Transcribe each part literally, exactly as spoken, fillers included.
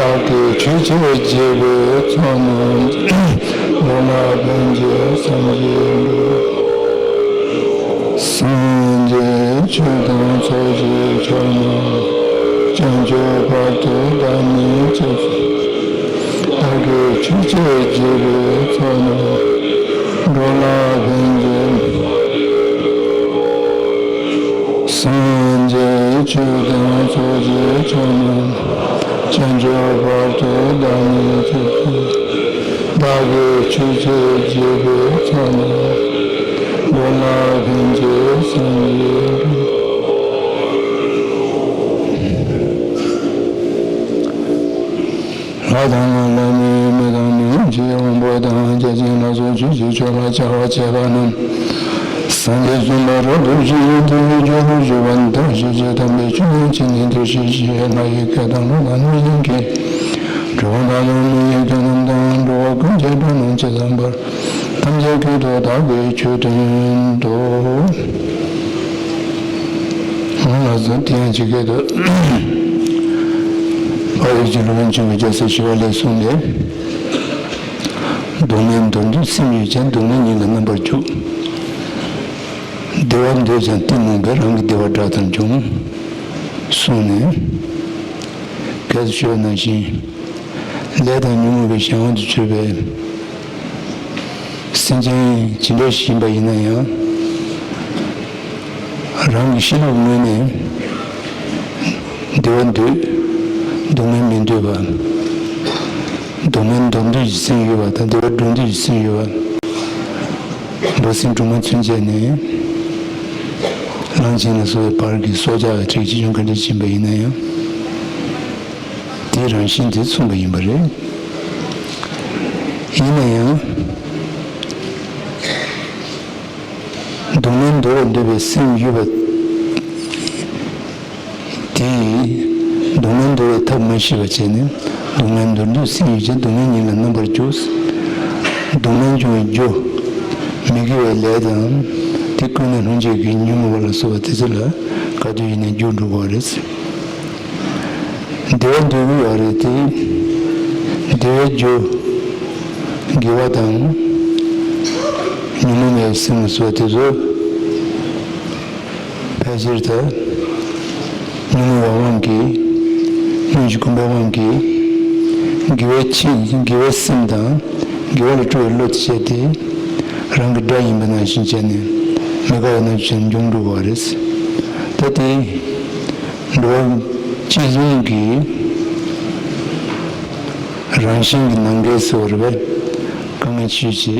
བདག་གིས་ཆོས་ཕྱིར་བགྱིས་པའི་ཚོགས་རྣམས། འགྲོ་ལ་ཕན་ཕྱིར་བསམ་བགྱིད་འགྲོ། སངས་རྒྱས་ཆོས་དང་ཚོགས་ཀྱི་མཆོག་རྣམས། བྱང་ཆུབ་བར་དུ་བདག་ནི་སྩོལ། བདག་གིས་ཆོས་ཕྱིར་བགྱིས་པའི་ཚོགས་རྣམས། འགྲོ་ལ་ཕན་ཕྱིར། སངས་རྒྱས་ཆོས་དང་ཚོགས་ཀྱི་མཆོག་རྣམས། བྱང་ཆུབ་བར་དུ་བདག་ནི་སྩོལ། བདག་གིས་ཆོས་ཕྱིར་བགྱིས་པའི་ཚོགས་རྣམས། འགྲོ་ལ་ཕན་ཕྱིར་བསམ་བགྱིད་འགྲོ། ལྷ་དང་ལྷ་མིན་མི་དང་མི་དབང་ཆེ་དབང་པོ་དང་བརྒྱ་བྱིན་ལ་སོགས་ཆོས་ཀྱི་ཕྱོགས་ལ་སྦྱར་བར་བྱེད་པ་རྣམས། སངས་རྒྱས་བྱོན་པ་རབ་ཏུ་ཞི་ཞིང་དེ་ཡི་རྒྱུ་ལ་བཞུགས་པ་ནི་བདག་ཤེས་བྱའི་དམ་པའི་ཆོས་ཉིད་ཅན་ནི་འདིར་ཤེས་ཞེས་ལྷ་ཡི་སྐད་དང་ཀླུ་དང་གནོད་སྦྱིན་གྱི་གྲུབ་པ་དག་དང་མི་ཡི་སྐད་རྣམས་དང་། འགྲོ་བ་ཀུན་གྱི་སྒྲ་རྣམས་ཇི་ཙམ་པར། ཐམས་ཅད་སྐད་དུ་བདག་གིས་ཆོས་བསྟན་ཏོ། ལགས་སོ། དེ་ཡང་ཇི་སྐད་དུ། ཨ་ཡོད་ཀྱི་ལུང་བྱོན་གྱི་རྒྱལ་སྲས་ཞི་བ་ལྷས་གསུངས་ཏེ། སྡུག་བསྔལ་འདོར་འདོད་སེམས་ཡོད་ཀྱང་། སྡུག་བསྔལ་ཉིད་ལ་རྣམ་པར་འཇུག་བདེ་བ་འདོད་ཀྱང་གཏི་མུག་པས། རང་གི་བདེ་བ་དགྲ་ལྟར་འཇོམས། གསུངས་ནས། གལ་ཏེ་ཞུས་པ་ནང་བཞིན། ལས་དང་ཉོན་མོངས་པའི་གཞན་དབང་དུ་གྱུར་པའི་སེམས་ཅན་ཇི་འདྲ་ཞིག་ཡིན་པ་ཡིན་ན་ཡང་། རང་གི་ཤེས་རབ་ངོས་ནས་བདེ་བ་འདོད། སྡུག་བསྔལ་མི་འདོད་པ། སྡུག་བསྔལ་འདོར་འདོད་ཀྱི་སེམས་ཡོད་པ་དང་། བདེ་བ་སྒྲུབ་འདོད་ཀྱི་སེམས་ཡོད་པ། འབད་བརྩོན་གྲུབ་མ་ཚུན་ཆད་ནས་གླང་ཆེན་ལ་སོགས་པའི་བར་གྱི་སྲོག་ཆགས་ཀྱི་ཁྲིད་ཀྱི་ཡོང་ག་འདྲ་ཕྱིན་པ་ཡིན་ན་ཡང་། དེའི་རང་བཞིན་དེ་མཚུངས་པ་ཡིན་པ་རེད། ཡིན་ན་ཡང་། སྡུག་བསྔལ་འདོར་བར་འདོད་པའི་སེམས་ཡོད་པ། དེས་སྡུག་བསྔལ་འདོར་བའི་ཐབས་མ་ཤེས་པ་བྱས་ནས། སྡུག་བསྔལ་འདོར་འདོད་སེམས་ཡོད་ཀྱང་། སྡུག་བསྔལ་ཉིད་ལ་རྣམ་པར་འཇུག་སྡུག་བསྔལ་འབྱུང་བའི་རྒྱུ། མི་དགེ་བའི་ལས་དང་། དེ་ཀུན་ནས་སློང་བྱེད་ཀྱི་ཉོན་མོངས་པ་ལ་སོགས་པ་དེ་ཚོ་ལ་ག་དུས་ཡིན་ནའི་རྒྱུ་འགྲོ་དགོས་པ་རེད། བདེ་བ་འདོད་ཀྱི་ཡོད་རེད་དེ། བདེ་བའི་རྒྱུ། དགེ་བ་དང་། ཉོན་མོངས་པའི་སེམས་ལ་སོགས་དེ་ཚོ། ཕལ་ཆེར་ད། ཉོན་མོངས་པའི་དབང་གིས། སྔོན་གྱི་གོམས་པའི་དབང་གིས། དགེ་བའི་ཆེད། དགེ་བའི་སེམས་དང་། དགེ་བ་ལ་སྤྲོ་བའི་བློ་དེ་བྱས་ཏེ། རང་གི་དགྲ་ཡིན་པ་ནང་བཞིན་བྱས་ནས། མི་དགའ་བ་ནང་བཞིན་འབྱུང་འགྲོ་བ་རེད། ད་དེ། འགྲོ་བ་སྤྱི་བཟང་གི་རང་བཞིན་གྱི་ནང་འགལ་ཟེར་བ་རེད་པས། དཀའ་ངལ་ཆེ་ཆེ་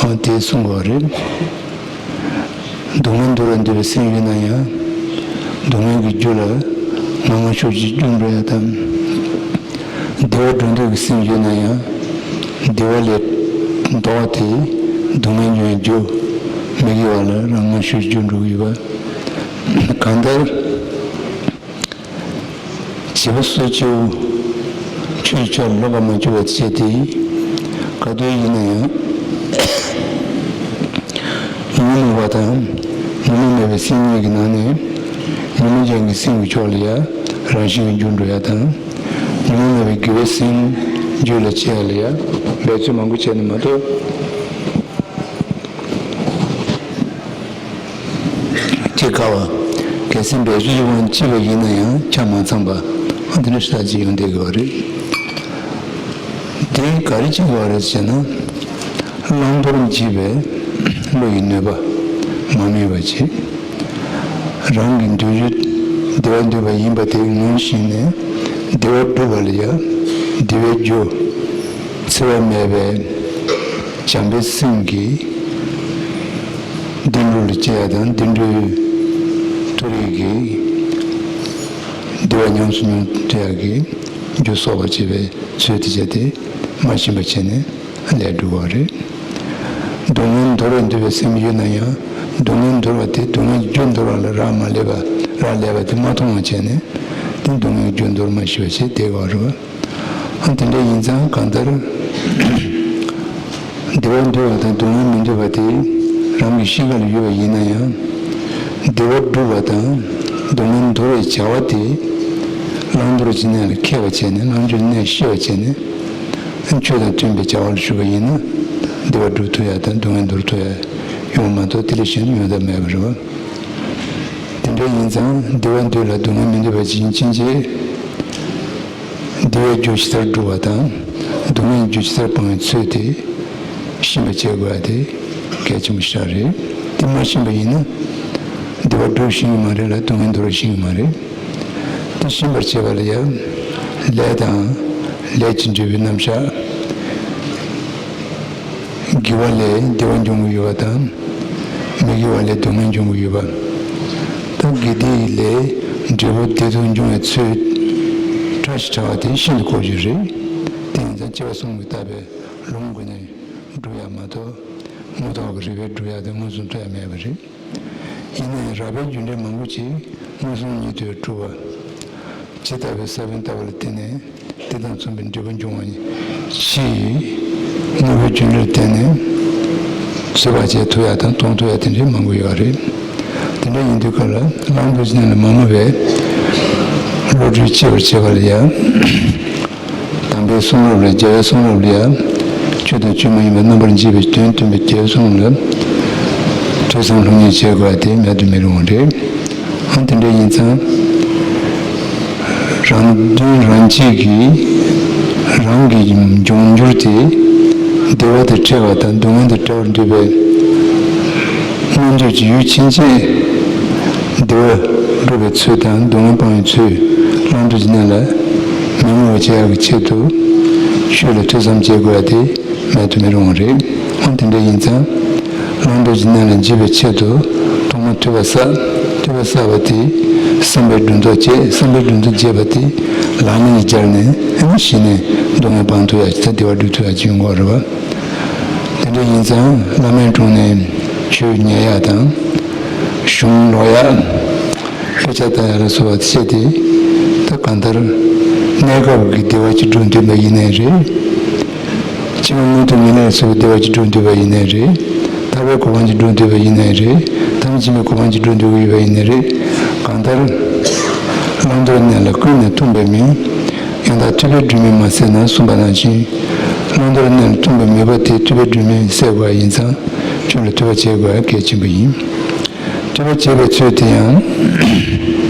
ཨ་དེ་གསུང་བ་རེད། སྡུག་བསྔལ་འདོར་བར་འདོད་པའི་སེམས་ཡོད་ན་ཡང་། སྡུག་བསྔལ་གྱི་རྒྱུ་ལ་ངང་ངམ་ཤུགས་ཀྱིས་རྒྱུ་འགྲོ་ཡ་དང་། བདེ་བ་སྒྲུབ་འདོད་ཀྱི་སེམས་ཡོད་ན་ཡང་། བདེ་བ་ལས་ལྡོག་སྟེ་སྡུག་བསྔལ་འབྱུང་བའི་རྒྱུ། མི་དགེ་བ་ལ་རང་ངམ་ཤུགས་ཀྱིས་རྒྱུ་འགྲོ་གི་ཡོད་པ། གང་ལྟར། བྱིས་པ་སོ་སྐྱེ་བོ་ཆོས་ཕྱོགས་ལ་ལོག་པར་མ་གྱུར་པ་བྱས་ཏེ། ག་དུས་ཡིན་ན་ཡང་། ཉོན་མོངས་པ་དང་། ཉོན་མོངས་མེད་པའི་སེམས་གཉིས་ཀྱི་ནང་ནས། ཉོན་མོངས་ཅན་གྱི་སེམས་ཀྱི་ཕྱོགས་ལ་ཡང་རང་བཞིན་གྱིས་འགྱུར་འགྲོ་ཡ་དང་། ཉོན་མོངས་མེད་པའི་དགེ་བའི་སེམས་རྒྱུད་ལ་སྐྱེ་ཡ་ལ་ཡང་འབད་བརྩོན་མང་པོ་བྱས་ནས་མ་གཏོགས། སྐྱེ་དཀའ་བ། གལ་སྲིད་འབད་རྩོལ་གྱི་དབང་གིས་སྐྱེས་པ་ཡིན་ན་ཡང་ཆ་མ་ཚང་པ། འདི་འདྲ་ཞིག་ཅིག་ཡོང་བསྡད་ཀྱི་ཡོད་རེད། དེ་ག་རེ་བྱེད་དགོས་རེད་ཟེར་ན། བླང་དོར་འབྱེད་པའི་བློ་ཡི་ནུས་པ་མ་སྨིན་པ་བྱེད། རང་གི་འདོད་རྒྱུ་བདེ་བ་འདོད་པ་ཡིན་པ་དེ་ངོས་བཞིན་ནས་བདེ་བ་སྒྲུབ་པ་ལ་ཡང་བདེ་བའི་རྒྱུ། འཚེ་བ་མེད་པའི་བྱམས་པའི་སེམས་ཀྱིས་བདེ་འགྲོ་ལ་སྐྱེ་ཡ་དང་། བདེ་འགྲོའི་མཐོ་རིས་ཀྱི་བདེ་བ་ཉམས་སུ་མྱོང་ཡ་གི་རྒྱུ་གསོག་པར་བྱེད་པའི་ཚུལ་དེ་བྱས་ཏེ་མ་ཤེས་པ་བྱས་ནས་ལས་སྒྲུབ་པ་རེད། སྡུག་བསྔལ་འདོར་བར་འདོད་པའི་སེམས་ཡོད་ན་ཡང་། སྡུག་བསྔལ་འདོར་བ་དེ་སྡུག་བསྔལ་རྒྱུ་འདོར་བ་ལ་རག་མ་ལས་པ། རག་ལས་པ་དེ་མ་མཐོང་བ་བྱས་ནས། དེ་སྡུག་བསྔལ་རྒྱུ་འདོར་མ་ཤེས་པ་བྱས་བསྡད་པ་རེད། ཨ་དེ་འདྲ་ཡིན་ཙང་གང་ལྟར། བདེ་བ་འདོད་པ་དང་སྡུག་བསྔལ་མི་འདོད་པ་དེ་རང་གི་གཤིས་ཀ་ལ་ཡོད་པ་ཡིན་ན་ཡང་། བདེ་བ་སྒྲུབ་པ་དང་སྡུག་བསྔལ་འདོར་བའི་བྱ་བ་དེ་ བླང་དོར་གྱི་གནས་ལ་མཁས་པ་བྱས་ནས། བླང་དོར་གྱི་གནས་ཤེས་པ་བྱས་ནས། ཆོས་དང་མཐུན་པའི་བྱ་བ་ལ་ཞུགས་པ་ཡིན་ན། བདེ་བ་སྒྲུབ་ཐུབ་ཡ་དང་སྡུག་བསྔལ་འདོར་ཐུབ་ཡ་ཡོང་བ་མ་གཏོགས། དེ་ལས་གཞན་དུ་ཡོང་ཐབས་མེད་པ་རེད་བ། དེ་འདྲ་ཡིན་ཙང་བདེ་བ་འདོད་ལ་སྡུག་བསྔལ་མི་འདོད་པ་ཅིག་ཡིན་ཕྱིན་ཆད། བདེ་བའི་རྒྱུ་ཇི་ལྟར་སྒྲུབ་པ་དང་། སྡུག་བསྔལ་གྱི་རྒྱུ་ཇི་ལྟར་སྤང་བའི་ཚུལ་དེ་ཤེས་པར་བྱེད་དགོས་པ་དེ་གལ་ཆེན་པོ་ཞིག་རེད། དེ་མ་ཤེས་པ་ཡིན་ན། བདེ་བ་སྒྲུབ་ཤེས་ཀྱི་མ་རེད་ལ། སྡུག་བསྔལ་འདོར་ཤེས་ཀྱི་མ་རེད། དེ་ཤེས་པར་བྱེད་པ་ལ་ཡང་། ལས་དང་། ལས་ཀྱི་འབྲས་བུའི་རྣམ་གཞག་དགེ་བ་ལས་བདེ་བ་འབྱུང་གི་ཡོད་པ་དང་། མི་དགེ་བ་ལས་སྡུག་བསྔལ་འབྱུང་གི་ཡོད་པ། ད་དགེ་སྡིག་ལས་འབྲས་བུ་བདེ་སྡུག་འབྱུང་བའི་ཚུལ། ཕྲ་ཞིང་ཕྲ་བ་དེ་ཤིན་ཏུ་གོ་རྒྱུ་རེད། དེ་ཡིན་ཙང་སྐྱེ་བ་གསུམ་གྱིས་བཏབ་པའི་ལུང་སྒོ་ནས་སྒྲུབ་ཡ་མ་གཏོགས། དངོས་ཐོག་གི་རིགས་པས་སྒྲུབ་ཡ་དེ་མངོན་སུམ་ཐོབ་ཡ་མེད་པ་རེད། ཡིན་ན་ཡང་རགས་པའི་རྒྱུ་འབྲས་མང་པོ་ཅིག་མངོན་སུམ་ཉིད་དུ་གྲུབ་པ། ཇི་ལྟ་བའི་ས་བོན་ལྟ་བུ་ལ་བརྟེན་ནས་དེ་དང་མཚུངས་པའི་འབྲས་བུ་འབྱུང་བ་ཡིན་ཕྱིར། དངོས་པོའི་རྒྱུ་འབྲས་ལ་བརྟེན་ནས་ཚོད་དཔག་བྱེད་ཐུབ་ཡ་དང་མཐོང་ཐུབ་ཡ་དེ་འདྲའི་མང་པོ་ཡོད་རེད། དེ་འདྲ་ཡིན་དུས་སྐབས་ལ་བླང་དོར་གྱི་གནས་ལ་མ་རྨོངས་པའི་བློ་གྲོས་སྐྱེ་བར་བྱེད་པ་ལ་ཡང་། དམ་པའི་གསུང་རབ་ལ། རྒྱལ་བའི་གསུང་རབ་ལ་ཡང་། ཆོས་དང་ཆོས་མ་ཡིན་པ་རྣམ་པར་འབྱེད་པའི་དོན་སྟོན་པའི་རྒྱལ་བའི་གསུང་ལ་ཐོས་བསམ་སློབ་གཉེར་བྱེད་དགོས་པ་དེ་མེད་དུ་མི་རུང་བ་རེད། ཨང་། དེ་འདྲ་ཡིན་ཙང་། རང་དོན་རང་གཅེས་ཀྱིས་རང་གི་འབྱུང་འགྱུར་དེ་བདེ་བ་དང་བྲལ་བ་དང་སྡུག་བསྔལ་དང་བྲལ་བར་འདོད་པའི་མངོན་འདོད་ཀྱི་ཡུལ་ཕྱིན་ཆད། བདེ་བ་སྒྲུབ་པའི་ཚུལ་དང་སྡུག་བསྔལ་སྤང་བའི་ཚུལ། བླང་དོར་གྱི་གནས་ལ་མི་རྨོངས་པར་བྱེད་ཡག་གི་ཆེད་དུ་ཆོས་ལ་ཐོས་བསམ་བྱེད་དགོས་པ་དེ་མེད་དུ་མི་རུང་བ་རེད། ཨང་། དེ་འདྲ་ཡིན་ཙང་། བླང་དོར་གྱི་གནས་ལ་འཇུག་པའི་ཆེད་དུ་ཐོག་མར་ཐོས་པ་བསགས། ཐོས་པ་བསགས་པ་དེས་བསམ་པའི་སྒྲུབ་རྫོགས་བྱེད། བསམ་པའི་སྒྲུབ་རྫོགས་བྱས་པ་དེ་ལག་ལེན་ལ་སྦྱར་ནས། ཨ་ནི་གཞི་ནས་སྡུག་བསྔལ་སྤང་ཐུབ་ཡ་ཅིག་དང་བདེ་བ་སྒྲུབ་ཐུབ་ཡ་ཅིག་ཡོང་གི་ཡོད་རེད་བ། དེ་འདྲ་ཡིན་ཙང་བླ་མའི་དྲུང་ནས་ཆོས་ཉན་ཡ་དང་། གཞུང་ཀློག་ཡ། དཔེ་ཆ་ལྟ་ཡ་ལ་སོགས་པ་བྱས་ཏེ། ད་གང་ལྟར་གནས་སྐབས་ཀྱི་བདེ་བ་ཅིག་སྒྲུབ་འདོད་པ་ཡིན་ནའི་རེད། ཕྱི་མ་མངོན་མཐོ་མི་ལས་སུ་བདེ་བ་ཅིག་སྒྲུབ་འདོད་པ་ཡིན་ནའི་རེད། ཐར་པའི་གོ་འཕང་ཅིག་སྒྲུབ་འདོད་པ་ཡིན་ནའི་རེད། ཐམས་ཅད་མཁྱེན་པའི་གོ་འཕང་ཅིག་སྒྲུབ་འདོད་ཀྱི་ཡོད་པ་ཡིན་ནའི་རེད། གང་ལྟར་བླང་དོར་གནས་ལ་ཀུན་ནས་ལྟུང་བའི་མིང་། ཡང་དག་ཐུབ་པའི་སྒྲོན་མེས་མ་བསལ་ན་གསུངས་པ་ནང་བཞིན། བླང་དོར་གནས་ལ་ལྟུང་བའི་མོས་པ་དེ་ཐུབ་པའི་སྒྲོན་མེས་བསལ་དགོས་པ་ཡིན་ཙང་། ཆོས་ལ་ཐོས་པ་བྱེད་དགོས་པ་གལ་ཆེན་པོ་ཡིན། ཐོས་པ་བྱེད་པའི་ཚུལ་དེ་ཡང་།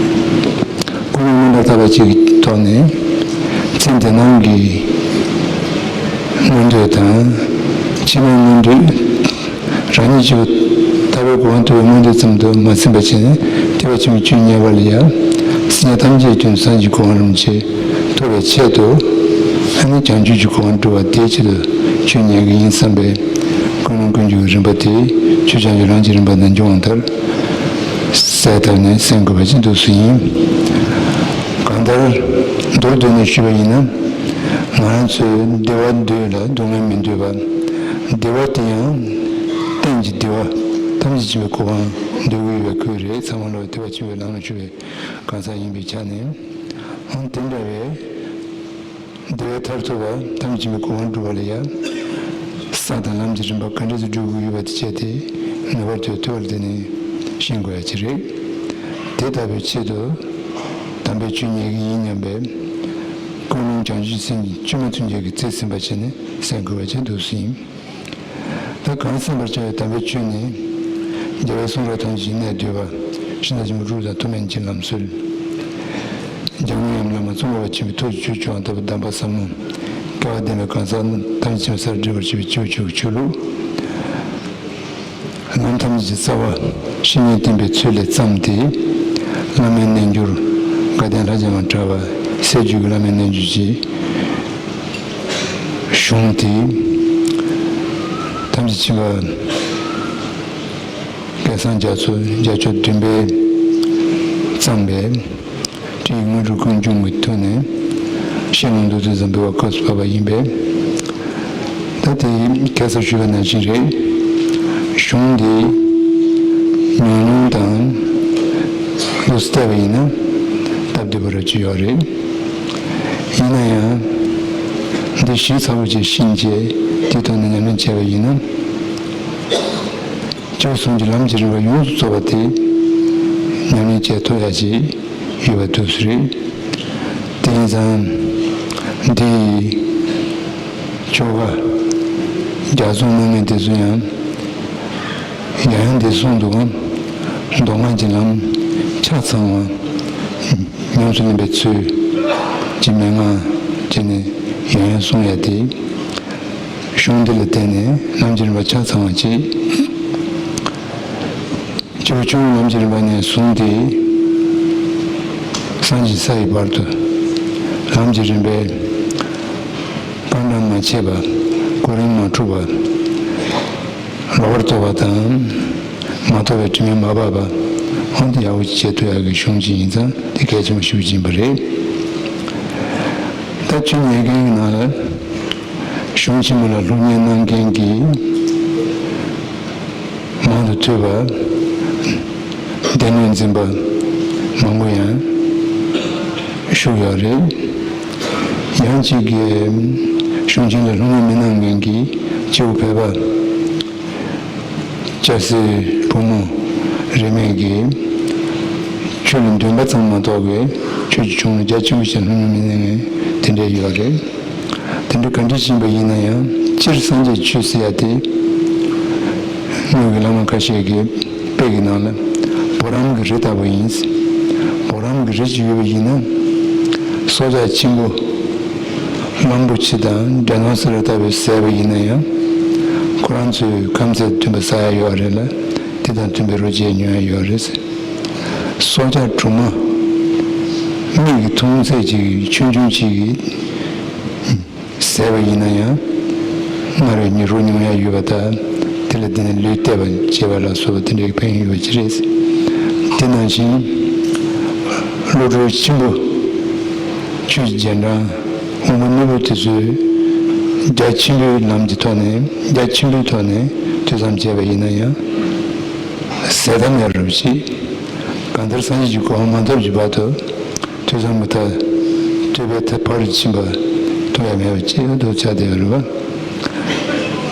ཀུན་སློང་སྔོན་པ་ལྟ་བ་གཅིག་གི་ཐོག་ནས། ཚེ་འདི་སྣང་གི་མངོན་འདོད་དང་། ཕྱི་མའི་མངོན་འདོད། རང་ཉིད་ཀྱི་ཐར་པའི་གོ་འཕང་ཐོབ་པའི་མངོན་འདོད་ཙམ་དུ་མ་ཟིན་པ་བྱས་ནས། ཐེག་པ་ཆེན་པོའི་ཆོས་ཉན་པ་ལ་ཡང་། སེམས་ཅན་ཐམས་ཅད་ཀྱི་དོན་དུ་སངས་རྒྱས་གོ་འཕང་རིན་པོ་ཆེ་ཐོབ་པའི་ཆེད་དུ། ཨ་ནི་བྱང་ཆུབ་ཀྱི་གོ་འཕང་སྒྲུབ་པ་དེའི་ཆེད་དུ་ཆོས་ཉན་གྱི་ཡིན་བསམ་པའི་ཀུན་སློང་ཀུན་འབྱུང་གི་རིམ་པ་དེ། ཆོས་བྱང་ཆུབ་ལམ་གྱི་རིམ་པ་ནས་འབྱུང་བ་ལྟར། གསལ་བཏབ་ནས་གསན་དགོས་པ་ཅིག་འདུག་སེ་ཡིན། གང་ལྟར་མདོར་བསྡུས་ནས་ཞུས་པ་ཡིན་ན། ང་རང་ཚོས་བདེ་བ་འདོད་ལ་སྡུག་བསྔལ་མི་འདོད་པ། བདེ་བ་དེ་ཡང་གཏན་གྱི་བདེ་བ། ཐམས་ཅད་མཁྱེན་པའི་གོ་འཕང་འདོད་ཀྱི་ཡོད་པའི་ཁུལ་རེད། ཚང་མ་ལོ་ཐེག་པ་ཆེན་པོའི་ལམ་ལ་ཞུགས་པའི་གང་ཟག་ཡིན་པའི་ཆ་ནས། ཨང་། དེ་འདྲ་བའི་བདེ་བའི་མཐར་ཐུག་པ་ཐམས་ཅད་མཁྱེན་པའི་གོ་འཕང་སྒྲུབ་པ་ལ་ཡང་། ས་དང་ལམ་གྱི་རིམ་པ་ག་འདྲ་ཞིག་སྒྲུབ་དགོས་ཡོད་པ་དེ་བྱས་ཏེ། ངེས་པར་དུ་ཐོས་པ་ལ་བརྟེན་ནས་ཤེས་དགོས་ཡ་ཅིག་རེད། དེ་ལྟ་བུའི་ཆེད་དུ་དམ་པའི་ཆོས་ཉན་གྱི་ཡིན་སྙམ་པའི་ཀུན་སློང་བྱང་ཆུབ་སེམས་ཀྱི་བཅོས་མ་ཐུན་རྒྱལ་གྱིས་རྩིས་ཟིན་པ་བྱས་ནས་གསན་དགོས་པ་བྱས་འདུག་སེ་ཡིན། ད་གང་གསན་པར་བྱ་བའི་དམ་པའི་ཆོས་ནི། རྒྱལ་བའི་གསུང་རབ་ཐམས་ཅད་ཀྱི་གནད་བསྡུས་པ། ཤིང་རྟ་ཆེན་པོ་དྲུག་དང་ཐུགས་སྨོན་གྱི་ལམ་སྲོལ། འཇམ་མགོན་ཡུམ་བླ་མ་ཙོང་ཁ་པ་ཆེན་པོའི་ཐུགས་ཀྱི་ཆོས་སྤྱོད་པ་ལྟ་བུ་གདམས་པ་ཟབ་མོ། སྐལ་བ་ལྡན་པའི་གང་ཟག་རྣམས་ཐམས་ཅད་སར་འདྲེན་པར་བྱེད་པའི་སྤྱི་བོ་ཆོས་ཀྱི་ཆོས་ལུགས། ལམ་ཐམས་ཅད་ཀྱི་རྩ་བ། བཤེས་གཉེན་བསྟེན་པའི་ཚུལ་ལས་བརྩམས་ཏེ། བླ་མའི་རྣལ་འབྱོར། དགའ་ལྡན་ལྷ་བརྒྱ་དང་བྲལ་བ། སྲས་བཅུ་གི་བླ་མའི་རྣལ་འབྱོར་གྱི་གཞུང་དེ། ཐམས་ཅད་མཁྱེན་པ་སྐལ་བཟང་རྒྱ་མཚོ་རྒྱ་མཚོ་བདུན་པས་བརྩམས་པའི་ཁྲིད་ཡིག་དངོས་གྲུབ་ཀུན་འབྱུང་གི་ཐོག་ནས་ཤེས་རླུང་མདོ་སྡེ་ཙམ་འབུལ་བ་སྐབས་སུ་བབས་པ་ཡིན་པས། ད་དེ་ཁ་སང་ཞུས་པ་ནང་བཞིན་རེད། གཞུང་འདི་ཉུང་ཉུང་དང་ལོགས་སུ་བལྟས་པ་ཡིན་ན་སྟབས་བདེ་པོ་ར་ཅིག་ཡོད་རེད། ཡིན་ན་ཡང་། འདི་ཞིབ་ཚགས་པོ་ཅིག་ཤེས་བྱས་དེའི་ཐོག་ནས་ཉམས་ལེན་བྱས་པ་ཡིན་ན། སྤྱིར་གསུང་གི་ལམ་གྱི་རིམ་པ་ཡོངས་སུ་རྫོགས་པ་དེ་ཉམས་ལེན་བྱེད་ཐུབ་ཡ་ཅིག་ཡོད་པ་འདུག་སེ་རེད། ཡིན་ཙང་འདི་ཆོ་ག་རྒྱ་མཚོ་གནང་མཁན་དེ་ཚོ་ཡང་ཡང་ཡང་འདི་གསུངས་འདུག་གམ། མདོ་སྔགས་ཀྱི་ལམ་ཆ་ཚང་བ་ཉམས་སུ་ལེན་པའི་ཚུལ་གྱི་མན་ངག་བྱས་ནས་ཡང་ཡང་གསུང་ཡ་དེ། གཞུང་འདི་ལ་བརྟེན་ནས་ལམ་གྱི་རིམ་པ་ཆ་ཚང་བ་བྱེད། སྤྱིར་བྱུང་ལམ་གྱི་རིམ་པ་ནས་བཟུང་སྟེ་སངས་རྒྱས་ས་ཡི་བར་དུ་ལམ་གྱི་རིམ་པའི་སྤང་བླང་མ་བྱས་པ། གོ་རིམ་མ་འཁྲུགས་པ། ལོག་པར་རྟོག་པ་དང་མ་རྟོགས་པའི་དྲི་མས་མ་སྦགས་པ། འོན་ཏེ་ཡག་པོ་བྱེད་ཐུབ་ཡག་གི་གཞུང་ཅིག་ཡིན་ཙང་དེ་གལ་ཆེན་པོ་ཞེ་པོ་ཅིག་ཡིན་པ་རེད། ད་ཆོས་ཉན་མཁན་གྱི་ནང་ལ་གཞུང་ཆེན་མོ་ལ་སློབ་གཉེར་གནང་མཁན་གྱི་མང་དུ་ཐོས་པ། སྡེ་སྣོད་འཛིན་པ་མང་པོ་ཡང་བཞུགས་ཡོད་རེད། ཡང་གཅིག་གིས་གཞུང་ཆེན་ལ་སློབ་གཉེར་མི་གནང་མཁན་གྱི་སྐྱེ་བོ་ཕལ་པ། སྐྱ་སེར་ཕོ་མོ་རིས་མེད་ཀྱིས་ཆོས་ལ་འདུན་པ་ཙམ་མ་གཏོགས་པའི་ཆོས་ཀྱི་གཞུང་ལ་རྒྱ་ཆེན་པོ་ཞིག་སློབ་གཉེར་མི་གནང་མཁན་དེ་འདྲ་ཡོད་རེད། དེ་འདྲ་ག་འདྲ་ཕྱིན་པ་ཡིན་ན་ཡང་སྤྱིར་སངས་རྒྱས་ཆོས་ཟེར་ཡ་དེ་སྔོན་གྱི་བླ་མ་ཁ་ཤས་ཀྱི་དཔེ་གི་ནང་ལ་བུ་རམ་གྱི་རི་ལྟ་བུ་ཡིན། བུ་རམ་གྱི་རི་ཅིག་ཡོད་པ་ཡིན་ན་སྲོག་ཆགས་ཆེན་པོ་གླང་པོ་ཆེ་དང་འདྲེ་ནག་སི་ར་ལྟ་བུས་ཟས་པ་ཡིན་ན་ཡང་ཁོ་རང་ཚོས་ཁམ་ཚད་མཐུན་པ་ཟ་ཡ་ཡོད་རེད་ལ། དེ་དང་མཐུན་པའི་རོ་བཅས་ཉོ་ཡ་ཡོད་རེད། སྲོག་ཆགས་གྲུང་མ་མིག་གིས་མཐོང་ཚད་ཅིག་ཆུང་ཆུང་ཅིག་གིས་ཟས་པ་ཡིན་ན་ཡང་སྔར་བས་ཉེ་རུ་མྱོང་ཡ་ཡོད་པ་དང་། དེ་ལ་བརྟེན་ནས་ལུས་བརྟས་པ་བྱེད་པ་ལ་སོགས་པ་དེ་འདྲའི་ཕན་ཡོན་ཡོད་པ་ཅིག་རེད། དེ་ནང་བཞིན་བློ་གྲོས་ཆེན་པོ་ཆོས་ཀྱི་རྗེས་འབྲང་དབང་པོ་རྣོན་པོ་དེ་ཚོས་རྒྱ་ཆེན་པོའི་ལམ་གྱི་ཐོག་ནས་རྒྱ་ཆེན་པོའི་ཐོག་ནས་ཐོས་བསམ་བྱས་པ་ཡིན་ན་ཡང་ཟད་མཐའ་མེད་རབས་ཅིག་གང་ལྟར་སངས་རྒྱས་ཀྱི་གོ་འཕང་མ་ཐོབ་ཀྱི་བར་དུ། ཐོས་བསམ་གྱི་མཐའ། ཐོས་པའི་མཐའ་ཕ་རོལ་ཕྱིན་པ་ཐོབ་ཡ་མེད་པ་ཅིག་ཏུ་ཆགས་བསྡད་ཡོད་རེད་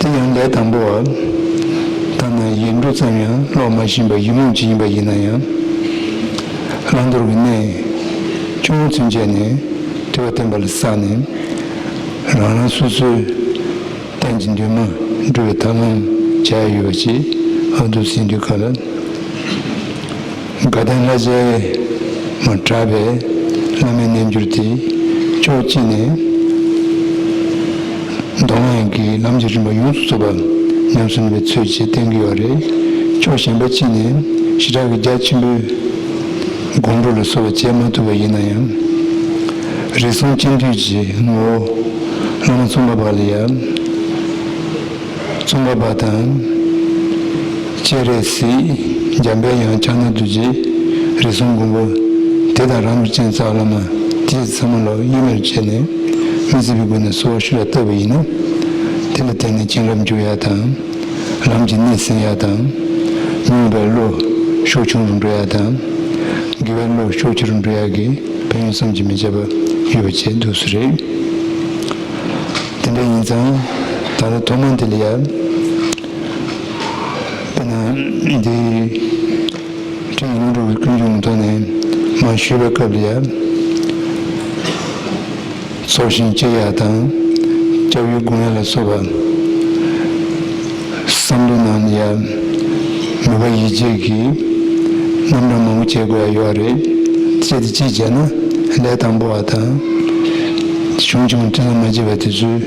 པ། དེ་ཡང་ལས་དང་པོ་བ། ཐ་ན་ཡིག་འབྲུ་ཙམ་ཡང་ཀློག་མ་ཤེས་པ་ཡིག་རྨོངས་ཅིག་ཡིན་པ་ཡིན་ན་ཡང་། བླང་དོར་གྱི་གནས་ཆུང་ངུ་ཚུན་ཆད་ནས་ཐོས་པ་བསྟེན་པ་ལ་བསགས་ནས། རང་རང་སོ་སོའི་གཏན་གྱི་འདུན་མ་འགྲུབ་པའི་ཐབས་ལམ་བྱ་ཡ་ཡོད་པ་ཅིག་ཨ་འདུག་ཟིན་དུས་ག་ལ། དགའ་ལྡན་ལྷ་རྗེ་མ་གྲགས་པའི་བླ་མའི་རྣལ་འབྱོར་དེ་ཕྱོགས་གཅིག་ནས་མདོ་སྔགས་ཀྱི་ལམ་གྱི་རིམ་པ་ཡོངས་སུ་རྫོགས་པ་ཉམས་སུ་ལེན་པའི་ཚུལ་གྱིས་བསྟན་གྱི་ཡོད་རེད། ཕྱོགས་གཞན་པ་གཅིག་ནས་ཞེ་དྲག་གི་རྒྱ་ཆེན་པོའི་སྒོམ་སྒྲུབ་ལ་སོགས་པ་བྱེད་མ་ཐུབ་པ་ཡིན་ན་ཡང་། རིགས་གསུམ་སྤྱི་འདུས་ཀྱི་ངོ་བོ་བླ་མ་ཙོང་ཁ་པ་ལ་ཡང་། ཙོང་ཁ་པ་དང་། སྤྱན་རས་གཟིགས། འཇམ་དཔལ་དབྱངས། ཕྱག་ན་རྡོ་རྗེ། རིགས་གསུམ་མགོན་པོ། དེ་དང་རིན་པོ་ཆེ་རྩ་བ་བླ་མ། དེ་ཚང་མ་ལ་གཡེལ་མེད་བྱས་ནས་མི་སྲིད་པའི་སྒོ་ནས་གསོལ་བ་ཤུགས་ལ་བཏབ་པ་ཡིན་ན། དེ་ལ་བརྟེན་ནས་བྱིན་རླབས་འཇུག་ཡ་དང་། ལམ་གྱི་གནད་ཟིན་ཡ་དང་། རྙོག་པའི་བློ་ཤུགས་ཆུང་རུ་འགྲོ་ཡ་དང་། དགེ་བའི་བློ་ཤུགས་ཆེ་རུ་འགྲོ་ཡ་གི་ཕན་ཡོན་བསམ་གྱིས་མི་ཁྱབ་པ་ཡོད་པ་བྱས་འདུག་སེ་རེད། དེ་འདྲ་ཡིན་ཙང་ད་ལྟ་ཐོག་མ་འདི་ལ་ཡ། དཔེར་ན་འདི་ཁྲིད་ཡིག་ལུང་དྲུག་གི་ཀུན་འབྱུང་གི་ཐོག་ནས་མར་ཞུས་པའི་སྐབས་ལ་ཡ། ཚོགས་ཞིང་གཅེས་ཡ་དང་། སྐྱབས་ཡུལ་སྒོམ་ཡ་ལ་སོགས་པ་བསམ་བློ་ནང་ལ་ཡ། མོས་པ་ཡིད་ཆེས་ཀྱི་རྣམ་གྲངས་མང་པོ་བྱེད་དགོས་ཡ་ཡོད་རེད། བྱས་ཏེ་གཅིག་བྱས་ན་ལས་དང་པོ་བ་དང་། གཞུང་ཆེན་མོ་ཐོས་བསམ་མ་བྱས་པ་དེ་ཚོའི།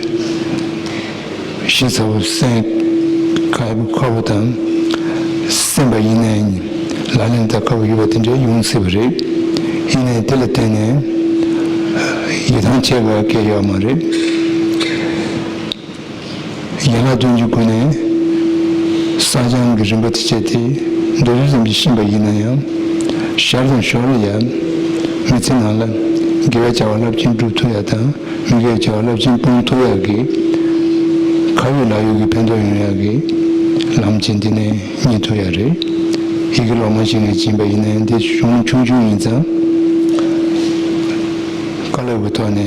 ཞིབ་ཚགས་པོ་གསན་ཁག་པོ་ཁག་པོ་དང་། གསན་པ་ཡིན་ནའི་ལག་ལེན་བསྟར་ཁག་པོ་ཡོད་པ་དེ་འདྲ་ཡོང་སྲིད་པ་རེད། ཡིན་ནའི་དེ་ལ་བརྟེན་ནས་ཡིད་ཐང་ཆད་དགོས་སྐད་ཡོད་མ་རེད། ཡན་ལག་བདུན་གྱི་སྒོ་ནས་བསགས་སྦྱང་གི་རིམ་པ་དེ་བྱས་ཏེ་མདོར་བསྡུས་ཙམ་གྱིས་ཤེས་པ་ཡིན་ན་ཡང་། ཞར་དང་ཞོར་ལ་ཡང་མི་ཚེ་ནང་ལ་དགེ་བའི་བྱ་བ་རླབས་ཆེན་སྒྲུབ་ཐུབ་ཡ་དང་། མི་དགེ་བྱ་བ་རླབས་ཆེན་སྤོང་ཐུབ་ཡག་གི། ཁ་ཡོད་ལག་ཡོད་ཀྱི་ཕན་ཐོགས་ཡོང་ཡག་གི་ལམ་ཆེན་འདི་ནས་རྙེད་ཐུབ་ཡག་རེད། ཡི་གེ་ལོག་མ་ཞིག་ནས་སྦྱིན་པ་ཡིན་ན་ཡང་འདི་གཞུང་ཆུང་ཆུང་ཡིན་ཙང་། བཀའ་སློབ་ཀྱི་ཐོག་ནས་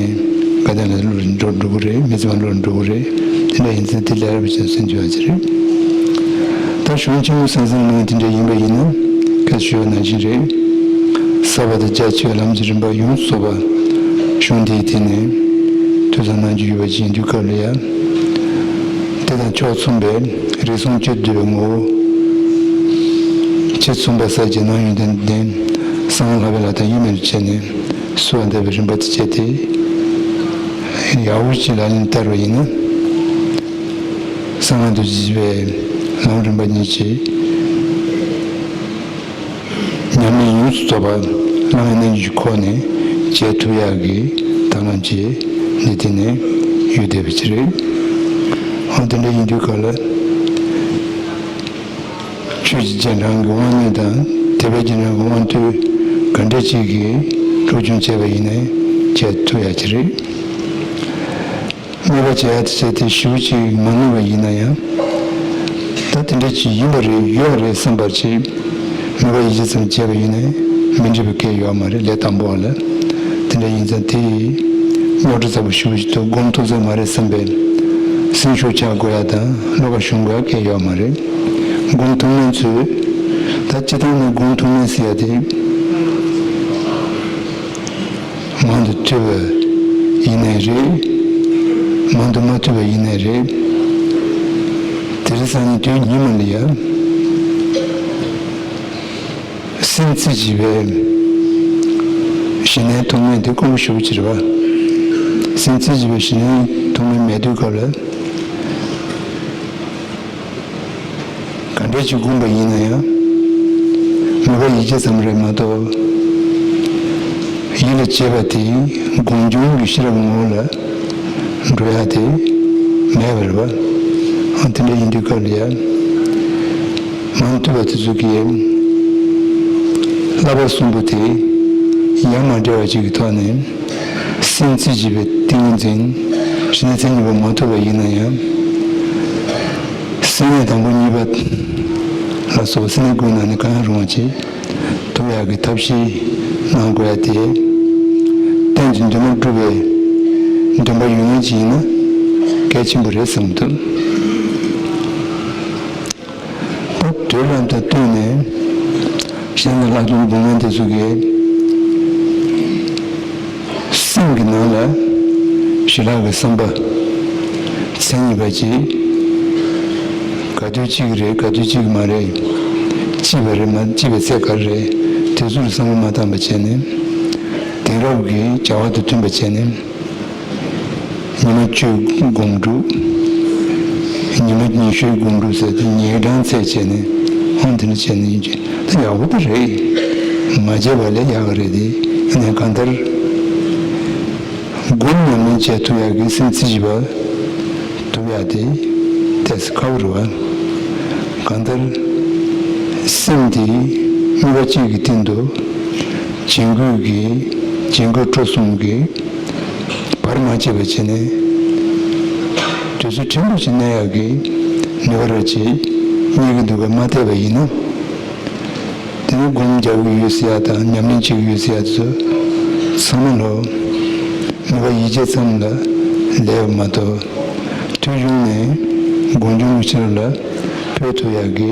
དགའ་ལྡན་ལ་བློ་འགྲོ་འགྲོ་གི་རེད། མི་ཚེ་མ་བློ་འགྲོ་གི་རེད། དེ་འདྲ་ཡིན་ཙང་དེ་ལས་རབ་བྱས་སེམས་འགྱུར་བ་ཅི་རེད། ད་གཞུང་ཆེན་མོ་སེང་སེང་ནང་དེ་འདྲ་ཡིན་པ་ཡིན་ན་ཁ་ཞུ་བ་ནང་བཞིན་རེད། ཟབ་པ་དང་རྒྱ་ཆེ་བའི་ལམ་གྱི་རིམ་པ་ཡོངས་སུ་རྫོགས་པ། གཞུང་འདིའི་ཐད་ནས་ཐོས་བསམ་གནང་རྒྱུ་ཡོད་པ་ཅིག་ཡིན་དུས་སྐབས་ལ་ཡང་། དེ་དང་ཕྱོགས་མཚུངས་པའི་རིགས་གསུམ་སྤྱིར་འདུས་པའི་ངོ་བོ། ཕྱི་མཚུངས་པ་གསལ་བྱེད་སྣང་ཡུལ་ལྡན་ལྡན། གསང་བ་ལྷག་པའི་ལྷ་དང་དབྱེར་མེད་དུ་བྱས་ནས་གསོལ་བ་འདེབས་པའི་རིམ་པ་དེ་བྱས་ཏེ། ཡག་པོ་ཅིག་ལག་ལེན་བསྟར་བ་ཡིན་ན། གསང་སྔགས་རྡོ་རྗེ་ཐེག་པའི་ལམ་རིམ་པ་ཉིད་ཀྱི་ཉམས་ལེན་ཡོངས་སུ་རྫོགས་པ་བླ་མའི་རྣལ་འབྱོར་གྱི་ཁོག་ནས་བྱེད་ཐུབ་ཡག་གི་ཐབས་ལམ་ཅིག་འདི་དེ་ནས་ཡོད་བསྡད་པ་ཅིག་རེད། འོ་དེ་འདྲ་ཡིན་དུས་སྐབས་ལ། ཆོས་ཀྱི་རྗེས་འབྲང་གི་དབང་མངོན་དང་། དད་པའི་རྗེས་འབྲང་གི་དབང་ཐུལ་ག་འདྲ་ཅིག་གིས་སློབ་སྦྱོང་བྱས་པ་ཡིན་ནའི་བྱེད་ཐུབ་ཡག་ཅིག་རེད། དམིགས་པ་བྱེད་ཡག་དེ་བྱས་ཏེ་ཞེ་པོ་ཅིག་མ་ནུས་པ་ཡིན་ན་ཡང་། ད་དེ་འདྲ་ཅིག་ཡིན་པ་རེད་ཡོད་རེད་བསམ་པ་ཅིག་དམིགས་པ་ཡིད་ཆེས་ཙམ་བྱས་པ་ཡིན་ནའི་མི་འགྲིག་པའི་སྐད་ཡོད་མ་རེད། ལས་དང་པོ་བ་ལ། དེ་འདྲ་ཡིན་ཙང་དེ་ཡིས་རྙོག་དྲ་ཚ་པོ་ཞེ་པོ་ཅིག་འདུག་སྒོམ་ཐུབ་ས་མ་རེད་བསམ་པའི་སེམས་ཤུགས་ཆག་དགོས་ཡག་དང་བློ་ཁ་ཞུམ་དགོས་ཡག་སྐད་ཡོད་མ་རེད། སྒོམ་ཐུབ་མཁན་ཚོས་ད་སྤྱིར་བཏང་ནས་སྒོམ་ཐུབ་མཁན་ཟེར་ཡག་དེ། མང་དུ་ཐོས་པ་ཡིན་ནའི་རེད། མང་དུ་མ་ཐོས་པ་ཡིན་ནའི་རེད། དེ་རིང་སང་ཉིན་དུས་ཉི་མ་ལ་ཡ། སེམས་རྩེ་གཅིག་པའི་ཞི་གནས་མཐོང་མཁན་དེ་དཀོན་པོ་ཞེ་པོ་ཅིག་རེད་པ། སེམས་རྩེ་གཅིག་པའི་ཞི་གནས་མཐོང་མཁན་མེད་དུས་སྐབས་ལ། ག་འདྲས་ཅིག་སྒོམ་པ་ཡིན་ན་ཡང་། དམིགས་པ་ཡིད་ཆེས་ཙམ་རེད་མ་གཏོགས། ཡིད་ལ་བྱེད་པ་དེ་སྒོམ་བྱུང་གི་ཤེས་རབ་ངོ་བོ་ལ་འགྲོ་ཡག་དེ་མེད་པ་རེད་པ། ཨ་དེ་འདྲ་ཡིན་དུས་སྐབས་ལ་ཡང་། མང་ཐོས་པ་དེ་ཚོ་གིས་བསླབ་པ་གསུམ་པོ་དེ་ཡ་མ་བྲལ་བ་ཅིག་གི་ཐོག་ནས། སེམས་རྩེ་གཅིག་པའི་ཏིང་ངེ་འཛིན། ཞི་གནས་མཚན་ཉིད་པ་མ་ཐོབ་པ་ཡིན་ན་ཡང་། སེམས་གནས་དང་པོ་གཉིས་པ་ལ་སོགས་པ་སེམས་གནས་དགུའི་ནང་ནས་གང་ཡང་རུང་བ་ཅིག་ཐོབ་ཡག་གི་ཐབས་ཤེས་གནང་དགོས་ཡག་དེ། གཏན་དུ་འདུན་མ་གྲུབ་པའི་འདུན་པ་ཡོད་མཁན་ཅིག་ཡིན་ན་གལ་ཆེན་པོ་རེད་བསམ་གྱི་འདུག་ད་དུས་རབས་དང་བསྟུན་ནས་གཞན་ལ་བསླབ་སྦྱོང་སྒོམ་མཁན་དེ་ཚོ་གིས་སེམས་ཀྱི་ནང་ལ་ཞི་ལྷག་གི་བསམ་པ་མཚན་ཉིད་པ་ཅིག་ག་དུས་གཅིག་རེད་ག་དུས་གཅིག་མ་རེད། སྐྱིད་པ་རེད་མ་སྐྱིད་པའི་ཚད་ག་རེ་རེད། དེ་ཚོར་བསམ་བློ་མ་བཏང་བ་བྱས་ནས་དེང་རབས་ཀྱི་བྱ་བ་དང་མཐུན་པ་བྱས་ནས། ཉི་མ་བཅུ་སྒོམ་སྒྲུབ། ཉི་མ་ཉི་ཤུའི་སྒོམ་སྒྲུབ་ཟེར་དུས་ཉིན་གྲངས་ཚད་བྱས་ནས་ཨང་དེ་འདྲ་བྱས་ནས་ཡིན་གྱི་ད་ཡག་པོ་ད་རེད། མ་བྱས་པ་ལས་ཡག་ག་རེད་དེ། ཡིན་ནའི་གང་ལྟར་སྒོམ་ཉམས་ལེན་བྱེད་ཐུབ་ཡག་གི་སེམས་རྩེ་གཅིག་པ་ཐུབ་ཡག་དེ་ཏོག་ཙམ་ཁག་པོ་རེད་བ། གང་ལྟར་སེམས་དེ་དམིགས་པ་གཅིག་གི་སྟེང་དུ་བྱིང་རྒོད་ཀྱི་བྱིང་རྒོད་ཁྲོ་གསུམ་གྱི་བར་མ་ཆད་པ་བྱས་ནས་དུས་ཚོད་ཕྲན་བུ་ཞིག་གནས་ཡག་གི་ནུས་པ་ར་ཅིག་རྙེད་ཀྱི་འདུག་ག་མ་བལྟས་པ་ཡིན་ན། དེ་ནས་སྒོམ་རྒྱག་གི་ཡོད་ཟེར་ཡག་དང་ཉམས་ལེན་བྱེད་ཀྱི་ཡོད་ཟེར་ཡག་དེ་ཚོ་ཚང་མ་ལོ་ནུས་པ་ཡིད་ཆེས་ཙམ་ལ་ལས་པ་མ་གཏོགས་ཐོས་བྱུང་ནས་སྒོམ་བྱུང་གི་ཕྱིར་ལ་འཕོས་ཐུབ་ཡག་གི་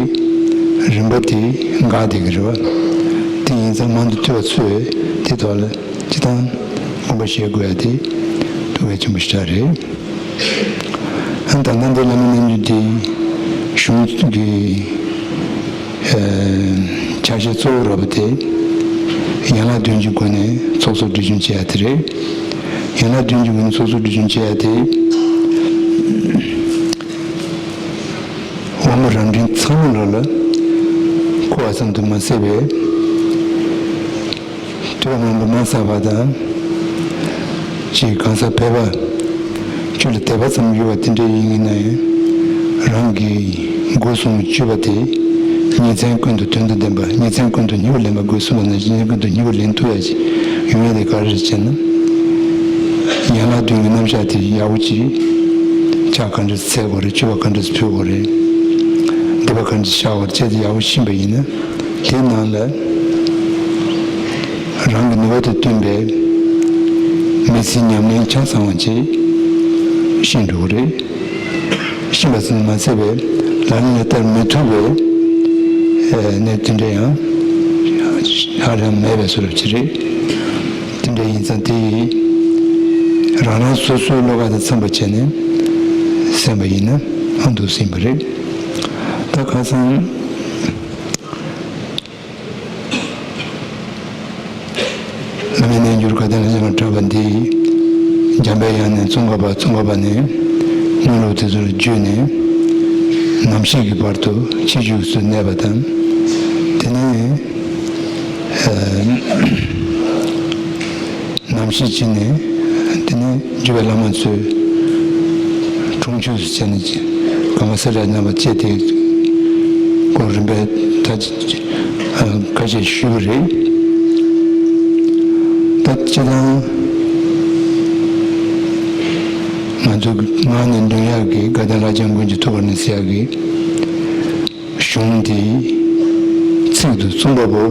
རིམ་པ་དེ་འགག་བསྡད་ཀྱི་རེད་བ། དེ་ཡིན་ཙང་མང་དུ་ཐོས་པ་ཚོས་དེ་ཐོག་ལ། སྤྱིར་བཏང་སྒོམ་པ་བྱེད་དགོས་ཡ་དེ་ཐུགས་གལ་ཆེན་པོ་ཞེ་དྲག་རེད། ཨ་ད་ལྟ་འདི་བླ་མའི་རྣལ་འབྱོར་འདི་གཞུང་གི་ཨ་ཕྱག་བཞེས་གཙོ་བོ་ར་བ་དེ་ཡན་ལག་བདུན་གྱི་སྒོ་ནས་ཚོགས་གསོག་སྒྲིབ་སྦྱོང་བྱེད་ཡ་དེ་རེད། ཡན་ལག་བདུན་གྱི་སྒོ་ནས་ཚོགས་གསོག་སྒྲིབ་སྦྱོང་བྱེད་ཡ་དེ་དབང་པོ་རང་དྲན་ཚང་མ་ལོ་ལ་འཁོར་བ་ཙམ་དུ་མ་ཟད་པའི། ཐོས་པ་མང་པོ་མ་བསགས་པ་དང་། ཅིག་གང་ཟག་ཕལ་པ། ཆོས་ལ་དད་པ་ཙམ་ཡོད་པ་དེ་འདྲ་ཡིན་ན་ཡང་། རང་གི་སྒོ་གསུམ་སྤྱོད་པ་དེ། ཉིན་མཚན་ཀུན་ཏུ་དོན་དང་ལྡན་པ། ཉིན་མཚན་ཀུན་ཏུ་སྙིང་པོ་ལེན་པ་དགོས་གསུངས་པ་ནང་བཞིན་ཉིན་མཚན་ཀུན་ཏུ་སྙིང་པོ་ལེན་ཐུབ་ཡ་ཅིག་ཡོང་ཡ་དེ་ག་རེ་རེད་ཅེ་ན། ཡན་ལག་བདུན་གྱི་རྣམ་གཞག་དེ་ཡག་པོ་ཅིག་ཕྱག་ག་འདྲ་འཚལ་དགོས་རེད། མཆོད་པ་ག་འདྲ་ཕུལ་དགོས་རེད། འདོན་པ་ག་འདྲ་བྱ་དགོས་རེད་ཅེས་དེ་ཡག་པོ་ཤེས་པ་ཡིན་ན། དེ་ནང་ལ་རང་གི་ནུས་པ་དང་བསྟུན་པའི་མི་ཚེའི་ཉམས་ལེན་ཆ་ཚང་བ་ཅིག་ཤེས་འགྲོ་གི་རེད། ཤེས་པ་ཙམ་མ་ཟད་པའི་ལག་ལེན་ལ་བསྟར་མི་ཐུབ་པའི་གནས་དེ་འདྲ་ཡང་ཧ་ལམ་མེད་པའི་བཟོ་འདྲ་ཅིག་རེད། དེ་འདྲ་ཡིན་ཙང་དེ་ཡིས་ རང་རང་སོ་སོའི་བློ་ཁ་དང་འཚམས་པ་བྱས་ནས་གསན་པ་ཡིན་ན་ཨ་འདུག་སེ་ཡིན་པ་རེད། ད་ཁ་སང་བླ་མའི་རྣལ་འབྱོར་དགའ་ལྡན་ལྷ་བྱང་གི་གྲགས་པ་འདི་འཇམ་པའི་དབྱངས་ནས་ཙོང་ཁ་པ་ཙོང་ཁ་པ་ནས་དངོས་སློབ་དེ་ཚོར་བརྒྱུད་ནས་ནམ་ཞིག་གི་བར་དུ་ཕྱི་རྒྱུད་སུ་གནས་པ་དང་། དེ་ནས་ནམ་ཞིག་ཅིག་ནས་དེ་ནས་རྒྱུད་པའི་བླ་མ་ཚོས་དྲུང་ཆོས་སུ་བྱས་ནས་གང་ག་སེ་ར་རྣམ་པ་བཅས་དེ་སྐོར་རིམ་པས་ད་ཁ་ཤས་ཞུས་པ་རེད། ད་སྤྱིར་བཏང་ང་ཚོ་ངག་ནས་འདོན་ཡག་གི་དགའ་ལྡན་ལྷ་བྱང་ཀུན་གྱི་ཐུགས་ཀར་གནས་ཟེར་ཡག་གི་གཞུང་འདི་ཚིག་ཏུ་གསུངས་པ་པོ་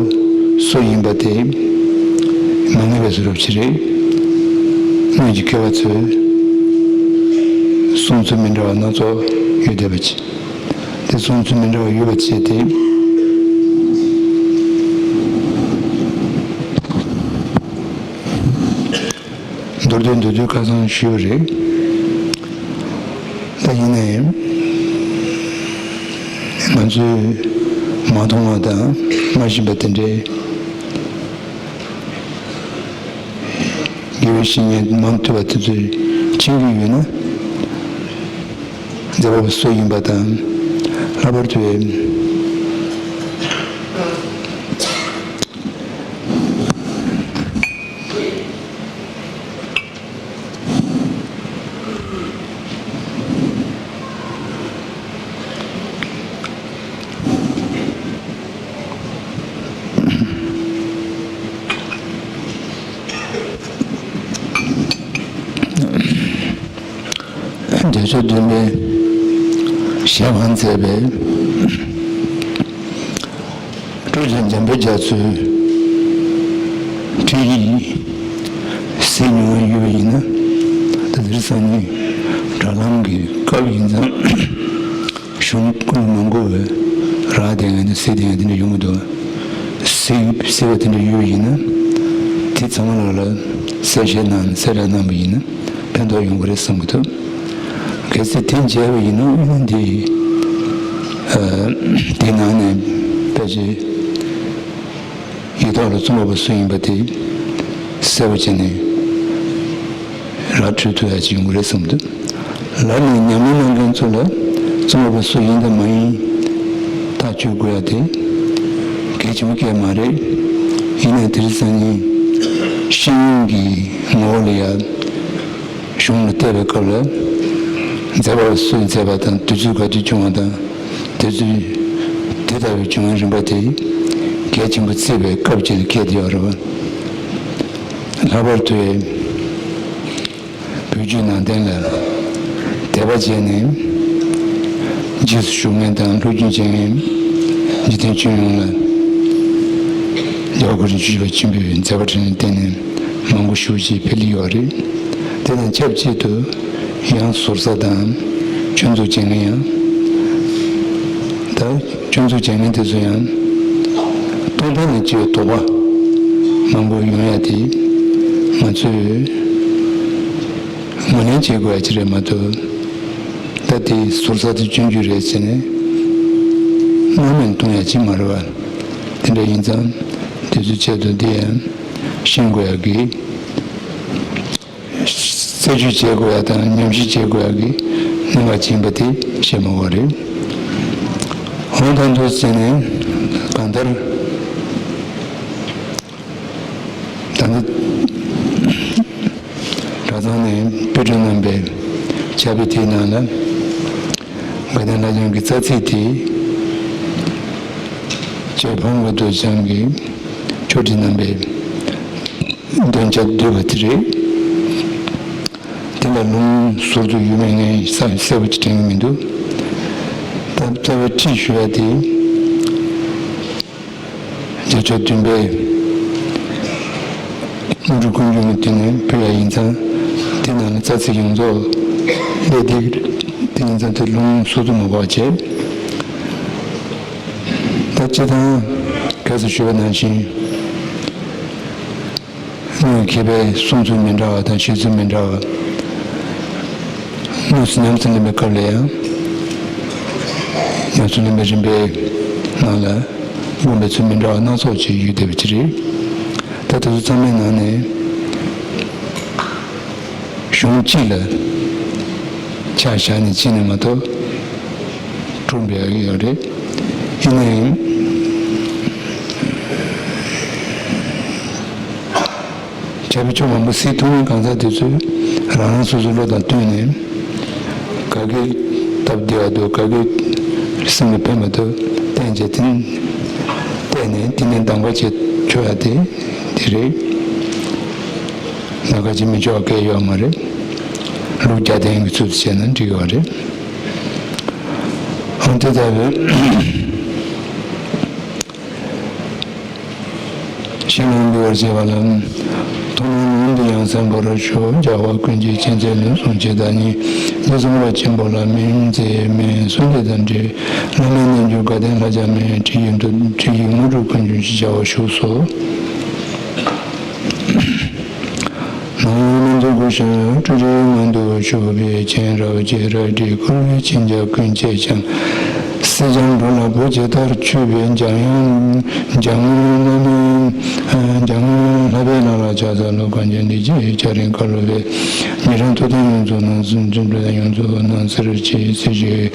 སུ་ཡིན་པ་དེ་མ་ངེས་པའི་བཟོ་འདྲ་ཅིག་རེད། སྔོན་གྱི་མཁས་པ་ཚོས་གསུང་ཚུལ་མི་འདྲ་བ་སྣ་ཚོགས་ཡོད་བསྡད་པ་ཅིག་དེ་གསུང་ཚུལ་མི་འདྲ་བ་ཡོད་པ་བྱས་ཏེ། མདོར་བསྡུས་མདོར་བསྡུས་ཁ་སང་ཞུས་པ་རེད། ད་ཡིན་ནའི་ང་ཚོས་མ་མཐོང་བ་དང་མ་ཤེས་པ་དེ་འདྲའི་དགེ་བའི་བཤེས་གཉེན་མང་ཐུབ་པ་དེ་ཚོས་མཁྱེན་གྱི་ཡོད་ན། མཛད་པ་པོ་སུ་ཡིན་པ་དང་། ལྷག་པར་དུ། རྒྱལ་མཆོག་བདུན་པའི་ཞལ་དབང་མཛད་པའི་སྤྲུལ་པ་འཇམ་དཔལ་རྒྱ་མཚོའི་ཁྲིད་ཡིག་གཟིགས་མྱོང་བ་ཡོད་པ་ཡིན་ན། ད་དེ་རིང་སང་ཉིན་དྲ་ལམ་གྱི་སྐབས་ཡིན་ཙང་གཞུང་ཀུན་མང་པོ་བས་རག་བསྡད་མཁན་དང་གཟིགས་བསྡད་མཁན་དེ་འདྲ་ཡོང་གི་འདུག་གཟིགས་གཟིགས་པ་དེ་འདྲ་ཡོད་པ་ཡིན་ན། དེ་ཚང་མ་ལ་ལ་གསལ་བཤད་གནང་གསལ་བསྒྲགས་གནང་བ་ཡིན་ན་ཕན་ཐོགས་ཡོང་གི་རེད་བསམ་གྱི་འདུག་གལ་སྲིད་དེ་མཇལ་བ་ཡིན་ན་འདི་ཨ་དེ་ནང་ནས་ཕལ་ཆེར་ཡིག་ཐོག་ལ་གཙུག་ལག་པ་སུ་ཡིན་པ་དེ་གསལ་པོ་བྱས་ནས་ར་འཕྲོད་ཐུབ་ཡ་ཅིག་ཡོང་གི་རེད་བསམ་གྱི་འདུག་ལར་ནས་ཉམས་ལེན་གནང་མཁན་ཚོ་ལ་གཙུག་ལག་པ་སུ་ཡིན་དང་མ་ཡིན་ཐག་གཅོད་དགོས་ཡ་དེ་གལ་ཆེན་པོ་གལ་མ་རེད། ཡིན་ནའི་དེ་རིང་སང་ཉིན་ཤེས་ཡོན་གྱི་ངོ་བོ་ལ་ཡ་གཞུང་ལ་བལྟས་པའི་སྐབས་ལ་མཛད་པ་སུས་མཛད་པ་དང་དུས་ཚོད་ག་དུས་བྱུང་བ་དང་། དེ་ཚོས་དེ་ལྟ་བུའི་བྱུང་བའི་རིམ་པ་དེ་གལ་ཆེན་པོ་བརྩིས་པའི་སྐབས་ཅིག་ལ་འཁེལ་བསྡད་ཡོད་རེད་པ། ལྷག་པར་དུ་བོད་བརྒྱུད་ནང་བསྟན་ལ་དད་པ་བྱས་ནས་རྗེས་སུ་ཞུགས་མཁན་དང་སློབ་སྦྱོང་བྱེད་མཁན་འཇིག་རྟེན་སྤྱི་ཡོངས་ལ་རྒྱལ་བ་གོ་རིམ་བཅུ་བཞི་པ་ཆེན་པོའི་མཛད་པ་འཕྲིན་ལས་བརྟེན་ནས་མང་པོ་ཞེ་པོ་ཅིག་ཕེབས་ཀྱི་ཡོད་རེད། དེ་དང་ཆབས་ཅིག་ཏུ། ཡང་ཟུར་ཟ་དང་སྐྱོན་འཛུགས་བྱེད་མཁན་ཡང་། ད་སྐྱོན་འཛུགས་བྱེད་མཁན་དེ་ཚོ་ཡང་སྟོང་ཐུན་ལ་སྐྱེ་བའི་དོགས་པ་མང་པོ་ཡོང་ཡ་དེ་ང་ཚོས་ངོས་ལེན་བྱེད་དགོས་ཡ་ཅིག་རེད་མ་གཏོགས། ད་དེ་ཟུར་ཟ་དང་སྐྱོན་བརྗོད་རེད་ཟེར་ནས་སྣང་མེད་གཏོང་ཡ་ཅིག་མ་རེད་པ། དེ་འདྲ་ཡིན་ཙང་དེ་ཚོའི་ཆེད་དུ་འདི་ཡང་ཤེས་དགོས་ཡ་གི། རྩད་གཅོད་བྱེད་དགོས་ཡ་དང་ཉམས་ཞིབ་བྱེད་དགོས་ཡ་གི་གནད་འགག་ཅིག་ཡིན་པ་དེ་བཤད་མ་དགོས་རེད། འོན་ཏང་དུ་བྱས་ནས་གང་ལྟར་ད་ནི་གྲྭ་ཚང་ནས་དཔེ་སྐྲུན་གནང་པའི་ཕྱག་དཔེ་དེའི་ནང་ལ་དགའ་ལྡན་ལྷ་བྱང་གི་རྩ་ཚིག་དེ་རྗེ་ཕག་མོ་རྡོ་རྗེ་འཆང་གིས་ཕྱོགས་སྒྲིག་གནང་པའི། འདོན་ཆ་བསྡུས་པ་དེ་རེད། དེ་ལ་ལུང་ཟུར་དུ་ཡོད་མེད་ངས་གསལ་པོ་ཅིག་དྲན་གྱི་མི་འདུག་ད་རྩ་བའི་ཁྲིད་ཞུ་ཡ་དེ་རྒྱལ་མཆོག་བདུན་པའི་དངོས་གྲུབ་ཀུན་འབྱུང་གི་དུས་ནས་ཕུལ་ཡ་ཡིན་ཙང་། དེ་ནང་ནས་རྩ་ཚིག་ཡོངས་རྫོགས་ལས་དེ་དེ་ཡིན་ཙང་དེ་ལུང་ཟུར་དུ་མ་འབོག་བྱས། ད་སྤྱིར་བཏང་གལ་སྲིད་ཞུས་པ་ནང་བཞིན། དངོས་མཁས་པའི་གསུང་ཚུལ་མི་འདྲ་བ་དང་བྱེད་ཚུལ་མི་འདྲ་བ། དངོས་སུ་ཉམས་སུ་ལེན་པའི་སྐབས་ལ་ཡང་། ཉམས་སུ་ལེན་པའི་རིམ་པའི་ནང་ལ་དགོངས་པའི་ཚུལ་མི་འདྲ་བ་སྣ་ཚོགས་ཅིག་ཡོད་བསྡད་པ་ཅིག་རེད། ད་དེ་ཚོ་ཚང་མའི་ནང་ནས་གཞུང་གཅིག་ལ་ཆ་བཞག་ནས་བྱས་ནས་མ་གཏོགས་གྲུབ་པ་ཡོད་རེད། ཡིན་ནའི། བྱ་བའི་ཕྱོགས་མང་པོ་གཟིགས་ཐུབ་མཁན་གང་ཟག་དེ་ཚོས་རང་རང་སོ་སོའི་བློ་དང་བསྟུན་ནས་ག་གི་སྟབས་བདེ་བ་འདུག་ག་གི་སེམས་ལ་ཕན་པ་འདུག་བསྟན་བྱས་དེ་བལྟས་ནས་དེ་ནས་གདམ་ག་བྱེད་ཆོག་ཡ་དེ་དེ་རེད། ལ་ཁ་ཅིག་མི་ཆོག་གི་ཡོད་མ་རེད། ལུགས་བརྒྱ་ལྡན་གྱི་ཚུལ་དུ་བྱས་ན་འགྲིག་ཡོད་རེད། འོན་ཏེ་ད་བས། ཞིང་ལ་འབུལ་བར་བྱེད་པ་ལ། ཐོག་མར་ལུང་འདི་ཡང་གསན་པར་ཞུ། རྒྱལ་བ་ཀུན་གྱི་མཁྱེན་བརྩེ་ནུས་གསུང་ཇི་ལྟར་ཉིད། ཉེར་གསུམ་པ་ཆེན་པོ་ལ་མིང་མཛད་མེད་གསོལ་འདེབས་དང་འབྲེལ། བླ་མའི་རྣལ་འབྱོར་དགའ་ལྡན་ལྷ་བརྒྱ་མའི་ཁྲིད་ཡིག་དངོས་གྲུབ་ཀུན་འབྱུང་ཞེས་བྱ་བ་བཞུགས་སོ། ནང་མཉམ་དུ་བསྐུལ་ཞིང་སྤྲོས་བྲལ་ངང་དུ་བཞུགས་པའི་མཁྱེན་རབ་རྗེ་རལ་གྲིས་བསྐོར་བའི་མཁྱེན་རྒྱ་ཀུན་སྐྱེས་ཀྱང་། སྲིད་འཇམ་འགྲོ་ལ་བོད་ཇི་ལྟར་མཆོད་པའི་འཇམ་དབྱངས། འཇམ་དབྱངས་བླ་མའི། འཇམ་དབྱངས་ལྷ་པའི་ལྷ་ལ་ཕྱག་འཚལ་ལོ། གངས་ཅན་བདེ་སྐྱིད་སྐྱ་རེངས་ཁ་ལོ་བའི། ཉན་རང་ཐུབ་བསྟན་ཡོངས་རྫོགས་སྣང་། འཛིན་གྲྭ་ཡོངས་རྫོགས་སྣང་ཟེར་ཅེས་ཟེར་ཞུས།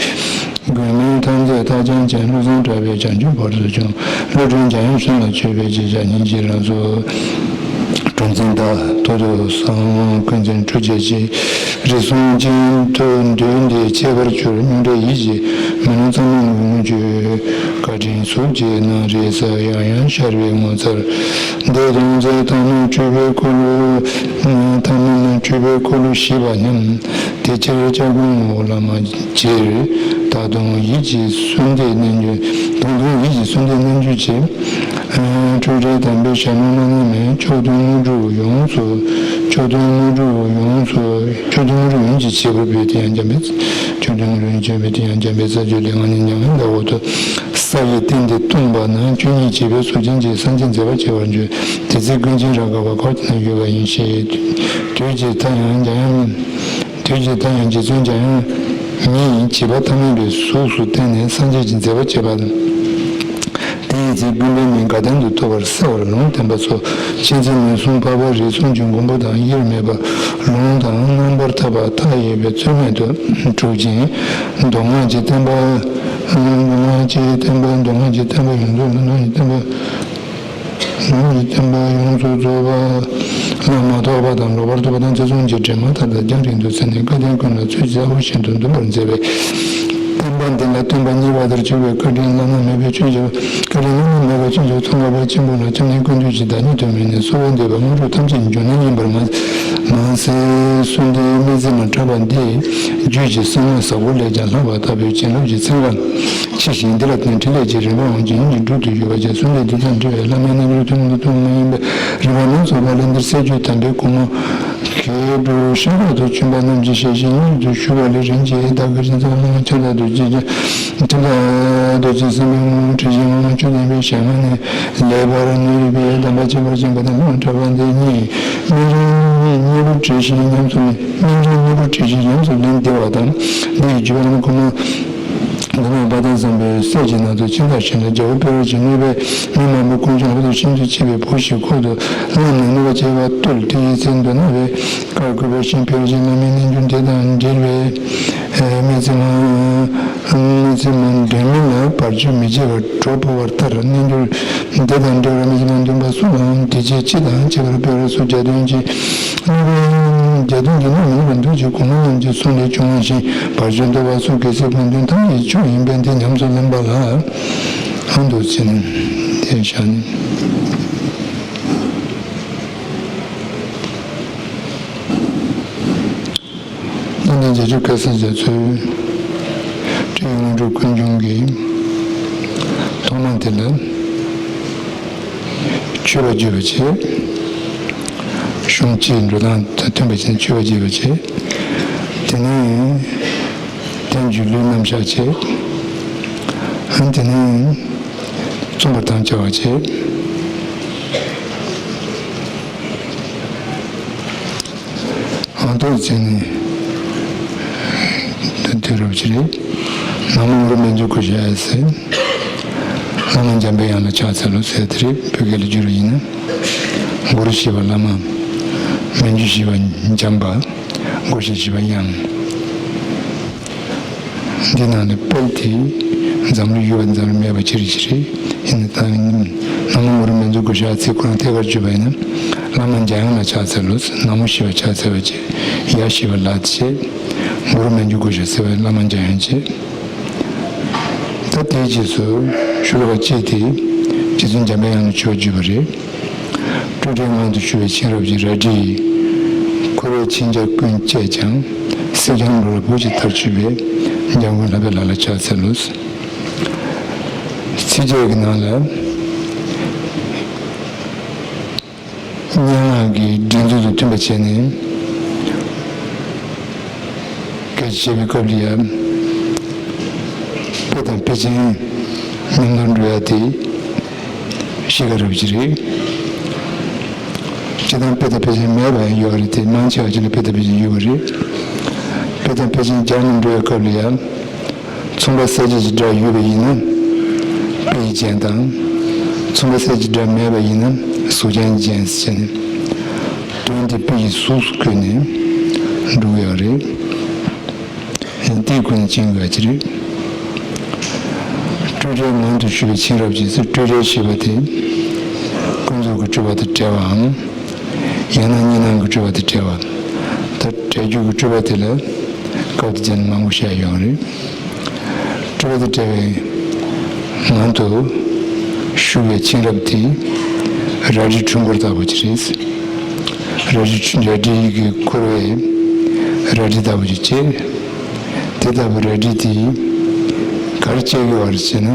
མགོན་མེད་མཐའ་མཛད་རྟགས་ཅན་ཅན། བློ་བཟང་གྲགས་པའི་བྱང་ཆུབ་བར་དུ་བྱུང་། བློ་གྲོས་འཇམ་དབྱངས་གཞན་ལ་མཆོད་པའི་རྗེས་བྱ་སྙིང་རྗེ་རང་གཟུགས། གྲུ་འཛིན་དག་ཐོག་ཏུ་སངས་ཀུན་འཛིན་ཁྲུ་ཆེ་ཆེ། རིགས་གསུམ་གཅིག་ཏུ་འདུས་འདི་ཁྱད་པར་གྱུར། སྙིང་རྗེ་ཡིད་ཀྱིས་མི་ནུབ་གཙང་མ་ངུ་ངུ་བརྗོད། བཀའ་དྲིན་གཟུགས་ཀྱི་སྣང་རིས་སུ་ཡང་ཡང་ཤར་བའི་ངོ་མཚར། འདི་དང་མཛད་ཐོག་མའི་སྤྲུལ་པའི་འཁོར་ལོ། ཐ་མ་ནི་སྤྲུལ་པའི་འཁོར་ལོ་བཞི་པ་སྙམ། དེ་ཕྱིར་སྐྱབས་མགོན་ངོ་བོ་བླ་མ་སྤྱིར། ད་དུང་ཡིད་ཀྱི་གསོལ་འདེབས་རྣལ་འབྱོར། ད་དུང་ཡིད་ཀྱི་གསོལ་འདེབས་རྣལ་འབྱོར་གྱི། སྤྲོས་བྲལ་དམ་པའི་ཞལ་ལུང་བླ་ན་མེད། མཆོག་ཐུན་དངོས་གྲུབ་ཡོངས་སུ། མཆོག་ཐུན་དངོས་གྲུབ་ཡོངས་སུ། མཆོག་ཐུན་དངོས་གྲུབ་ཡོངས་ཀྱི་བྱེད་པོ་བོད་དེ་ཡང་འཇམ་པའི། མཆོག་ཐུན་དངོས་གྲུབ་ཡོངས་བྱེད་པོ་དེ་ཡང་འཇམ་པའི་ས་བཅུ་ལས་ང་ནི་མྱ་ངན་འདའ་འོ་དོ། ས་ཡི་སྟེང་དེ་སྟོང་པ་ན། ཆོས་ཉིད་བྱེད་པའི་གཟུགས་ཅན་གྱི། སངས་རྒྱས་མཛད་པ་བྱེ་བར་འཇུག་དེ་ཚེ་ཀུན་མཁྱེན་རབ་དགའ་བ་འཁོར་དེ་ན་ཡོད་པ་ཡིན་ཞེས། དུས་ཀྱི་མཐའ་ཡང་འཇམ་དབྱངས། དུས་ཀྱི་མཐའ་ཡང་རྗེ་བཙུན་འཇམ་དབྱངས་ཉིད་བྱིས་པ་ཐ་མལ་པའི་གཟུགས་སུ་བསྟན་ནས་སངས་རྒྱས་ཀྱི་མཛད་པ་བྱེད་པ་དང་། དེའི་ཚེ་ཀུན་ལྡན་ནི་དགའ་ལྡན་དུ་ཐོབ་པར་གསལ་བར་ལུང་བསྟན་པ་སོགས་མཁྱེན་བརྩེ་ནུས་གསུམ་འཕགས་པ་རིགས་གསུམ་གྱི་མགོན་པོ་དང་དབྱེར་མེད་པ་ལུང་དང་རྣམ་པར་ཐར་པ་མཐའ་ཡས་པའི་ཚུལ་རྨད་དུ་གྲུབ་ཅིང་། མདོ་སྔགས་ཀྱི་བསྟན་པ། མདོ་སྔགས་ཀྱི་བསྟན་པ། མདོ་སྔགས་ཀྱི་བསྟན་པ་ཡོངས་རྫོགས། མདོ་སྔགས་ཀྱི་བསྟན་པ། ལམ་གྱི་བསྟན་པ་ཡོངས་སུ་རྫོགས་པ་ལ་མ་ཐོགས་པ་དང་ལོག་པར་རྟོག་པ་དང་ཚེ་བཟུང་གི་དྲི་མ་མཐའ་དག་རྒྱང་རིང་དུ་བསལ་ནས་སྐལ་ལྡན་ཀུན་ལ་ཚུལ་གསལ་པོ་བཞིན་དུ་འདུམ་པར་མཛད་པའི་བསྟན་པ་འདི་ལ་སྟོན་པ་གཉིས་པ་ལྟར་གྱུར་པའི་བཀའ་དྲིན་བླ་ན་མེད་པའི་ཆོས་ཀྱི་བཀའ་དྲིན་བླ་ན་མེད་པའི་ཆོས་ཀྱི་ཚོགས་འགག་པ་ཆེན་པོ་ལ་སྐྱབས་གནས་ཀུན་འདུས་ཀྱི་བདག་ཉིད་དུ་མོས་ནས་གསོལ་བ་འདེབས་པ་དངོས་གྲུབ་ཐམས་ཅད་འབྱུང་གནས་ཡིན་པར་མ་མ་ཟད། གསོལ་འདེབས་སྨོན་ཚིག་མ་འཁྲབ་པ་འདི་རྒྱུད་ཀྱི་གསང་སྔགས་ཟབ་པོ་ལས་ཀྱང་ལྷག་པ་ལྟ་བུའི་བྱིན་རླབས་ཀྱི་ཚན་ཁ། ཆེ་ཞིང་འདི་ལ་བརྟེན་ཕྲིན་ལས་ཀྱི་རིམ་པའང་ཇི་སྙེད་ཅིག་སྒྲུབ་ཏུ་ཡོད་པ་བཅས་གསོལ་འདེབས་འདི་དང་འབྲེལ་བའི་བླ་མའི་རྣལ་འབྱོར་ཐུན་མོང་དང་ཐུན་མོང་མ་ཡིན་པའི་རིམ་པ་སྣ་ཚོགས་པ་ལ་འདིར་གསལ་བརྗོད་དམ་པའི་སྒོ་མོ་གས་འགྲོ་ཤིན་ཏུ་ཆུན་པ་རྣམས་ཀྱི་ཞལ་བཞེས་སྙིང་དུ་ཞུ་བ་ལས་རིན་ཆེན་བདག་གི་རིན་ཆེན་བླ་མ་ཁྱབ་བདག་རྡོ་རྗེ་ཁྱབ་བདག་རྡོ་རྗེ་སེམས་དཔའི་ངོ་བོ་བྲི་ཞིང་ངོ་བོ་ཆོས་ལྡན་པའི་ཞལ་སྔ་ནས་ལེགས་པར་ནུས་པའི་གདམས་པ་ཁྱད་པར་ཅན་པ་དང་ལུང་འདྲ་བ་འདི་ཉིད་སྨིན་ཅིང་སྙིང་པོ་བྲི་ཞིང་ཉམས་སུ་ལེན། སྨིན་ཅིང་སྙིང་པོ་བྲི་ཞིང་ཉམས་སུ་ལེན་བདེ་བ་དང་། འདི་ཡི་བརྒྱུད་པ་རིམ་གོང་མ། མདོ་སྔགས་དཔལ་ལྡན་བཟང་པོའི་སྲས་ཀྱི་ནང་དུ་ཕྱིན་པ་བཞིན་དུ་རྒྱལ་པོ་དཔལ་རི་ཆེན་གཉིས་པས་མི་མང་པོ་དཀོན་མཆོག་ལྷ་དང་ཤིན་ཏུ་གཅེས་པའི་བུ་ཞིག་ཁོག་ཏུ་བླངས་ནས་གནོད་པ་བྱས་པ་བཏུལ། དེའི་ཚེ་མདོ་སྔགས་པའི་བཀའ་བསྐུལ་བ་བཞིན་དཔལ་རི་ཆེན་བླ་མའི་རྣལ་འབྱོར་འདི་དང་འབྲེལ་བའི་སྨོན་ཚིག་མ་སྨོན་ཚིག་མ་འདོན་མིན་ལ་བར་ཆད་མི་བྱེད་པར་གྲོགས་པོ་བ་ལྟར་རྣལ་འབྱོར་འདི་དང་འབྲེལ་བའི་སྨོན་ཚིག་མ་འདོན་པ་སུ་ལའང་འདི་ཆེ་སྤྱི་དང་བཅས་པར་སྤེལ་བར་སོ་བརྒྱ་དོན་གྱི་གནོད་པ་བརྒྱ་དོན་གྱི་གནོད་མི་ནུས་པ་འདུག་ཅེས་གོང་མ་རྣམས་ཀྱི་གསུང་ལས་བྱུང་བ་བཞིན་བར་ཆད་བཟློག་པ་སོགས་གལ་སྲིད་ཕན་ཚུན་ཐམས་ཅད་མཆོག་ཡིན་པས་འདི་ཉམས་སུ་ལེན་པ་ལ་ཨ་འདུག་ཅེས་ནས་དེ་བཞག་ནས། ད་ནི་རྗེས་འཇུག་སྐལ་བཟང་རྒྱ་མཚོའི་སྤྲེའུ་དངོས་གྲུབ་ཀུན་འབྱུང་གི་ཐོག་མ་དེ་ལ་མཆོད་པ་བརྗོད་པ་བྱས། གཞུང་སྤྱིའི་འགྲོ་སྟངས་དང་མཐུན་པ་བྱས་ནས་མཆོད་པ་བརྗོད་པ་བྱས། དེ་ནས་དེ་མཇུག་ལུས་རྣམ་གཞག་བྱས། ཨ་ནི་དེ་ནས་རྩོམ་པར་དམ་བཅའ་བ་བྱས། མ་གཏོགས་བྱས་ནས་དུས་རབས་ཅི་རེད། ནག་མོ་གུ་རུ་མཉྫུ་གུ་ཤ་ཡ་ཟེར། བླ་མ་འཇམ་པའི་དབྱངས་ལ་ཕྱག་འཚལ་ལོ་ཟེར་དེ་རེད། བོད་སྐད་ལ་བསྒྱུར་བ་ཡིན་ན། གུ་རུ་ཞེས་པ་བླ་མ། མཉྫུ་ཞེས་པ་འཇམ་པ། གུ་ཤ་ཞེས་པ་དབྱངས། འདི་ནང་ནས་དཔལ་དེ་འཛམ་གླིང་ཡོད་པ་འཛམ་གླིང་མེད་པ་ཅི་རེད་ཅི་རེད། ཡིན་ན་ད་ནག་མོ་གུ་རུ་མཉྫུ་གུ་ཤ་ཡ་ཚིག་ཁོ་རང་ཐད་ཀར་བརྗོད་པ་ཡིན་ན། བླ་མ་འཇམ་དབྱངས་ལ་ཕྱག་འཚལ་ལོ། ནག་མོ་ཞེས་པ་ཕྱག་འཚལ་བ་བྱས། ཡ་ཞེས་པ་ལ་བྱས། གུ་རུ་མཉྫུ་གུ་ཤ་ཟེར་བའི་བླ་མ་འཇམ་དབྱངས་བྱས། ད་དེའི་རྗེས་སུ་ཤོ་ལོ་ཀ་གཅིག་དེ་རྗེ་བཙུན་འཇམ་པའི་དབྱངས་ལ་ཆོས་བརྗོད་པ་རེད། སྤྲོས་བྲལ་ངང་དུ་བཞུགས་པའི་མཁྱེན་རབ་ཀྱི་རལ་གྲི་ཡིས། འཁོར་བའི་འཆིང་རྒྱ་ཀུན་བཅད་ཀྱང་། སྲེག་ཀྱང་འགྲོ་རིགས་བོད་ཀྱི་མཐར་གཅོད་པའི། འཇམ་མགོན་ལྷ་པའི་ལྷ་ལ་ཕྱག་འཚལ་ལོ། ཚིགས་བཅད་ཀྱི་ནང་ལ། སྙན་ངག་གི་སྒྲིག་འཛུགས་དང་མཐུན་པ་བྱས་ནས། སྐད་ཆ་བཤད་པའི་སྐབས་ལ་ཡང་། དཔེ་དང་དཔེ་ཅན་མཉམ་དུ་འགྲོ་ཡ་དེ་གཤིས་ཀ་རབ་ཅིག་རེད། སྤྱིར་བཏང་དཔེ་དང་དཔེ་ཅན་མེད་པ་ཡང་ཡོད་རེད་དེ། མང་ཆེ་བ་ཅིག་ལ་དཔེ་དང་དཔེ་ཅན་ཡོད་པ་རེད། དཔེ་དང་དཔེ་ཅན་སྦྱར་ནས་འགྲོ་ཡ་སྐབས་ལ་ཡང་། མཚུངས་པ་གསལ་བྱེད་ཀྱི་སྒྲ་ཡོད་པ་ཡིན་ན་དཔེ་ཡི་རྒྱན་དང་། མཚུངས་པ་གསལ་བྱེད་ཀྱི་སྒྲ་མེད་པ་ཡིན་ན་གཟུགས་ཅན་གྱི་རྒྱན་ཟེར་བྱས་ནས། དོན་དེ་དཔེ་ཡི་གཟུགས་སུ་བཀོད་ནས་འགྲོ་གི་ཡོད་རེད། ཡང་དེའི་སྒོ་ནས་མཁྱེན་དགོས་ཀྱི་རེད། སྤྲོས་བྲལ་ངང་དུ་བཞུགས་པའི་མཁྱེན་རབ་ཀྱི་ཚེ། སྤྲོས་བྲལ་ཞེས་པ་དེ་ཀུན་རྫོབ་ཀྱི་སྤྲོས་པ་དང་བྲལ་བའམ། ཡང་ན་གཉིས་སྣང་གི་སྤྲོས་པ་དང་བྲལ་བ། ད་བྲལ་འགྱུར་གྱི་སྤྲོས་པ་དེ་ལ་སྐབས་དེ་ཙམ་མང་པོ་བཤད་ཡོད་རེད། སྤྲོས་པ་དང་བྲལ་བའི་ངང་དུ་བཞུགས་པའི་མཁྱེན་རབ་དེ་རལ་གྲིའི་འཁྲུལ་འཁོར་ལྟ་བུ་ཅིག་རེད། རལ་གྲི་རལ་གྲི་ཡི་གེ་འཁོར་བའི་རལ་གྲི་ལྟ་བུ་ཅིག་བྱས། དེ་ལྟ་བུའི་རལ་གྲི་དེ་ག་རེ་བཅད་ཀྱི་ཡོད་རེད་ཟེར་ན།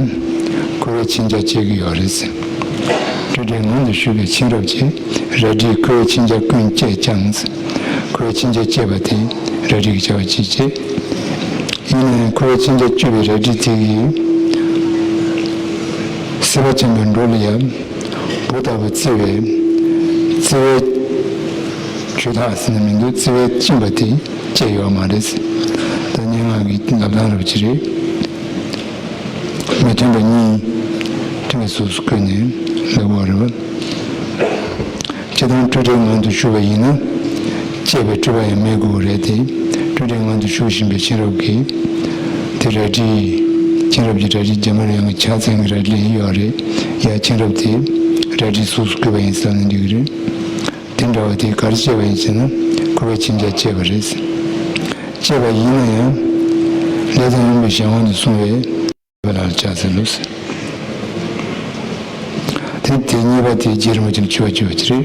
འཁོར་བའི་འཆིང་རྒྱ་བཅད་ཀྱི་ཡོད་རེད། སྤྲོས་བྲལ་ངང་དུ་བཞུགས་པའི་མཁྱེན་རབ་ཀྱིས། རལ་གྲིས་འཁོར་བའི་འཆིང་རྒྱ་ཀུན་བཅད་ཀྱང་། འཁོར་བའི་འཆིང་རྒྱ་བཅད་པ་དེ་རལ་གྲི་གིས་བཅད་པ་ཅིག་བྱས། ཡིན་ན་ཡང་འཁོར་བའི་འཆིང་རྒྱ་གཅོད་པའི་རལ་གྲི་དེ་གིས་སྲིད་པ་ཆེན་པོའི་འགྲོ་ལ་ཡང་བུ་ལྟ་བུ་བརྩི་བའི། བརྩི་བའི་ཇུས་ཐག་ཟེར་ན་མི་འདུག་བརྩི་བའི་གཅིན་པ་དེ་བཅད་ཡོད་མ་རེད། ད་སྙན་ངག་གི་ལབ་སྟངས་རབ་ཅིག་རེད། མི་མཐུན་པ་གཉིས་མཐུན་པའི་གཟུགས་སུ་བཀོད་ནས་ལབ་པ་རེད་བ། སྤྱིར་བཏང་སྤྲོས་བྲལ་ངང་དུ་བཞུགས་པ་ཡིན་ན། བཅད་པའི་སྤྲོས་པ་ཡང་མེད་དགོས་པ་རེད་དེ། སྤྲོས་བྲལ་ངང་དུ་བཞུགས་བཞིན་པའི་མཁྱེན་རབ་ཀྱིས། དེ་རལ་གྲི། མཁྱེན་རབ་ཀྱི་རལ་གྲི་རྗེ་མོ་ཡང་གི་ཕྱག་མཚན་གྱི་རལ་གྲི་ཡོད་རེད། ཡ་མཁྱེན་རབ་དེ་རལ་གྲིའི་གཟུགས་སུ་བཀོད་པ་ཡིན་ཟེར་ན་འགྲིག་གི་རེད། དེ་འདྲ་བ་དེ་ག་རེ་བྱས་པ་ཡིན་ཟེར་ན། འཁོར་བའི་འཆིང་རྒྱ་བཅད་པ་རེད། བཅད་པ་ཡིན་ན་ཡང་། ལས་དང་ཡོན་པོའི་གཞན་དབང་དུ་སོང་བའི། ལ་ཕྱག་འཚལ་ལོ། དེ་དེ་གཉིས་པ་དེ་རྗེ་རིན་པོ་ཆེ་ནས་ཆུ་བ་བཅུ་བ་ཅི་རེད།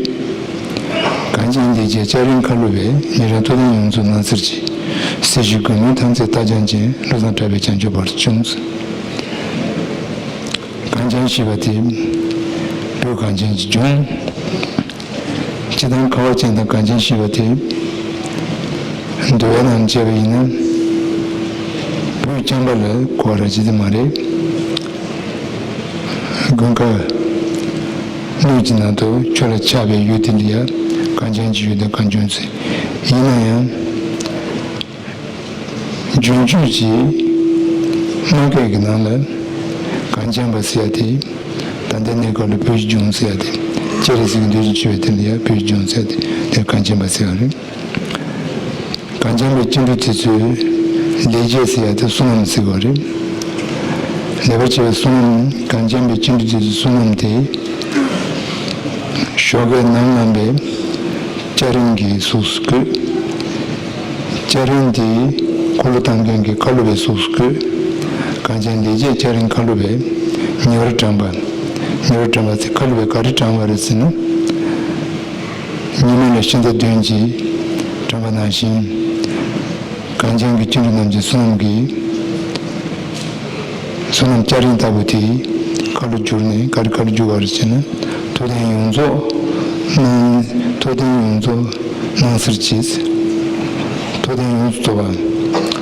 གངས་ཅན་ལེགས་བྱས་སྐྱ་རེངས་ཁ་ལོ་བས། ཉེ་རིང་མཐོ་ལྡན་ཡོངས་རྫོགས་སྣང་སར་གྱིས། སྲིད་ཞིའི་རྒུད་མུན་ཐམས་ཅད་རྟ་རྐྱང་ཅན། བློ་བཟང་གྲགས་པའི་བྱང་ཆུབ་བར་དུ་བྱུང་། གངས་ཅན་ཞེས་པ་དེ་བོད་གངས་ཅན་གྱི་ལྗོངས། སྤྱིར་བཏང་ཁ་བ་ཅན་དང་གངས་ཅན་ཞེས་པ་དེ་འདུལ་བའི་ནང་བྱས་པ་ཡིན་ན། བོད་རྐྱང་པ་ལ་གོ་བ་རག་ཅི་དེ་མ་རེད། དགུན་ཁ་སྣོད་ཀྱི་ནང་དུ་ཆུ་ལ་ཆགས་པའི་ཡུལ་དེ་ལ་ཡང་གངས་ཅན་གྱི་ཡུལ་དུ་གངས་ལྗོངས་ཟེར། ཡིན་ན་ཡང་། རྒྱུན་སྤྱོད་ཀྱི་སྨྲ་སྐད་ཀྱི་ནང་ལ་གངས་ཅན་པ་ཟེར་ཡ་དེ། ད་ལྟའི་གནས་སྐབས་ལ་བོད་ཀྱི་ལྗོངས་ཟེར་ཡ་དེ། སྤྱན་རས་གཟིགས་འདུལ་ཞིང་མཆོད་པའི་དེ་ལ་ཡང་བོད་ཀྱི་ལྗོངས་ཟེར་ཡ་དེ། དེ་གངས་ཅན་པ་ཟེར་བ་རེད། གངས་ཅན་པའི་སྤྱི་འགྲོ་དེ་ཚོའི་ལེགས་བྱས་ཟེར་ཡ་དེ་བསོད་ནམས་ཟེར་བ་རེད། ལེགས་པར་བྱས་པའི་བསོད་ནམས། གངས་ཅན་པའི་སྤྱི་འགྲོ་དེ་ཚོའི་བསོད་ནམས་དེ། ཞོགས་ཀས་ནམ་ལངས་པའི་སྐྱ་རེངས་ཀྱི་གཟུགས་སུ་བཀོད། སྐྱ་རེངས་དེ་འཁོར་ལོ་བསྡམ་མཁན་གྱི་ཁ་ལོ་བའི་གཟུགས་སུ་བཀོད། གངས་ཅན་ལེགས་བྱས་སྐྱ་རེངས་ཁ་ལོ་བས། ཉེ་བར་བགྲངས་པ། ཉེ་བར་བགྲངས་པ་ཟེར། ཁ་ལོ་བས་ག་རེ་བགྲངས་པ་རེད་ཟེར་ན། ཉི་མ་ལ་ཤིང་རྟ་བདུན་གྱིས་བགྲངས་པ་ནང་བཞིན། གངས་ཅན་གྱི་སྤྱི་འགྲོ་རྣམས་ཀྱི་བསོད་ནམས་ཀྱི། བསོད་ནམས་སྐྱ་རེངས་ལྟ་བུ་དེ་ཁ་ལོ་བསྒྱུར་ནས། ག་རེ་ཁ་ལོ་བསྒྱུར་བ་རེད་ཟེར་ན། མཐོ་ལྡན་ཡོངས་རྫོགས་སྣང་། མཐོ་ལྡན་ཡོངས་རྫོགས་སྣང་སར་གྱིས། མཐོ་ལྡན་ཡོངས་སུ་རྫོགས་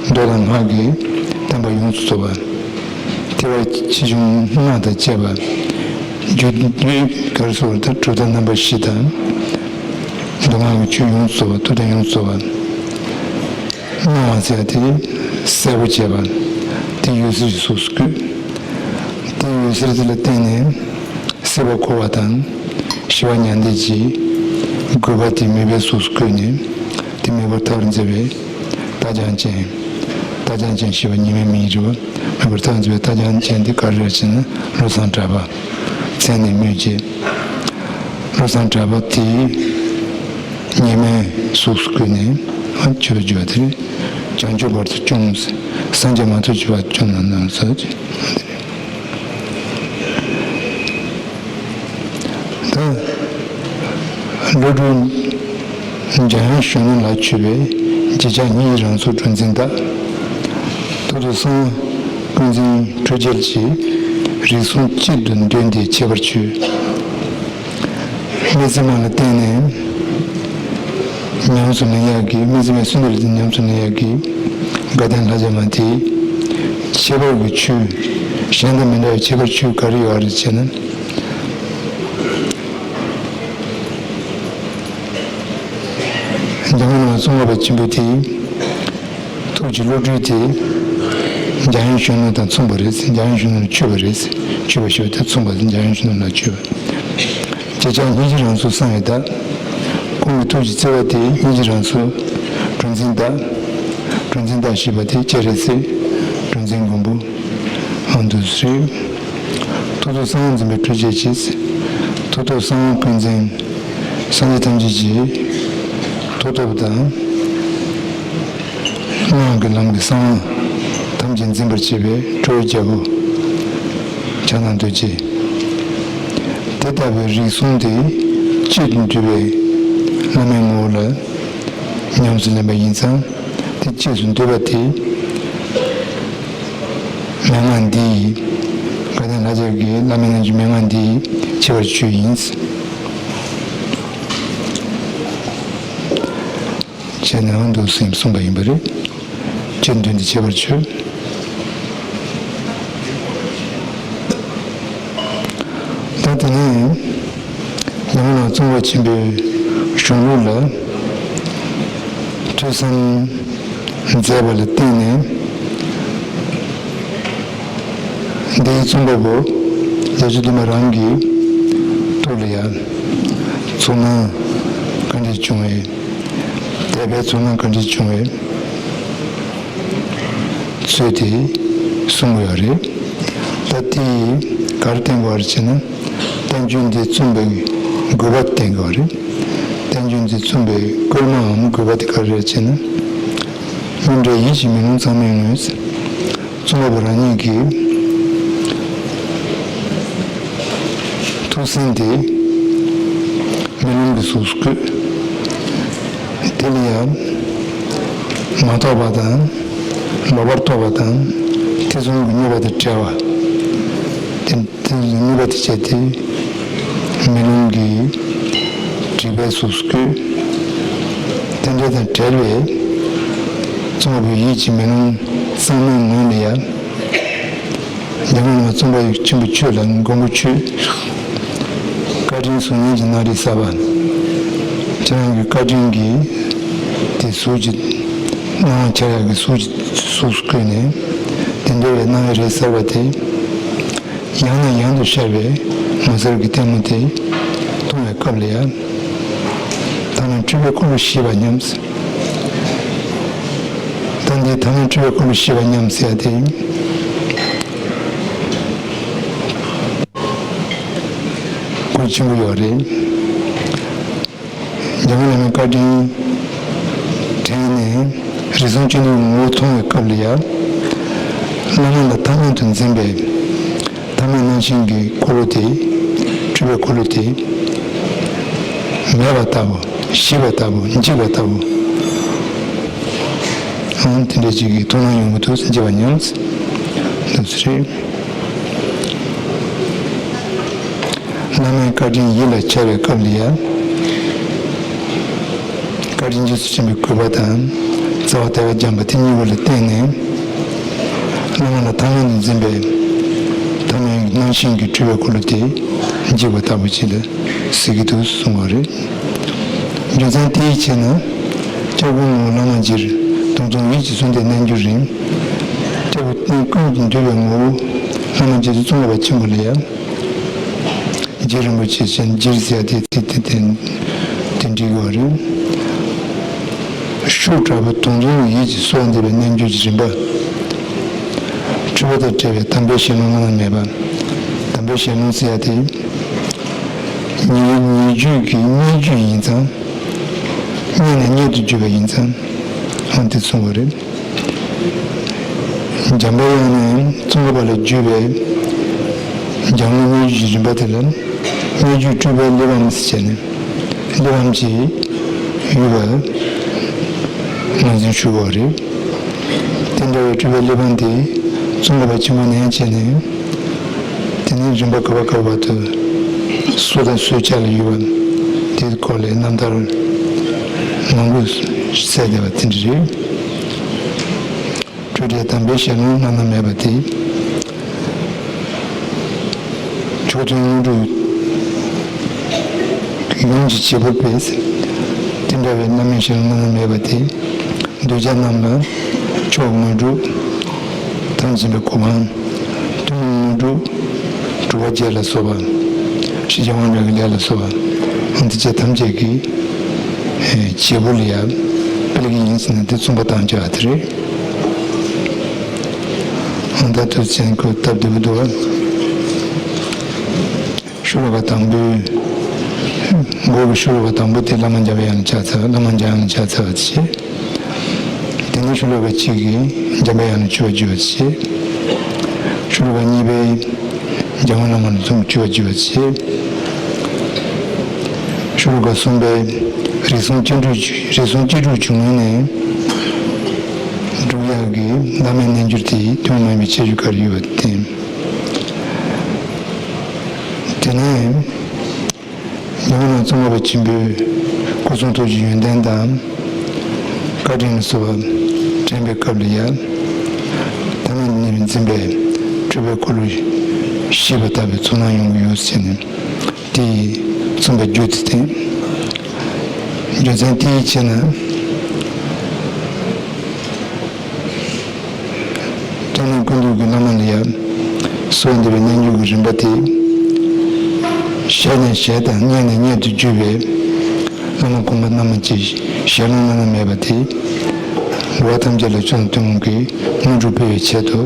པ། མདོ་དང་སྔགས་ཀྱི་བསྟན་པ་ཡོངས་སུ་རྫོགས་པ། ཐེག་པ་ཆེ་ཆུང་སྔགས་དང་བཅས་པ། རྒྱུད་སྡེ་ག་རེ་ཟེར་བ་དང་། གྲུབ་མཐའ་རྣམ་པ་བཞི་དང་། མདོ་སྔགས་ཀྱི་ཆོས་ཡོངས་སུ་རྫོགས་པ། མཐོ་ལྡན་ཡོངས་སུ་རྫོགས་ སྣང་བ་ཟེར་དེ་གསལ་པོ་བྱས་པ་དེ་འོད་ཟེར་གྱི་གཟུགས་སུ་བཀོད། དེ་འོད་ཟེར་དེ་ལ་བརྟེན་ནས་སྲིད་པ་འཁོར་བ་དང་ཞི་བ་མྱང་འདས་ཀྱི་དགོས་པ་དེ་མེད་པའི་གཟུགས་སུ་བཀོད་ནས་དེ་མེད་པར་ཐར་མཛད་པའི་རྟ་རྐྱང་ཅན། རྟ་རྐྱང་ཅན་ཞེས་པ་ཉི་མའི་མིང་རེད་པ། མེད་པར་ཐར་མཛད་པའི་རྟ་རྐྱང་ཅན་དེ་ག་རེ་རེད་ཟེར་ན་བློ་བཟང་གྲགས་པ། མཚན་ནས་སྨོས་ཀྱི། བློ་བཟང་གྲགས་པ་དེས་ཉི་མའི་གཟུགས་སུ་བཀོད་ནས་ཨ་མཆོད་པ་བརྗོད་པ་དེ་རེད། བྱང་ཆུབ་བར་དུ་སྐྱོང་། སངས་རྒྱས་མ་ཐོབ་ཀྱི་བར་སྐྱོང་ན་ན་ཟེར་གྱི། ད་བློ་གྲོས་འཇམ་དབྱངས་གཞོན་ནུ་ལ་མཆོད་པའི་རྗེས་ཆགས་སྙིང་རྗེ་རང་གཟུགས་གྲུ་འཛིན་དག། ཐོག་ཏུ་གསང་བ་ཀུན་འཛིན་ཁྲོ་རྒྱལ་གྱིས་རིགས་གསུམ་གཅིག་ཏུ་འདུས་ཏེ་ཁྱད་པར་ཆོས། དམིགས་བརྩེ་མ་ལ་བརྟེན་ནས་ཉམས་སུ་ལེན་ཡག་གི། དམིགས་བརྩེ་མའི་སུན་དལ་དུ་ཉམས་སུ་ལེན་ཡག་གི་དགའ་ལྡན་ལྷ་བརྒྱ་མ་དེའི་ཁྱད་པར་གྱི་ཆོས། གཞན་དང་མི་འདྲ་བའི་ཁྱད་པར་ཆོས་ག་རེ་ཡོད་རེད་ཅེ་ན། འཇམ་མགོན་བླ་མ་ཙོང་ཁ་པ་ཆེན་པོ་དེའི་ཐུགས་ཀྱི་བློ་གྲོས་དེ་འཇམ་དབྱངས་གཞོན་ནུ་དང་མཚུངས་པ་རེད། འཇམ་དབྱངས་གཞོན་ནུ་ལ་མཆོད་པ་རེད། མཆོད་པ་ཞུ་བ་དེ་མཚུངས་པ་རེད། འཇམ་དབྱངས་གཞོན་ནུ་ལ་མཆོད་པ། རྗེས་ཆགས་སྙིང་རྗེ་རང་གཟུགས་གསང་བའི་བདག། ཁོང་གི་ཐུགས་ཀྱི་བརྩེ་བ་དེ་སྙིང་རྗེ་རང་གཟུགས་གྲུ་འཛིན་བདག། གྲུ་འཛིན་བདག་ཞེས་པ་དེ་སྤྱན་རས་གཟིགས། གྲུ་འཛིན་མགོན་པོ། ཨ་འདུ་སྲིད། ཐོག་ཏུ་གསང་བ་འཛིན་པའི་ཁྲོ་རྒྱལ་གྱིས། ཐོག་ཏུ་གསང་བ་ཀུན་འཛིན། སངས་རྒྱས་ཐམས་ཅད་ཀྱི་ཐོག་ཐོག་དང་། སྣང་གི་ལམ་གྱི་གསང་བ་ཐམས་ཅད་འཛིན་པར་བྱེད་པའི་ཁྲོ་བོ་རྒྱལ་པོ། ཕྱག་ན་རྡོ་རྗེ། དེ་ལྟ་བུའི་རིགས་གསུམ་དེ་གཅིག་ཏུ་འདུས་པའི་བླ་མའི་ངོ་བོ་ལ་ཉམས་སུ་ལེན་པ་ཡིན་ཙང་། དེ་གཅིག་ཏུ་འདུས་པ་དེ། མན་ངག་འདི་ཡིས། དགའ་ལྡན་ལྷ་བརྒྱ་གི་བླ་མའི་རྣམ་འགྱུར་མན་ངག་འདི་ཡིས་ཁྱད་པར་ཆོས་ཡིན། ཅེས་ནའང་འདུག་སེམས་གསུངས་པ་ཡིན་པ་རེད། སྤྱིར་མདུན་དུ་ཁྱད་པར་ཆོས། ད་དེ་ནས་ཡང་ན་གཙོ་བོ་ཆེན་པོའི་གཞུང་ལུགས་ལ་ཐོས་བསམ་མཛད་པ་ལ་བརྟེན་ནས། འདིའི་རྩོམ་པ་པོ་རྒྱལ་སྲས་སྟོན་པ་རང་གི་ཐུགས་ལ་ཡང་ཚོར་སྣང་ག་འདྲ་བྱུང་བས། དད་པའི་ཚོར་སྣང་ག་འདྲ་བྱུང་བས་ཚུལ་དེ་གསུང་གི་ཡོད་རེད། ད་དེ་ག་རེ་བསྟན་དགོས་རེད་ཅེ་ན། བསྟན་བཅོས་འདི་རྩོམ་པའི་དགོས་པ་བསྟན་དགོས་རེད། བསྟན་བཅོས་འདི་རྩོམ་པའི་སྐུལ་མའམ་དགོས་པ་དེ་ག་རེ་རེད་ཅེ་ན། སྙོམས་འབྲས་ཡིད་ཀྱི་མེ་ལོང་གཙང་མའི་ངོས། རྩོམ་པ་པོ་རང་ཉིད་ཀྱི་ཐུགས་སེམས་དེ་མེ་ལོང་གི་གཟུགས་སུ་བཀོད། དེ་ལ་ཡང་མ་རྟོགས་པ་དང་། ལོག་པར་རྟོག་པ་དང་། ཐེ་ཚོམ་གྱི་གཉིས་པ་དང་བྲལ་བ། དེ་དེ་གཉིས་པ་དེ་བྱས་ཏེ་མེ་ལོང་གི་བྲིས་པའི་གཟུགས་སུ་བཀོད། དེ་འདྲ་དང་བྲལ་བའི་རྩོམ་པ་པོའི་ཡིད་ཀྱི་མེ་ལོང་གཙང་མའི་ངོས་ལ་ཡང་། འཇམ་མགོན་བླ་མ་ཙོང་ཁ་པ་ཆེན་པོ་ཁྱོད་ལ་མགོན་པོ་ཁྱོད། བཀའ་དྲིན་གཟུགས་བརྙན་གྱི་སྣང་རིས་གསར་པ། ཁྱེད་རང་གི་བཀའ་དྲིན་གྱིས་དེ་གཟུགས་ཀྱི་སྣང་བ་འཆར་ཡག་གི་གཟུགས་ཀྱི་གཟུགས་སུ་བཀོད་ནས། དེ་འདྲ་བའི་སྣང་བའི་རིས་གསར་པ་དེ་ཡང་ནས་ཡང་དུ་ཤར་བའི་ངོ་མཚར་གྱི་ལྟད་མོ་དེ་མཐོང་བའི་སྐབས་ལ་ཡང་། ཐ་མལ་འཁྲུལ་པའི་འཁོར་ལོ་ཞི་བ་སྙམ། ད་འདི་ཐ་མལ་འཁྲུལ་པའི་འཁོར་ལོ་ཞི་བ་སྙམ་ཟེར་ཡ་དེ་གོ་ཆེན་པོ་ཡོད་རེད། འཇམ་མགོན་བླ་མའི་བཀའ་དྲིན་དྲན་ནས་རིགས་གསུམ་གཅིག་འདུས་ངོ་བོ་མཐོང་བའི་སྐབས་ལ་ཡང་། བླ་མ་ལ་ཐ་མལ་དུ་འཛིན་པའི་ཐ་མལ་སྣང་ཞེན་གྱི་འཁོར་ལོ་དེ། འཁྲུལ་པའི་འཁོར་ལོ་དེ་མེད་པ་ལྟ་བུ། ཞི་བ་ལྟ་བུ། འཇིག་པ་ལྟ་བུ། ཨང་། དེ་འདྲ་ཅིག་གི་མཐོང་སྣང་ཡོང་གི་འདུག། འཇིག་པ་སྙམ། འདུག་ཟེར། བླ་མའི་བཀའ་དྲིན་ཡིད་ལ་འཆར་བའི་སྐབས་ལ་ཡང་། བཀའ་དྲིན་རྗེས་སུ་དྲན་པའི་དགོས་པ་དང་། རྩ་བ་དད་པ་སྦྱངས་པ་དེ་གཉིས་པོ་ལ་བརྟེན་ནས། བླ་མ་ལ་ཐ་མལ་དུ་འཛིན་པའི་ཐ་མལ་སྣང་ཞེན་གྱི་འཁྲུལ་པའི་འཁོར་ལོ་དེ་འཇིག་པ་ལྟ་བུ་ཅིག་ལ་གཟིགས་ཀྱི་འདུག་གསུངས་པ་རེད། རྒྱུ་མཚན་དེའི་ཕྱིར་ན། སྐྱབས་མགོན་ངོ་བོ་བླ་མ་རྗེར་ དུག་མཚུངས་ཡིད་ཀྱི་གསུམ་ལྡན་རྣལ་འབྱོར་རིམ། སྐྱེ་བོ་གནས་ཀུན་གྱི་འདུལ་བའི་ངོ་བོ། བླ་མ་རྗེ་བཙུན་ཙོང་ཁ་པ་ཆེན་པོ་ལ་ཡང་། རྗེ་རིན་པོ་ཆེ་ཞེས་རྗེར་ཟེར་ཡ་དེ་དེ་དེ་དེ་དེ་འགྲིག་གི་རེད། ཤུགས་དྲག་པོ་དུག་མཚུངས་ཡིད་ཀྱི་གསོལ་བ་འདེབས་པའི་རྣལ་འབྱོར་གྱི་རིམ་པ། འཁྲུལ་པ་དང་བྲལ་བའི་དམ་པའི་ཞལ་ལུང་བླ་ན་མེད་པ། དམ་པའི་ཞལ་ལུང་ཟེར་ཡ་དེ། ཉེ་ཉེ་བརྒྱུད་ཀྱི་སྙན་བརྒྱུད་ཡིན་ཙང་། སྙན་ནས་སྙན་དུ་བརྒྱུད་པ་ཡིན་ཙང་། འོ་དེ་གསུངས་པ་རེད། འཇམ་པའི་དབྱངས་ནས་ཙོང་ཁ་པ་ལ་བརྒྱུད་པའི་འཇམ་མགོན་སྙན་བརྒྱུད་ཀྱི་རིམ་པ་དེ་ལ། སྙན་བརྒྱུད་སྤྲུལ་པའི་གླེགས་བམ་ཟེར་བྱས་ནས། གླེགས་བམ་གྱི་ཡུལ་བ་ངོས་འཛིན་ཞུ་བ་རེད། དེ་འདྲ་བའི་སྤྲུལ་པའི་གླེགས་བམ་དེ་ཙོང་ཁ་པ་ཆེན་པོ་ནས་བྱས་ནས། དེ་ནས་རིམ་པ་ག་བ་ག་བར་དུ་སུ་དང་སུའི་ཕྱག་ལ་ཡོད་པ་དེའི་སྐོར་ལས་རྣམ་ཐར་མང་པོ་གསལ་བསྡད་པ་དེ་འདྲ་རེད། སྤྲོས་བྲལ་དམ་པའི་ཞལ་ལུང་བླ་ན་མེད་པ་དེ། མཆོག་ཐུན་དངོས་གྲུབ་ཡོངས་ཀྱི་བྱེད་པོ་པས། དེ་འདྲ་བའི་བླ་མའི་ཞལ་ལུང་བླ་ན་མེད་པ་དེ། གདུལ་བྱ་རྣམས་ལ་མཆོག་དངོས་གྲུབ་ཐམས་ཅད་པའི་གོ་འཕང་ཐུན་མོང་དངོས་གྲུབ། གྲུབ་པ་བརྒྱད་ལ་སོགས་པ། ཤེས་བྱ་དབང་དྲག་གི་ལས་ལ་སོགས་པ། འདི་བཅས་ཐམས་ཅད་ཀྱི་བྱེད་པོ་ལ་ཡང་སྤེལ་གྱི་ཡིན་ཟེར་ནས་དེ་མཚུངས་པ་དང་བཅས་པ་དེ་རེད། ཨང་ད་དུ་ཅན་ཁོ་སྟབས་བདེ་པོ་འདུག་བ། ཤོ་ལོ་ཀ་དང་པོའི་མགོ་གི་ཤོ་ལོ་ཀ་དང་པོ་དེ་བླ་མ་འཇམ་པའི་དབྱངས་ལ་ཕྱག་འཚལ། བླ་མ་འཇམ་དབྱངས་ལ་ཕྱག་འཚལ་བ་བྱེད། དེ་ནས་ཤོ་ལོ་ཀ་གཅིག་གིས་འཇམ་པའི་དབྱངས་ལ་མཆོད་པ་བརྗོད་པ་བྱེད། ཤོ་ལོ་ཀ་གཉིས་པའི་འཇམ་མགོན་བླ་མ་ལ་མཆོད་པ་བརྗོད་པ་བྱེད། ཤོ་ལོ་ཀ་གསུམ་པའི་རིགས་གསུམ་སྤྱི་འགྲོས་རིགས་གསུམ་སྤྱི་འགྲོས་ཀྱི་ངོས་ནས་སྒྲུབ་ཡག་གི་བླ་མའི་རྣལ་འབྱོར་དེ་ཐུན་མོང་མ་ཡིན་པའི་ཁྱད་ཆོས་ག་རེ་ཡོད་པ་བསྟན། དེ་ནས། ཉེ་བར་ན་ཙོང་ཁ་པ་ཆེན་པོས་སྐུ་གསུང་ཐུགས་ཀྱི་ཡོན་ཏན་དང་། བཀའ་དྲིན་ལ་སོགས་པ་དྲན་པའི་སྐབས་ལ་ཡང་། ཐ་མལ་གནས་པའི་འཛིན་པའི་འཁྲུལ་པའི་འཁོར་ལོ་ཞི་བར་ལྟ་བུའི་ཚོར་སྣང་ཡོང་གི་ཡོད་ཟེར་ནས། དེ་ཡི་མཚོན་པ་རྒྱུ་དེ་སྟེ། རྒྱུ་མཚན་དེ་ཡི་ཕྱིར་ན། སྤྱན་ནས་ཀུན་ཏུ་གི་བླ་མ་ལ་ཡང་གསོལ་འདེབས་པའི་རྣལ་འབྱོར་གྱི་རིམ་པ་དེ། ཞལ་ནས་ཞལ་དང་སྙན་ནས་སྙན་དུ་བརྒྱུད་པའི་བླ་མ་གོང་མ་རྣམས་ཀྱི་ཞལ་ལུང་བླ་ན་མེད་པ་དེ། འགྲོ་བ་ཐམས་ཅད་ལ་མཆོག་ཐུན་མོང་གི་དངོས་གྲུབ་སྤེལ་བའི་ཆེད་དུ།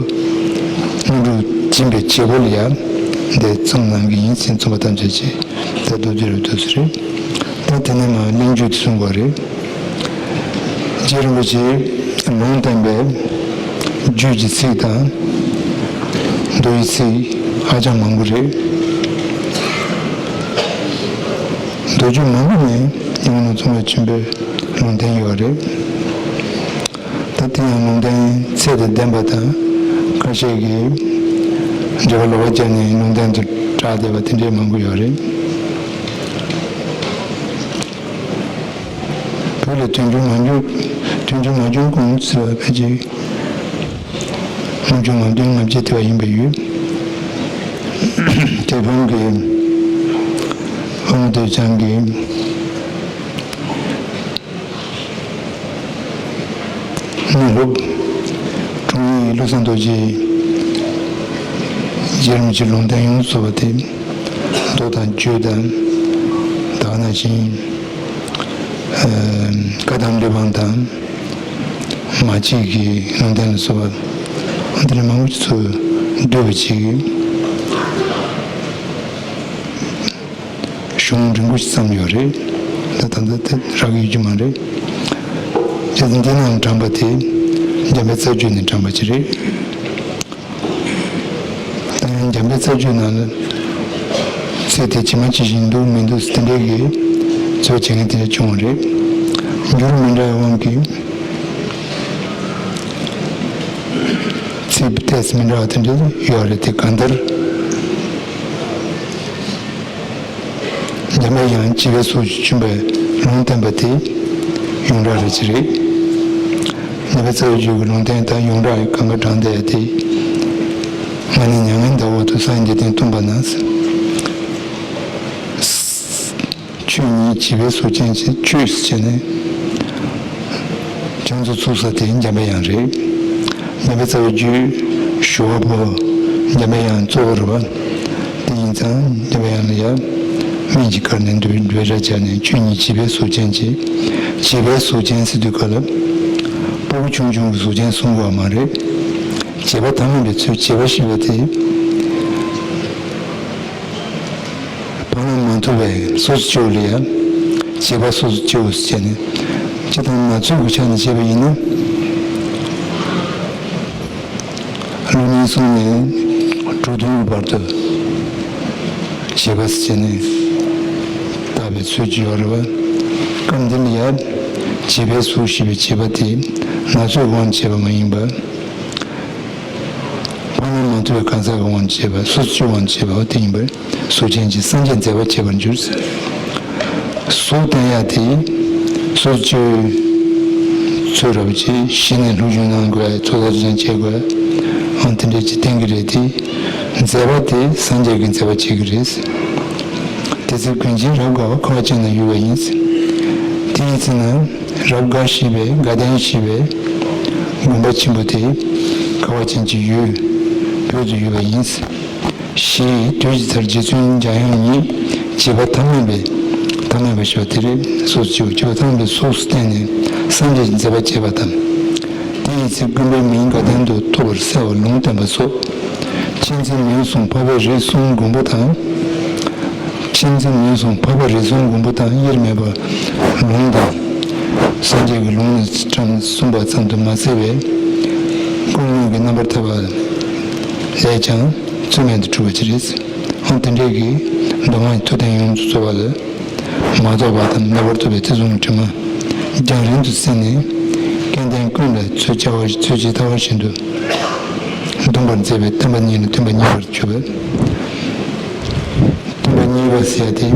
དངོས་གྲུབ་སྦྱིན་པའི་བྱེད་པོ་ལ་ཡང་འདི་རྩོམ་གནང་གི་ཡིན་ཟེར་མཚུངས་པ་ཐམས་ཅད་ཀྱི་དེ་མདོ་རྒྱུད་རུ་འདུག་ས་རེད། ད་དེ་ནས་མ་གླེང་བརྗོད་དེ་གསུངས་པ་རེད། རྗེ་རིན་པོ་ཆེས་ལུང་བསྟན་པའི་རྒྱུད་ཀྱི་ཚིག་དང་། མདོ་ཡི་ཚིག་ཧ་ཅང་མང་པོ་རེད། མདོ་རྒྱུད་མང་པོ་ནས་ཉི་མ་ནང་ཚོང་བ་ཆེན་པོའི་ལུང་བསྟན་ཡོད་རེད། ད་དེ་ཡང་ལུང་བསྟན་ཚད་དང་ལྡན་པ་དང་། ཁ་ཤས་ཀྱིས་འགྲེལ་པ་ལོག་པ་བརྒྱབ་ནས་ལུང་བསྟན་དུ་གྲགས་བསྡད་པ་དེ་འདྲའི་མང་པོ་ཡོད་རེད། བོད་ལ་དུས་འགྱུར་མ་འགྱུར། དུས་འགྱུར་མ་འགྱུར་གོང་ཟེར་བ་ཕལ་ཆེར་ལྔ་བཅུ་ང་བདུན་ང་བརྒྱད་དེ་བ་ཡིན་པ་ཡོད། དེ་བོད་ཀྱི་ཨ་མ་སྟོད་ལྕང་གི་ནུབ་ལྷོ་དྲུང་ཡིག་བློ་བཟང་རྡོ་རྗེ་རྗེ་རིན་པོ་ཆེའི་ལུང་བསྟན་ཡོངས་སུ་རྫོགས་པ་དེ། མདོ་དང་རྒྱུད་དང་། ད་ག་ནང་བཞིན་བཀའ་དང་གླེགས་བམ་དང་། མ་གཅིག་གི་ལུང་བསྟན་ལ་སོགས་པ་འདི་ནས་མང་པོ་ཅིག་ཚུར་བསྡུས་པ་ཅིག་གཞུང་འབྲིང་པོ་ཞིག་བརྩམས་ཡོད་རེད། ད་ད་ལྟ་དེ་རག་གི་ཡོད་རྒྱུ་མ་རེད། བྱས་ཙང་འདི་ནང་དྲངས་པ་དེ་འཇམ་དཔལ་རྩ་རྒྱུད་ནས་དྲངས་པ་ཅིག་རེད། ད་ཡང་འཇམ་དཔལ་རྩ་རྒྱུད་ནང་ལ་ཚིག་དེ་ཇི་མ་ཇི་བཞིན་འདུག་མི་འདུག་དེ་འདྲའི་གི་ཚོད་བྱེད་མཁན་དེ་འདྲ་བྱུང་བ་རེད། འགྱུར་མི་འདྲ་བའི་དབང་གིས་ཚིག་ཏོག་ཙམ་མི་འདྲ་བ་དེ་འདྲ་ཡོད་རེད། དེ་གང་ལྟར། འཇམ་པའི་དབྱངས་བྱིས་པའི་གཟུགས་ཀྱིས་བཅོམ་པའི་ལུང་བསྟན་པ་དེ་ཡོངས་གྲགས་རེད་ཅེས་རེད། འཇམ་དཔལ་རྩ་བའི་རྒྱུད་ཀྱི་ལུང་བསྟན་དང་ཡོངས་གྲགས་གང་ག་དྲངས་བསྡད་དེ། ང་ནི་མྱ་ངན་འདའ་འོག་ཏུ་ས་ཡི་འཇིག་རྟེན་སྟོང་པ་ན། ཆོས་ཉིད་བྱིས་པའི་གཟུགས་ཅན་ཞིག་ཆོས་ཟེར་ནས། ཕྱག་མཛོད་ཚུགས་ས་དེ་འཇམ་པའི་དབྱངས་རེད། འཇམ་དཔལ་རྩ་བའི་རྒྱུད་ཞུ་བ་པོ་འཇམ་པའི་དབྱངས་གཙོ་བོ་རེད་པ། དེ་ཡིན་ཙང་འཇམ་པའི་དབྱངས་ལ་ཡང་སྨན་གྱི་སྐར་ནས་འབྲེལ་སྒྲ་སྦྱར་ནས་ཆོས་ཉིད་བྱིས་པའི་གཟུགས་ཅན་གྱི། བྱིས་པའི་གཟུགས་ཅན་ཟེར་དུས་སྐབས་ལ་ཕྲུ་གུ་ཆུང་ཆུང་གི་གཟུགས་ཅན་གསུང་དགོས་པ་མ་རེད། བྱིས་པ་ཐ་མལ་པའི་ཚུལ་བྱིས་པ་ཞེས་པ་དེ། སྤང་བླང་མ་ཐུབ་པའི་སོ་སོ་སྐྱེ་བོ་ལ་ཡང་བྱིས་པ་སོ་སོ་སྐྱེ་བོ་ཟེར་ནས། སྤྱིར་བཏང་ན་ཚོད་ཀྱི་ཆ་ནས་བཤད་པ་ཡིན་ན། ལོ་ཉིས་གསུམ་ནས་དྲུག་བདུན་གྱི་བར་དུ་བྱིས་པ་ཟེར་ནས་བཏགས་པའི་ཚུལ་གྱི་ཡོད་རེད་པ། སྐབས་འདི་ལ་ཡང་བྱིས་པའི་གཟུགས་ཞེས་པའི་བྱིས་པ་དེ་ན་ཚོད་དབང་བྱས་པ་མ་ཡིན་པ། སྤང་བླང་མ་ཐུབ་པའི་གང་ཟག་གི་དབང་བྱས་པ། སོ་སོ་སྐྱེ་བོའི་དབང་བྱས་པ་དེ་ཡིན་པར། གཟུགས་ཅན་གྱི་སངས་རྒྱས་མཛད་པ་བྱེད་པར་འགྱུར། གཟུགས་བསྟན་ཡག་དེ་སོ་སོ་སྐྱེ་བོའི་ཚོད་ར་བ་བྱས་གཞི་ནས་སློབ་སྦྱོང་གནང་དགོས། ཚོགས་བསགས་སྦྱང་བྱེད་དགོས། ཨང་དེ་འདྲས་ཀྱི་བསྟན་གྱི་རེད་དེ། མཛད་པ་དེ་སངས་རྒྱས་ཀྱིས་མཛད་པ་བྱེད་ཀྱི་རེད། དེ་ཚེ་ཀུན་མཁྱེན་རབ་དགའ་བ་ཁ་བ་ཅན་ན་ཡོད་པ་ཡིན། དེ་ཡིན་ཚེ་ན་རབ་དགའ་ཞེས་པའི་དགའ་ལྡན་ཞེས་པའི་དགོན་པ་ཆེན་པོ་དེ་ཁ་བ་ཅན་གྱི་ཡུལ་བོད་དུ་ཡོད་པ་ཡིན། ཞེས་དུས་ཀྱི་མཐར་རྗེ་བཙུན་འཇམ་དབྱངས་ཉིད་བྱིས་པ་ཐ་མལ་པའི། ཐ་མལ་པ་ཞེས་པ་དེ་རེད། སོ་སོ་སྐྱེ་བོ་བྱིས་པ་ཐ་མལ་པའི་གཟུགས་སུ་བསྟན་ནས་སངས་རྒྱས་ཀྱི་མཛད་པ་བྱེད་པ་དང་། དེ་ཡི་ཚེ་དགོན་པའི་མིང་དགའ་ལྡན་དུ་ཐོབ་པར་གསལ་བར་ལུང་བསྟན་པ་སོགས། མཁྱེན་བརྩེ་ནུས་གསུམ་འཕགས་པའི་རིགས་གསུམ་མགོན་པོ་དང་། མཁྱེན་བརྩེ་ནུས་གསུམ་འཕགས་པའི་རིགས་གསུམ་མགོན་པོ་དང་དབྱེར་མེད་པ་ལུང་དང་། སངས་རྒྱས་ཀྱི་ལུང་ནས་བཀྲམ་གསུངས་པ་ཙམ་དུ་མ་ཟད་པའི་ཀུན་སློང་གི་རྣམ་པར་ཐར་པ་ལས་ཀྱང་ཚུལ་མིན་དུ་གྲུབ་པ་ཅིག་རེད། ཨང་དེ་འདྲའི་གི་མདོ་སྔགས་ཀྱི་མཐུ་ལྡན་ཡོངས་སུ་རྫོགས་པ་ལ་མ་རྟོགས་པ་དང་མ་བར་ཐོབ་པའི་ཐེ་ཚོམ་གྱི་དྲི་མ་རྒྱང་རིང་དུ་བསལ་ནས་སྐལ་ལྡན་ཀུན་ལ་ཚོད་བྱ་བ་ཚོད་ཇི་ལྟ་བ་བཞིན་དུ་འདོམས་པར་མཛད་པའི་བསྟན་པ་གཉིས་ལ་བསྟན་པ་གཉིས་པར་གྱུར་པ། བསྟན་པ་གཉིས་པ་ཟེར་ཡ་དེ།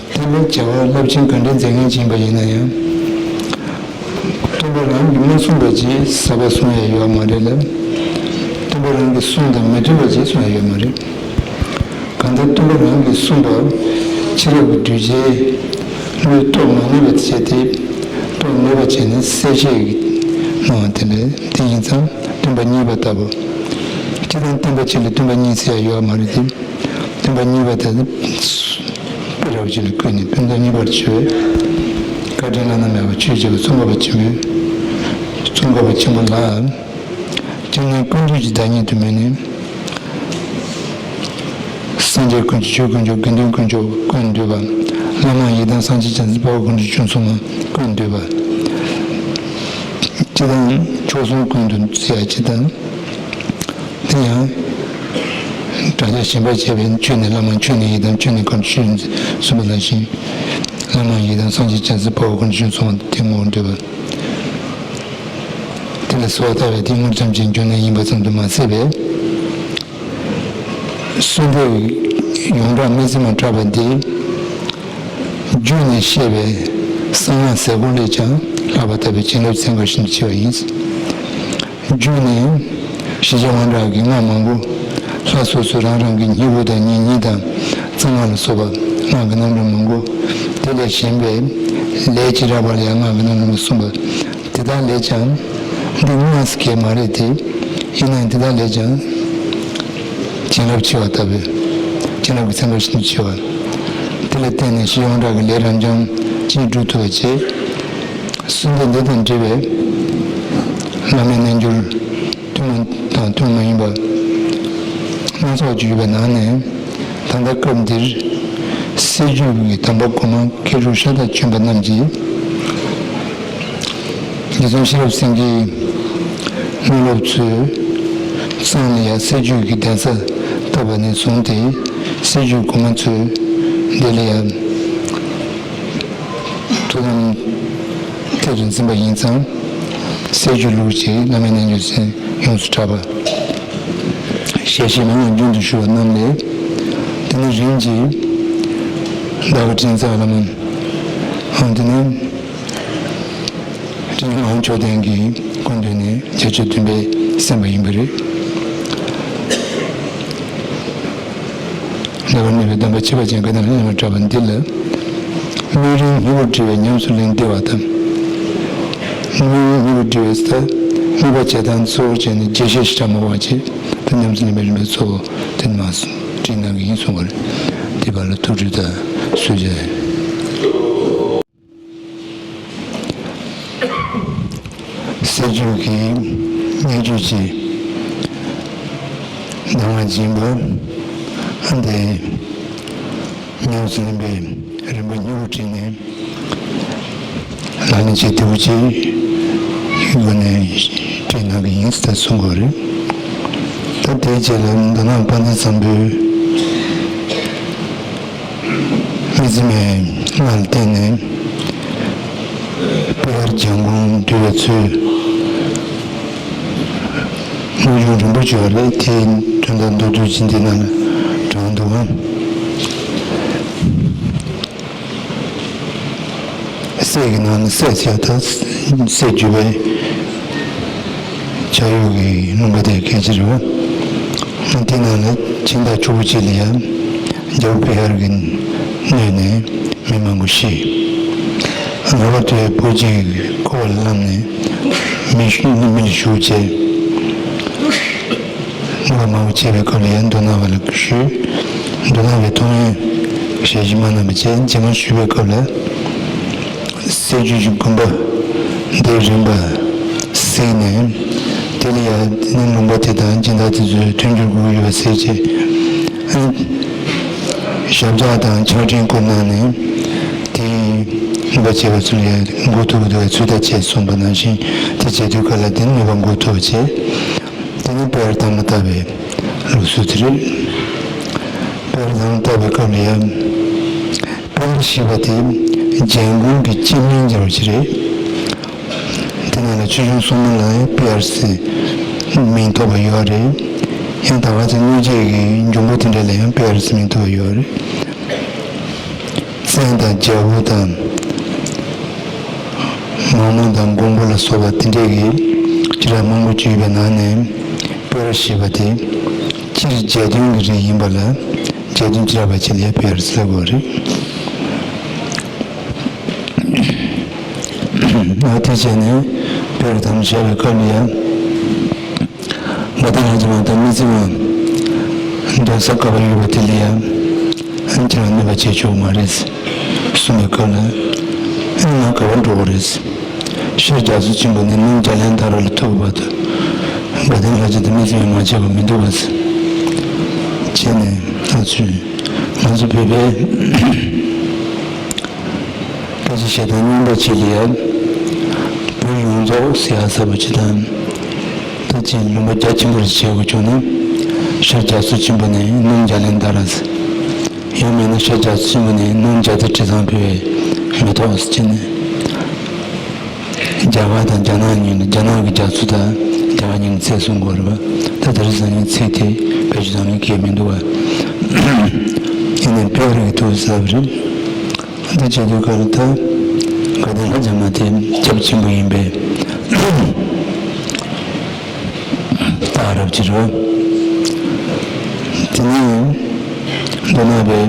བསྟན་པའི་བྱ་བ་རླབས་ཆེན་ག་འདྲའི་མཛད་མཁན་ཅིག་ཡིན་པ་ཡིན་ན་ཡང་། སྟོན་པ་རང་གིས་མ་གསུངས་པ་ཅིག་ཟབ་པ་གསུང་ཡ་ཡོད་མ་རེད་ལ། སྟོན་པ་རང་གིས་གསུངས་དང་མི་མཐུན་པ་ཅིག་གསུང་ཡ་ཡོད་མ་རེད། གང་ལྟར་སྟོན་པ་རང་གིས་གསུངས་པ་ཕྱི་རབས་ཀྱི་གདུལ་བྱའི་བློས་རྟོགས་མ་ནུས་པ་བྱས་ཏེ་རྟོགས་ནུས་པ་བྱས་ནས་གསལ་བཤད་གནང་བ་དེ་ལས་དེ་ཡིན་ཙང་སྟོན་པ་གཉིས་པ་ལྟ་བུ། སྤྱིར་བཏང་བསྟན་པ་གཅིག་ལ་སྟོན་པ་གཉིས་ཟེར་ཡ་ཡོད་མ་རེད་དེ། སྟོན་པ་གཉིས་པ་དེ་ནི་དཔེ་རབ་ཅིག་ལ་བཀོད་ནས་སྤུན་ཟླ་གཉིས་པར་བྱོས། བཀའ་དྲིན་བླ་ན་མེད་པ་ཆོས་རྗེ་པོ་ཙོང་ཁ་པ་ཆེན་པོས། ཙོང་ཁ་པ་ཆེན་པོ་ལ། སྤྱིར་ནི་ཀུན་འདུས་ཀྱི་བདག་ཉིད་དུ་མོས་ནས། སངས་རྒྱས་དཀོན་མཆོག་ཆོས་དཀོན་མཆོག་དགེ་འདུན་དཀོན་མཆོག་ཀུན་འདུས་པ། བླ་མ་ཡི་དམ་སངས་རྒྱས་བྱང་སེམས་དཔའ་བོ་དཀོན་མཆོག་བཅུ་གསུམ་ཀུན་འདུས་པ། སྤྱིར་བཏང་མཆོག་གསུམ་ཀུན་འདུས་ཟེར་ཡ་སྤྱིར་བཏང་། དེ་ཡང་། དྲ་རྒྱ་ཞེན་པ་བྱས་པའི་ཆོས་ནི་བླ་མ། ཆོས་ནི་ཡི་དམ། ཆོས་ནི་དཀོན་མཆོག་གསུངས་པ་ནང་བཞིན། བླ་མ་ཡི་དམ་སངས་རྒྱས་བྱང་སེམས་དཔའ་བོ་དཀོན་མཆོག་གསུམ་དེ་ངོ་བོར་འདོད་པ། དེ་ལ་གསོལ་བ་བཏབ་པའི་དེ་དངོས་ཐམས་ཅད་འབྱུང་གནས་ཡིན་པ་ཙམ་དུ་མ་ཟད་པའི། གསོལ་འདེབས་ཡོངས་གྲགས་སྨྲས་ཚིག་མ་གྲགས་པ་འདི། རྒྱུད་ནས་བཤད་པའི་གསང་སྔགས་ཟས་སྐོམ་ལས་ཀྱང་ལྷག་པ་ལྟ་བུའི་བྱིན་རླབས་ཚན་ཁ་བཞིན་དུ་ཆེ་བ་ཡིན། རྒྱུད་ནས་ཞི་བྱེད་དབང་དྲག་གི་སྔགས་མང་པོ། ལྷ་སོ་སོའི་རང་རང་གི་སྙིང་པོ་དང་སྙིང་ཉེ་དང་རྩ་སྔགས་ལ་སོགས་པ་སྔགས་ཀྱི་རྣམ་གྲངས་མང་པོ། དེ་ལས་གཞན་པའི་ལས་ཀྱི་རབ་པ་ལ་ཡང་སྔགས་ཀྱི་རྣམ་གྲངས་མང་པོ་གསུངས་པ། དེ་དག་ལས་ཀྱང་འདི་སྔགས་སུ་གལ་མ་རེད་དེ། ཡིན་ནའང་དེ་དག་ལས་ཀྱང་བྱིན་རླབས་ཆེ་བ་ལྟ་བུའི་བྱིན་རླབས་ཀྱི་ཚན་ཁ་ཤིན་ཏུ་ཆེ་བ། དེ་ལ་བརྟེན་ནས་ཞི་བྱེད་དབང་དྲག་གི་ལས་རབ་འབྱམས་ཅིག་སྒྲུབ་ཐུབ་པ་བྱས། གསོལ་འདེབས་འདི་དང་འབྲེལ་བའི་བླ་མའི་རྣལ་འབྱོར་ཐུན་མོང་དང་ཐུན་མོང་མ་ཡིན་པ་སྣ་ཚོགས་ཅིག་ཡོད་པའི་ནང་ནས། ད་ལྟ་སྐབས་འདིར་སྲད་རྒྱུད་ཀྱི་དམ་པ་གོང་མ་མཁས་གྲུབ་ཤ་སྟག་ཆོས་འཕེལ་རྣམས་ཀྱིས། རྗེ་བཙུན་ཤེས་རབ་སེང་གེའི་དངོས་སློབ་ཚུལ་གཙང་ལ་ཡང་སྲད་རྒྱུད་ཀྱི་གདན་ས་བཏབ་པ་ནས་བཟུང་སྟེ། སྲད་རྒྱུད་གོང་མ་ཚུལ་འདི་ལ་ཡང་ཐུགས་དམ་ཐད་དུ་འཛིན་པ་ཡིན་ཙང་། སྲད་རྒྱུད་ལུགས་ཀྱི་བླ་མའི་རྣལ་འབྱོར་ཟེར་ཡོངས་སུ་གྲགས་པ། ཞལ་བཞེས་མན་ངག་རྒྱུན་དུ་ཞུ་བ་རྣམས་ལས། དེ་ནས་རིམ་གྱིས་ཟླ་བ་སྤྲིན་ཚང་བླ་མ། འོན་ཏེ་ནི། སྤྲིན་དབང་མཆོག་ལྡན་གྱི་སྐུ་མདུན་ནས་རྒྱ་ཆོས་བདུན་པའི་གསན་པ་ཡིན་པ་རེད། ཟླ་བ་གནས་པའི་གདམས་པ་ཁྱད་པར་ཅན་བཀའ་གདམས་ལྷན་ཅིག་ཏུ་གྲགས་པ་འདི་ལ། སྨན་རིའི་སྙིང་པོར་དྲིལ་བའི་ཉམས་སུ་ལེན་བདེ་བ་དང་། དངོས་ཡོད་དངོས་པོ་འབྲི་བའི་ཐད་དངོས་པོ་བྱེད་སྟངས་གཙོ་བོར་བྱས་ནས་རྒྱས་བཤད་ཞིག་བྱ་མ་དགོས་པ་བྱས། ད་ཉམས་སུ་ལེན་པའི་རིམ་པའི་གཙོ་བོ་དེ་ནི་མ་སོང་བྲིས་གནང་གི་ཡིན་གསུང་བ་རེད། དེ་བར་ལ་ཐུགས་སྤྲོ་དང་གསོལ་ཇ། གསེར་འགྱུར་གྱི་བརྙས་བཅོས་ཀྱི་གདམས་ངག་སྦྱིན་པ་འདི་ཉམས་སུ་ལེན་པའི་རིམ་པ་སྙིང་པོ་བྲིས་ནས། ལག་ལེན་བྱེད་ཐུབ་ཅིག་སྒོ་ནས་སྤྲད་གནང་གི་ཡིན་ཟེར་གསུང་དགོས་རེད། ད་དེའི་རྗེས་ལ་མདོ་སྔགས་དཔལ་ལྡན་བཟང་པོའི་དམིགས་བརྩེ་མའི་སྔགས་ལ་བརྟེན་ནས་དཔལ་ལྡན་གྱི་འདུལ་བའི་ཚུལ། དངོས་བྱུང་རིན་པོ་ཆེ་བ་རེད། དེའི་དོན་དག་མདོར་བསྡུས་ཅིག་འདི་ནང་ལ་དྲངས་འདུག་གམ། སྲས་ཀྱི་ནང་ནས་སྲས་ཆེ་བ་དང་སྲས་བརྒྱུད་པའི་ཕྱག་གཡོག་གི་ལུང་པ་དེ་གལ་ཆེ་རེད་བ། དེ་ནང་ལ་སྦྱིན་བདག་ཕྱུག་པོ་ཅིག་ལ་ཡང་རྒྱལ་པོ་བེ་ཧར་གྱིས་གནོད་ནས་མི་མང་པོ་ཤི། ལྷག་པར་དུ་བུ་གཅིག་འཁོར་བ་ལ་བརླམས་ནས་མི་ཤི་མི་ཤི་བྱས། གནོད་པ་མང་པོ་བྱས་པའི་སྐབས་ལ་ཡང་མདོ་སྔགས་པ་ལ་ཞུས། མདོ་སྔགས་པས་མཐོང་ཡོང་ཞལ་བཞུགས་མ་གནང་བ་བྱས། རྗེས་མ་ཞུས་པའི་སྐབས་ལ། སྲས་བརྒྱུད་ཀྱི་དགོན་པ་འདིའི་རིམ་པ་གཟིགས་ནས། དེ་ལ་ཡང་དེ་ནི་ལུང་པ་དེ་དང་སྦྱིན་བདག་དེ་ཚོའི་མཐུན་འགྱུར་དགོས་ཀྱི་ཡོད་པ་གཟིགས་བྱས། ཞབས་བཅགས་དང་ཕྱག་འཕྲིན་བསྐུར་གནང་ནས། དེའི་ནུས་པ་བྱེད་པ་ཚུལ་ལ་འགོ་ཐུག་གི་འདུག་པའི་ཚུལ་དང་བཅས་གསུངས་པ་ནང་བཞིན། དེ་བྱེད་དུས་སྐབས་ལ་དེ་ནུས་པ་འགོ་ཐུག་བྱས། དེ་ནས་དཔལ་དར་མ་བཏབ་པའི་ལུགས་སྲོལ་དེ་རེད། དཔལ་དར་མ་བཏབ་པའི་སྐབས་ལ་ཡང་། དཔལ་ཞེས་པ་དེ་རྒྱལ་འགོང་གི་སྤྱི་མིང་སྦྱར་བ་ཞིག་རེད། དེ་ནང་ལ་ཆོས་སྐྱོང་སྲུང་མ་ལ་ཡང་པི་ཨར་སི་མིང་ཐོགས་པ་ཡོད་རེད། ཡང་ད་ག་ཚོད་གནོད་བྱེད་ཀྱི་འབྱུང་པོ་དེ་འདྲ་ལ་ཡང་པི་ཨར་སི་མིང་ཐོགས་པ་ཡོད་རེད། བཙན་དང་རྒྱལ་པོ་དང་མ་མོ་དང་མགོན་པོ་ལ་སོགས་པ་དེ་འདྲས་ཀྱི་ཅི་ར་མང་པོ་བརྗོད་པའི་ནང་ནས་པི་ཨར་ཞེས་པ་དེ་སྤྱིར་རྒྱལ་དོན་གྱི་རིགས་ཡིན་པ་ལ་རྒྱལ་དོན་ཅི་ར་བ་ཅི་ལ་པི་ཨར་ཟེར་དགོས་རེད། ཨ་དེ་བྱས་ནས་པི་ཨར་དམ་བྱས་པའི་སྐབས་ལ་ཡང་། དགའ་ལྡན་ལྷ་རྗེ་མ་དང་དམིགས་བརྩེ་མ་འདོན་ས་ག་པར་ཡོད་པ་དེ་ལ་ཡང་ཁྱེད་རང་གནོད་པ་བྱེད་ཆོག་མ་རེད་གསུངས་པའི་སྐབས་ལ། ཨ་ནི་ང་ག་པར་འགྲོ་དགོས་རེད། ཤར་རྒྱ་མཚོ་ཆེན་པོ་ནས་སྣུམ་རྒྱ་ལན་ད་ར་ལ་ཐུག་པ་དང་། དགའ་ལྡན་ལྷ་རྗེ་དང་དམིགས་བརྩེ་མ་མ་བྱས་པ་མི་འདུག་བ་ཟེར། བྱས་ནས་ང་ཚོས་ང་ཚོ་བོད་པའི་སྐད་ཆ་བཤད་སྟངས་རྙིང་པ་ཅིག་ལ་ཡང་བོད་ཡོངས་རྫོགས་ཟེར་ཡ་ཟེར་བ་ཅིག་དང་། ད་ཅིག་ལུང་པ་རྒྱ་ཆེན་པོ་རེ་བྱེད་དགོས་བྱུང་ན། ཤར་རྒྱ་མཚོ་ཆེན་པོ་ནས་སྣུམ་རྒྱ་ལན་ད་ར་ཟེར། ཡང་མིན་ན་ཤར་རྒྱ་མཚོ་ཆེན་པོ་ནས་སྣུམ་རྒྱ་མཚོ་དྲི་བཟང་བོད་པའི་མེ་ཏོག་ཟེར་བྱས་ནས། རྒྱ་གར་དང་རྒྱ་ནག་གཉིས་ནི་རྒྱ་ནག་གི་རྒྱ་མཚོ་དང་རྒྱ་གར་གཉིས་ནི་ཚད་གསུང་དགོས་རེད་པ། ད་དེ་རིང་སང་ཉིན་ཚད་དེ་བེད་སྤྱོད་བཏང་ནས་སྐད་མི་འདུག་བ། ཡིན་ནའི་བོད་རིགས་ཐུགས་གཟབ་རེད། ད་བྱེད་དུས་སྐབས་ལ་ད་དགའ་ལྡན་ལྷ་རྗེ་མ་དེ་སྐྱབས་ཆེན་པོ་ཡིན་པས། སྟག་རབ་ཀྱི་རོ། དེ་ནས་མདོ་སྔགས་པའི་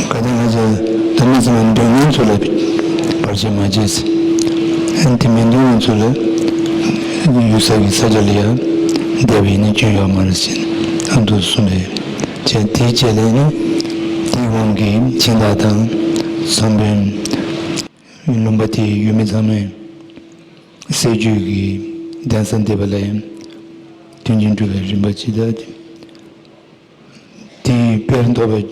དགའ་ལྡན་ལྷ་རྗེ་དམ་པའི་ཚེ་མ་འདོན་མཁན་ཚོ་ལ་བར་ཆད་མ་བྱེད་ཟེར། ཨ་ནི་དེ་མི་འདོན་མཁན་ཚོ་ལ་ཡུལ་ས་གི་ས་ཆ་ལ་ཡང་བསྡད་པ་ཡིན་ན་སྐྱོན་ཡོད་མ་རེད་ཟེར་ཨ་འདུག་གསུངས་པས། བྱས་དེའི་རྗེས་ལ་ནི་དེའི་དབང་གིས་སྦྱིན་བདག་དང་བསམ་པའི་ལུང་པ་དེའི་ཡུལ་མི་ཚང་མས། སྲས་བརྒྱུད་ཀྱི་གདན་ས་འདི་པ་ལ་ཡང་མཐུན་རྐྱེན་སྒྲུབ་པའི་རིམ་པ་ཇི་ལྟར་དེ། དེའི་དཔལ་ཐོབ་པའི་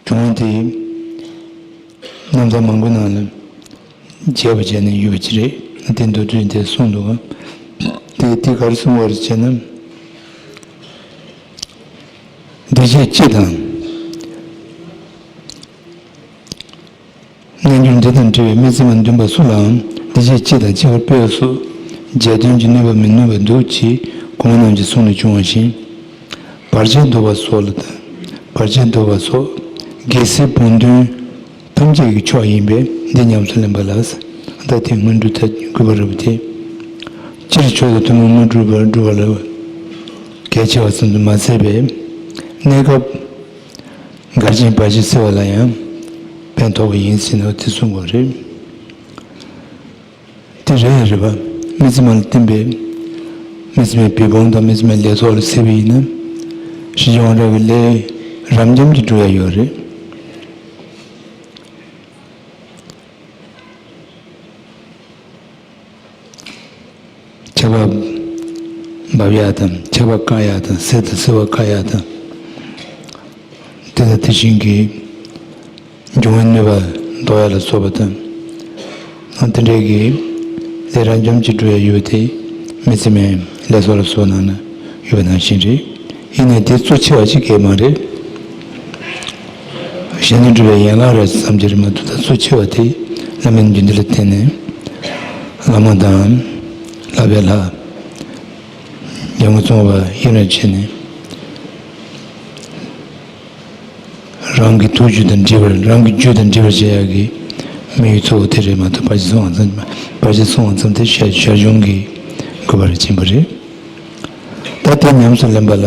བྱུང་བ་དེ་རྣམ་ཐར་མང་པོའི་ནང་ལ་རྒྱས་པ་བྱས་ནས་ཡོད་པ་ཅིག་རེད། དེ་མདོར་བསྡུས་དེ་གསུངས་འདུག་གམ། དེ་དེ་ག་རེ་གསུངས་པ་རེད་ཅེ་ན། འདི་བྱས་སྤྱི་དང་། རྣལ་འབྱོར་འདི་དང་འབྲེལ་བའི་དམིགས་བརྩེ་མ་འདུན་པ་སུ་ལའང་འདི་བྱས་སྤྱི་དང་ཁྱད་པར་སྤེལ་བ་སོགས་རྒྱལ་དོན་གྱི་ནུས་པ་མི་ནུས་པ་འདུག་ཅེས་གོང་མ་རྣམས་ཀྱི་གསུང་ལས་བྱུང་བ་བཞིན། བར་ཆད་བཟློག་པ་སོགས་ལ་དང་། བར་ཆད་བཟློག་པ་སོགས་རྒྱལ་སྲིད་བུང་བསྟན་ཐམས་ཅད་ཀྱི་མཆོག་ཡིན་པས་འདི་ཉམས་སུ་ལེན་པ་ལ། ད་དེ་སྔོན་འགྲོ་ཐབས་ཀྱི་དགོས་པ་རེད་པ་དེ། སྤྱིར་མཆོག་ཏུ་ཐུན་མོང་མ་གྲུབ་པར་སྒྲུབ་པ་ལ་གལ་ཆེ་བ་ཙམ་དུ་མ་ཟད་པའི་གནས་སྐབས། མགར་ཆེན་བར་ཆད་སེལ་བ་ལ་ཡང་། དཔལ་ ཐོབ་པ་ཡིན་ཟེར་ནས་དེ་གསུངས་པ་རེད། དེ་རེད་རེད་པ། མི་ཚེ་མ་ལ་བརྟེན་པའི་མི་ཚེ་མའི་བུ་སྤུན་དང་མི་ཚེ་མའི་ལས་ཚོགས་ལ་ཟེར་བ་ཡིན་ན། ཞི་ཡོང་ར་བའི་ལས་རབ་འབྱམས་ཀྱི་འགྲོ་ཡ་ཡོད་རེད། ཆར་པ་འབབ་ཡག་དང་། ཆར་པ་བཀག་ཡག་དང་། སེར་དང་སེར་བ་བཀག་ཡག་དང་། དེ་དང་དེ་བཞིན་གྱི་འབྱུང་བའི་གནོད་པ་ཟློག་ཡག་ལ་སོགས་པ་དང་། ཨ། དེ་འདྲའི་གི་ལས་རབ་འབྱམས་ཀྱི་འགྲོ་ཡག་ཡོད་པ་དེ་མི་ཚེ་མའི་ལས་ཚོགས་ལ་སོགས་ནང་ན་ཡོད་པ་ནང་བཞིན་རེད། ཡིན་ནའི་དེ་གཙོ་ཆེ་བ་ཅིག་གས་མ་རེད། གཞན་ལ་སྒྲུབ་པའི་ཡན་ལག་རེད་བསམ་གྱི་རེད་མ་གཏོགས། ད་གཙོ་ཆེ་བ་དེ་བླ་མའི་རྒྱུད་སྡེ་ལ་བརྟེན་ནས་བླ་མ་དང་བསླབ་པའི་ལྷ། ཡང་ངོ་ཚོང་བ་ཡིན་ར་བྱས་ནས། རང་གི་ཐུགས་རྒྱུད་དང་འདྲེས་པར། རང་གི་རྒྱུད་དང་འདྲེས་པར་བྱེད་ཡག་གི་དམིགས་ཡུལ་གཙོ་བོ་དེ་རེད་མ་གཏོགས། ཕར་ཕྱིན་སོང་བ་ཙམ། ཕར་ཕྱིན་སོང་བ་ཙམ་དེ་ཞར་ཞར་བྱུང་གི་དགོས་པ་རེད། ཕྱིན་པ་རེད། ད་དེ་ཉམས་སུ་ལེན་པ་ལ།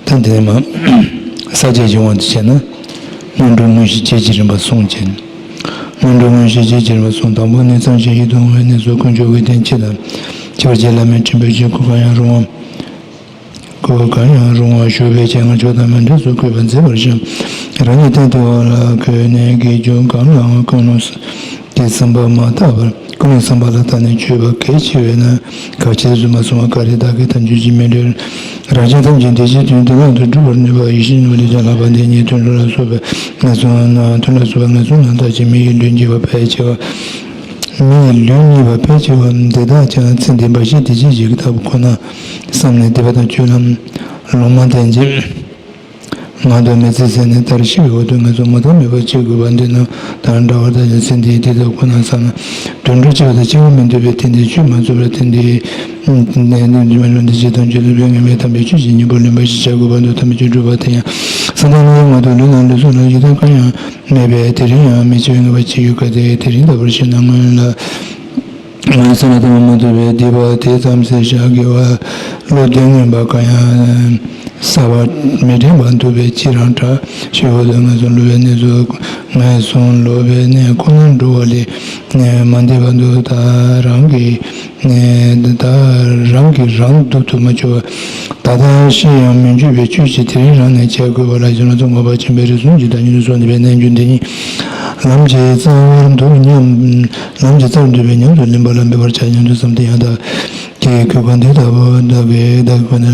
ད་འདི་ནས་མ། ས་བཅད་ཀྱི་དབང་དུ་བྱས་ན། སྔོན་འགྲོ་དངོས་གཞི་བརྒྱད་ཀྱི་རིམ་པ་གསུངས་ཀྱི། སྔོན་འགྲོ་དངོས་གཞི་བརྒྱད་ཀྱི་རིམ་པ་གསུངས། དང་པོ་ནི་གཙང་ཞིང་ཡིད་དུ་འོང་བའི་གནས་སུ་དཀོན་མཆོག་དབུས་བསྟན་སྤྱི་དང་། ཁྱད་པར་ཅན་བླ་མའི་ཁྲིམས་དཔོན་ཆོས་སྐུ་གང་ཡང་རུང་བ། སྐུ་གང་ཡང་རུང་བ་བཞུགས་པའི་སྤྱན་སྔར་མཆོག་དང་མཎྜལ་སོགས་གུས་པར་མཛད་པར་བྱ། རང་ཉིད་སྟེང་དུ་འོག་ལ་འཁོད་ནས་དགེ་སྦྱོར་གང་ལའང་ཀུན་སློང་གི་བསམ་པ་མ་བཏགས་པར། ཀུན་སློང་བསམ་པ་ལ་བཏགས་ནས་བརྗོད་པ་གལ་ཆེ་བས་ན། གལ་ཆེ་སུ་མ་སོང་བ་ག་རེ་བདག་གིས་ཐམས་ཅད་ཀྱི་མི་འདོད། རང་གཞན་ཐམས་ཅད་བདེ་གཤེགས་དོན་དེ་ལམ་དུ་སྒྲུབ་པར་ནུས་པ་ཡེ་ཤེས་ནུས་པ་ལས་ཀྱང་ལྷག་པ་འདི་ཉིད་དོན་གྲུབ་ལ་སོགས་པའི་ངན་སོང་ན། དོན་ལ་སོགས་པའི་ངན་སོང་ན་བདག་གི་མི་ཡི་ལུས་ཉེས་པ་ཕལ་ཆེ་བ། མི་ཡི་ལུས་ཉེས་པ་ཕལ་ཆེ་བ་འདི་དག་ཀྱང་ཚེ་འདིའི་འབའ་ཞིག་བདེ་སྐྱིད་ཀྱི་ལྟ་བུ་ཁོ་ན་བསམ་ནས་སྡིག་པ་དང་སྤྱོད་ལམ་ལོག་སྨྲ་བསྟན་ཅིང་། ངག་དང་མི་ཚེ་ཟད་ནས་མཐར་ཤི་བའི་འོག་ཏུ་ངན་སོང་མུ་མཐའ་མེད་པར་སྐྱེ་དགོས་པ་འདི་རྣམས་དང་འདྲ་བར་ལྟ་ཞིང་། ཚེ་འདིའི་བདེ་ཐོབ་ཁོ་ན་བསམ་ན། དུད་འགྲོ་སྐྱེ་བ་དང་སྐྱེ་བ་མི་འདོད་པའི་དེ་འདྲའི་ཆོས་མ་ཚོར་བར་དེ་འདྲའི་གནས་ནི་འདི་མ་རུང་འདི་ཅི་དང་ཆོས་ལ་བས་ངན་པའི་དམ་པའི་ཆོས་ཀྱི་སྙིང་པོ་ལེན་པ་ཞིག་བྱ་དགོས་པ་འདུག་དམ་པའི་ཆོས་སྒྲུབ་པ་དེ་ཡང་བསམ་གཏན་ལ་ཡང་མ་གཏོགས་ལུས་དང་ངག་ལུས་སྲོག་ལ་ཡི་དམ་གང་ཡང་མེད་པས། དེ་རིང་ཡང་མི་འཆི་བའི་ངེས་པ་ཅི་ཡོད་ག། དེ་དེ་རིང་ལྟ་བུར་ཤེས་ན་སྔོན་ལ། ངན་སོང་ལ་ལྟ་བ་མ་ཐུབ་པས་སྡིག་པ་དེ་ཙམ་ཟད་བཞག་དགེ་བ་བློ་གཏད་ངན་པ་གང་ཡང་བསགས་པ་མི་དྲན་པར་འདུག་པས། ཅི་རང་དྲག་ཤེས་འོག་ཏུ་ངན་སོང་བསླུ་བའི་གནས་སུ་ངན་སོང་ལོག་པའི་གནས་ཁོ་ནར་འགྲོ་བ་ལས་མ་འདས་པ་འདུག་ད་རང་གིས་ད་རང་གིས་རང་སྡུག་ཏུ་མ་གྱུར་པ། ད་ལྟ་ཤི་ཡང་མི་འགྱུར་བའི་ཆོས་ཤིག་དེ་རིང་རང་ནས་བྱ་དགོས་པ་ལ་གཞི་ལ་ཙོང་ཁ་པ་ཆེན་པོའི་རིགས་གསུམ་གྱི་བདག་ཉིད་དུ་སོང་ནས་པའི་རྣལ་འབྱོར་འདི་ཉིད་ལམ་གྱི་རྩ་བར་འདུག་སྙམ། ལམ་གྱི་རྩ་བར་འདུག་པའི་ཉམས་སུ་ལེན་པ་ལ་འབད་པར་བྱ་སྙམ་དུ་བསམ་སྟེ་ཡང་དག་གི་གོ་འཕང་འདི་ལྟ་བུ་བདག་གིས་བདག་གི་གོ་འཕང་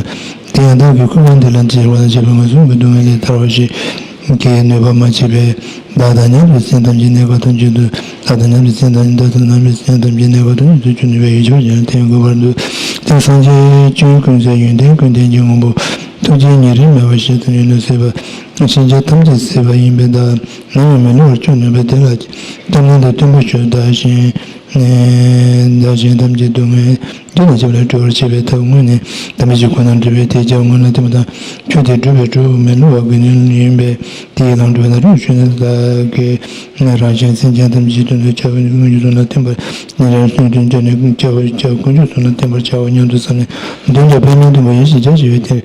དེ་ཡང་དག་གི་གོ་འཕང་འདི་ལ་འཇིགས་པ་དང་བཅས་པའི་ངན་སོང་གི་སྡུག་བསྔལ་ལས་ཐར་བ་ཞིག་གི་ནུས་པ་མ་མཆིས་པས། བདག་དང་མཉམ་པའི་སེམས་ཐམས་ཅད་གནས་སྐབས་ཐམས་ཅད་དུ། བདག་དང་མཉམ་པའི་སེམས་ཐམས་ཅད། བདག་དང་མཉམ་པའི་སེམས་ཐམས་ཅད་གནས་སྐབས་ཐམས་ཅད་དུ་ཁྱོད་ནུས་པའི་ཡིད་ཆེས་ཀྱང་བསྟེན་དགོས་པར་འདུག་དེ་སངས་རྒྱས་སྐྱོན་ཀུན་ཟད་ཡོན་ཏན་ཀུན་ལྡན་གྱི་དངོས་པོ་ཐུགས་རྗེ་ཉེ་རིང་མེད་པ་ཞིག་ཏུ་ཉོན་ནུ་ཟད་པ་ཕྱིན་ཆད་ཐམས་ཅད་ཟད་པ་ཡིན་པས། བདག་ནམ་ཡང་མི་བསླུ་བར་སྐྱོ་ནུས་པས། དེ་ལ་སྐྱབས་གནས་དང་བརྟན་པོ་ཞུ། བདག་གཞན་བདག་གཞན་ཐམས་ཅད་སྡུག་བསྔལ་རྒྱུ་དང་བཅས་པ་ལས་སྒྲོལ་བར་བྱེད་པའི་ཐབས་དངོས་ནི་དམ་པའི་ཆོས་ཁོ་ནར་འདུས་པས། དེ་ཀྱང་སྔོན་ལ་བསྟན་པ་དང་ཆོས་དེ་སྒྲུབ་པའི་གྲོགས་མི་བསླུ་བ་དགེ་འདུན་ཡིན་པས། དེ་ཡི་ལམ་སྒྲུབ་པ་ན་རུང་ཞུས་ན་བདག་གིས་ནི་རང་གཞན་སེམས་ཅན་ཐམས་ཅད་དོན་དུ་བྱ་བའི་དཀོན་མཆོག་གསུམ་ལ་བརྟེན་པར་ནི་རང་གཞན་དོན་བྱ་ནི་བྱ་བ་བྱ་དཀོན་མཆོག་གསུམ་ལ་བརྟེན་པར་བྱའོ་སྙམ་དུ་བསམ་ནས་འདོན་ཀྱང་ཕན་ཡོན་སྟོན་པ་ཡེ་ཤེས་རྒྱ་ཆེ་བས་དེར་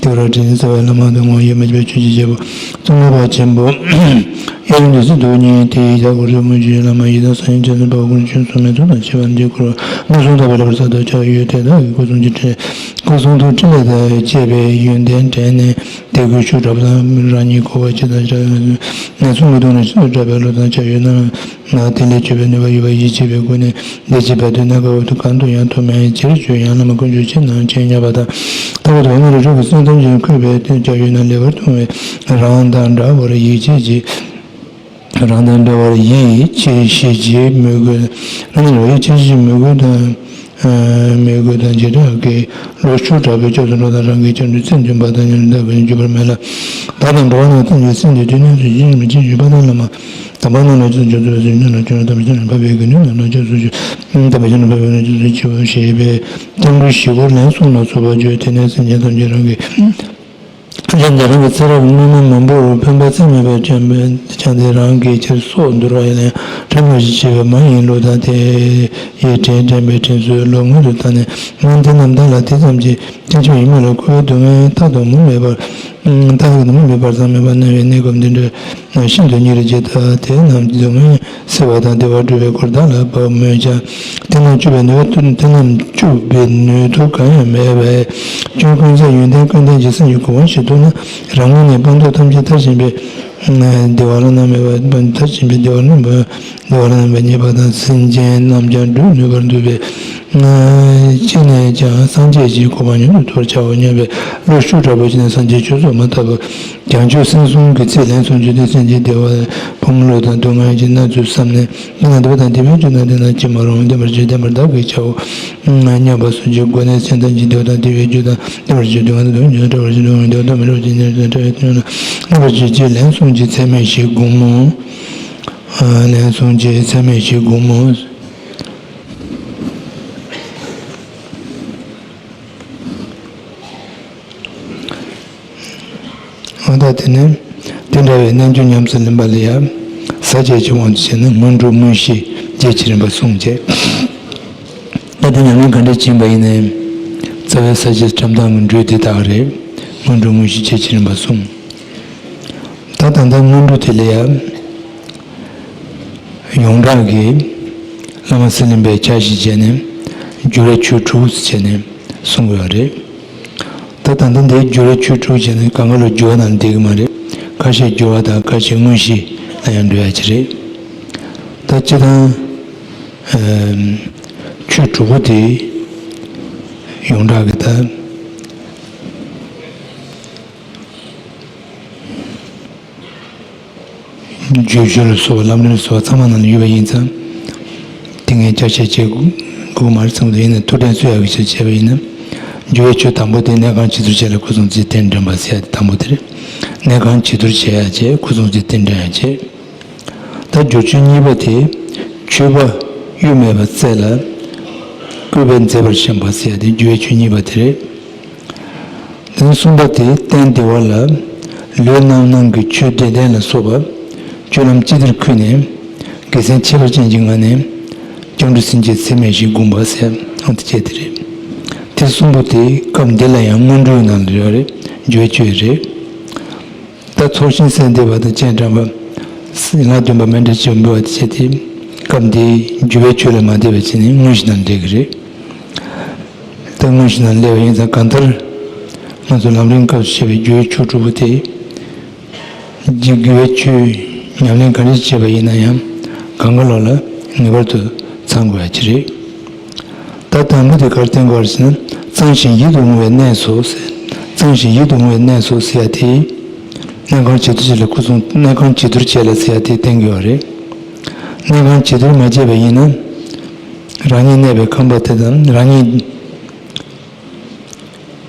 དེ་བར་དྲིན་ཆེན་རྩ་བའི་བླ་མ་དང་ངོ་བོ་ཡེ་མ་བྱས་པའི་ཆོས་ཀྱི་རྒྱལ་པོ་ཙོང་ཁ་པ་ཆེན་པོ་ཡབ་ཡུམ་བདུད་རྩི་དུག་གཉིས་དེ་ཡི་ཡ་གོ་རི་མོ་བཅུའི་བླ་མ་ཡི་དམ་ས་ཡོམ་ཆེན་སུ་འབའ་གུར་ཆུན་སུ་མེ་ཏོག་དང་བཅས་པ་འདི་བསྐུར་བ་མངོན་སུམ་དག་པའི་ལེགས་པར་གསལ་དུ་འཆར་བའི་ཡུལ་དེ་དག་གི་སྐུ་གསུང་ཐུགས་ཕྲིན་ལས་དང་བཅས་པའི་ཡོན་ཏན་དྲན་ནས། དེ་ཀུན་ཤུགས་དྲག་པོ་དང་རང་ཉིད་འཁོར་བ་ཇི་ལྟར་བྱ་ངན་སོང་མུ་སྟེགས་ནང་ཇི་ལྟར་དྲག་པའི་བློ་དང་བཅས་ཡོད་ན་ན་དེ་ལས་གྱུར་པའི་ནུས་པ་ཡོད་པ་ཡིད་ཆེས་པའི་སྒོ་ནས་བདེ་སྐྱིད་བར་དོའི་གནས་སྐབས་འོག་ཏུ་གང་དུ་ཡང་ཐོགས་མེད། ཅིར་འབྱོན་ཡང་བླ་མ་དཀོན་མཆོག་ཁྱེད་རྣམས་མཁྱེན་སྙམ་པ་དང་། ལྟ་བུ་དང་ངོ་རུ་རིགས་ཀྱི་སེམས་ཐམས་ཅད་འཁོད་པའི་དོན་ཀྱང་ཡོད་ན་ལེགས་པར་མཐོང་བས་རང་དང་འདྲ་བར་ཡིད་ཆེས་ཀྱིས། རང་དང་འདྲ་བར་ཡིད་ཆེས་ཤེས་ཀྱི་མོས་གུས། རང་དང་འདྲ་བར་ཡིད་ཆེས་ཀྱི་མོས་གུས་དང་། མོས་གུས་དང་བྱེ་བྲག་གི་བློ་ཤུགས་དྲག་པོས་སྐྱབས་སུ་འགྲོ་དང་། རང་གི་སྐྱབས་འགྲོའི་རྩེ་མཐུན་པ་དང་། ཉམས་ལེན་དག་པས་འགྱུར་བར་མེད་ལ། བདག་དང་འགྲོ་བ་རྣམས་ཐམས་ཅད་སེམས་འདི་དུས་གནས་སུ་ཡིད་མི་ཆེས་འཇུག་པ་དང་བླ་མ་དམ་པ་རྣམས་ལ་སྐྱབས་སུ་མཆིའོ། སེམས་ཅན་རྣམས་ཀྱང་དམ་པའི་ཆོས་རྣམས་ཕ་བའི་དགེ་འདུན་རྣམས་ལ་སྐྱབས་སུ་མཆིའོ། དམ་པའི་ཆོས་རྣམས་ཕ་བའི་རྣམས་སྐྱབས་སུ་མཆིའོ་ཞེས་པའི་སྐྱབས་འགྲོའི་ཞིག་པོ་ལན་གསུམ་ལ་སོགས་པ་བརྗོད། དེ་ནས་སེམས་ཅན་ཐམས་ཅད་རང་གི་ཐམས་ཅད་རང་གི་ཚེ་རབས་སྔོན་མ་མང་པོར་ཕན་པ་ཚད་མེད་པ་བསྐྱངས་པའི་བསྐྱངས་ཏེ་རང་གི་ཕྱིར་སྲོག་འདོར་བ་ཡིན་ན་ཡང་དྲན་པར་བྱེད་པ་མ་ཡིན་ལུགས་དང་། དེ་ཡི་དྲིན་དྲན་པའི་དྲིན་གཟོའི་བློ་སྔོན་དུ་བཏང་ནས་སྔོན་དེ་རྣམས་བདག་ལ་དེ་ཙམ་གྱིས་ སྐྱེ་འཆི་ཡི་མུ་ལ་འཁོར་བའི་སྡུག་བསྔལ་རྟག་ཏུ་མུ་མེད་པར། རྟག་ཏུ་མུ་མེད་པར་ཟད་མེད་པར་སྣང་བའི་གནས་སྐབས་འདི་འདྲ་ཤིན་ཏུ་ཉེ་རུ་མཇལ་ད། དེ་རྣམས་ཀྱི་སྡུག་བསྔལ་སེལ་བ་དང་བདེ་བ་སྒྲུབ་པའི་སྐོར་བདག་ལ་བབ་མོད་ཀྱང་། དེ་རྣམས་གཅོད་པའི་ནུས་པ་དེ་རྣམས་གཅོད་པའི་ནུས་སྟོབས་གང་ཡང་མེད་པས། སྐྱོན་ཀུན་ཟད་ཡོན་ཏན་ཀུན་ལྡན་གྱི་སེམས་ཀྱི་གོ་འཕང་ཞིག་ཐོབ་ན། རང་ངོས་ནས་སྤངས་རྟོགས་ཐམས་ཅད་མཐར་ཕྱིན་པའི་བདེ་བ་བླ་ན་མེད་པ། མཐར་ཕྱིན་པའི་བདེ་བ་བླ་ན་མེད་པ། བདེ་བ་བླ་ན་མེད་པ་རྙེད་པ་དང་། སེམས་ཅན་རྣམས་ཀྱང་སྒྲོལ་ནུས་པར་འདུག་པས། ཅི་ནས་ཀྱང་སངས་རྒྱས་ཀྱི་གོ་འཕང་མྱུར་དུ་ཐོབ་པར་བྱའོ་སྙམ་པའི་བློ་ཤུགས་དྲག་པོ་བྱས་ནས། སངས་རྒྱས་ཆོས་ཚོགས་མ་དག་པ་བྱང་ཆུབ་སེམས་གསུམ་གྱི་ཚིག་ལན་གསུམ་བརྗོད་དེ། སེམས་ཅན་བདེ་བ་ཕུང་ལུགས་དང་སྡུག་བསྔལ་གྱི་སྣ་ཚོགས་བསམས་ནས། འདི་ན་འདི་པ་དང་འདི་པའི་རྒྱུ་དང་། འདི་ན་ཅི་མ་རུང་བ་བདེན་པར་བརྗོད་བདེན་པར་བདག་གིས་བྱའོ་སྙམ་པ་གསུམ་གྱི་སྒོ་ནས། སེམས་ཐམས་ཅད་བདེ་བ་དང་བདེ་བའི་རྒྱུ་དང་། བདེན་པར་བརྗོད་སྡུག་བསྔལ་དང་སྡུག་བསྔལ་གྱི་རྒྱུ་དང་། བདེན་པར་བརྗོད་སྡུག་བསྔལ་དང་སྡུག་བསྔལ་གྱི་རྒྱུ་དང་། བདེན་པར་བརྗོད་ཀྱི་ལན་གསུམ་གྱི་ཚད་མེད་བཞི་བསྒོམ་མོ། ལན་གསུམ་གྱི་ཚད་མེད་བཞི་བསྒོམ་མོ། འོ་ད་དེ་ནས་དེ་འདྲ་བའི་རྣལ་འབྱོར་ཉམས་སུ་ལེན་པ་ལ་ཡང་ཟབ་ཁྱད་ཀྱི་དབང་དུ་བྱས་ནས་སྔོན་འགྲོ་དངོས་གཞི་རྒྱས་ཀྱི་རིམ་པ་གསུངས་བྱས། ད་དེ་ཉམས་ལེན་ག་འདྲ་བྱེད་པ་ཡིན་ནའི། རྩ་བའི་ས་བཅད་བཀྲམ་སྟངས་ཀྱི་འགྲོས་དེ་དག་རེད། སྔོན་འགྲོ་དངོས་གཞི་རྒྱས་ཀྱི་རིམ་པ་གསུངས། ད་ད་ལྟ་སྔོན་འགྲོ་དེ་ལ་ཡང་། ཡོངས་གྲགས་ཀྱི་བླ་མ་གསེར་གླིང་པས་ཕྱག་བཞེས་བྱས་ནས་སྦྱོར་བའི་ཆོས་དྲུག་བྱས་ནས་གསུང་དགོས་པ་རེད། ད་ད་ལྟ་འདིའི་སྦྱོར་བའི་ཆོས་དྲུག་བྱས་ནས་གང་ག་ལ་སྦྱོར་བ་ནང་བསྡད་ཀྱི་མ་རེད། ཁ་ཤས་སྦྱོར་བ་དང་ཁ་ཤས་དངོས་གཞི་ལ་ཡང་འགྲོ་ཡ་ཅིག་རེད། ད་སྤྱིར་བཏང་ཆོས་དྲུག་པོ་དེ་ཡོངས་གྲགས་ཀྱི་ད། བརྗོད་བྱ་ལ་སོགས་པ་ལམ་རིམ་ལ་སོགས་པ་ཚང་མ་ནང་ལ་ཡོད་པ་ཡིན་ཙང་། དེ་ངས་བསྐྱར་བཤད་བྱེད་དགོས་མ་རེད་བསམ་གྱི་འདུག་ཡིན་ན་ཐུགས་དྲན་གསོ་ཡག་གི་ཆེད་བྱས་པ་ཡིན་ན། སྦྱོར་བའི་ཆོས་དང་པོ་དེ་གནས་ཁང་བྱི་དོར་བྱས་ལ་སྐུ་གསུང་ཐུགས་རྟེན་འདྲེན་པ་ཟེར་ཡ་དེ་དང་པོ་དེ་རེད། གནས་ཁང་བྱི་དོར་བྱེད་ཡ་བྱས་སྐུ་གསུང་ཐུགས་རྟེན་འདྲེན་ཡ་བྱས། ད་སྦྱོར་ཆོས་གཉིས་པ་དེ་མཆོད་པ་གཡོ་མེད་པ་སྩལ་ལ་བསྐུལ་བས་མཛེས་པར་བཤམས་པ་ཟེར་ཡ་དེ་སྦྱོར་བའི་ཆོས་གཉིས་པ་དེ་རེད། དོན་གསུམ་པ་དེ་རྟེན་བདེ་བ་ལ་ལུས་རྣམ་སྣང་གི་ཆོས་འབྲས་ལྡན་ལ་སོགས་པ་སྤྱོད་ལམ་ཅི་བདེར་ཁུར་ནས་དགེ་མཚན་ཁྱད་པར་ཅན་གྱི་ངང་ནས་སྐྱབས་འགྲོ་སེམས་བསྐྱེད་ཚད་མེད་བཞི་བསྒོམ་པ་ཟེར་ཨང་དེ་བྱས་དེ་རེད། དེ་གསུམ་པོ་དེ་སྐབས་འདི་ལ་ཡང་སྔོན་འགྲོའི་ནང་ལ་ཡོད་རེད། སྦྱོར་བའི་ཆོས་རེད། ད་ཚོགས་ཞིང་གསལ་འདེབས་པ་དང་སྤྱན་དྲངས་པ། ལྔ་བདུན་པ་མཎྜལ་ཆེན་པོ་འབུལ་བ་དེ་བྱས་ཏེ། སྐབས་འདིའི་སྦྱོར་བའི་ཆོས་ལ་མ་བསྡད་པ་བྱས་ནས་དངོས་གཞི་ནང་སླེབས་ཀྱི་རེད། ད་དངོས་གཞི་ནང་སླེབས་པ་ཡིན་ཙང་གང་ལྟར། ང་ཚོ་ལམ་རིམ་སྐབས་སུ་བྱས་པའི་སྦྱོར་བའི་ཆོས་དྲུག་པོ་དེ། སྦྱོར་བའི་ཆོས་ཉམས་ལེན་ག་རེ་བྱས་པ་ཡིན་ན་ཡང་། གང་ག་ལོག་ལ་ངེས་པར་དུ་ཚང་དགོས་ཡ་ཅིག་རེད། ད་དང་པོ་དེ་གར་བསྟན་དགོས་པ་ཟེར་ན། གཙང་ཞིང་ཡིད་དུ་འོང་བའི་གནས་སོ་ཟེར། གཙང་ཞིང་ཡིད་དུ་འོང་བའི་གནས་སོ་ཟེར་ཡ་དེ། གནས་ཁང་བྱི་དོར་བྱེད་ལ་སྐུ་གསུང་། གནས་ཁང་བྱི་དོར་བྱེད་ལ་ཟེར་ཡ་དེ་བསྟན་དགོས་པ་རེད། གནས་ཁང་བྱི་དོར་མ་བྱས་པ་ཡིན་ན། རང་ཉིད་གནས་པའི་ཁང་པ་དེ་དང་རང་ཉིད་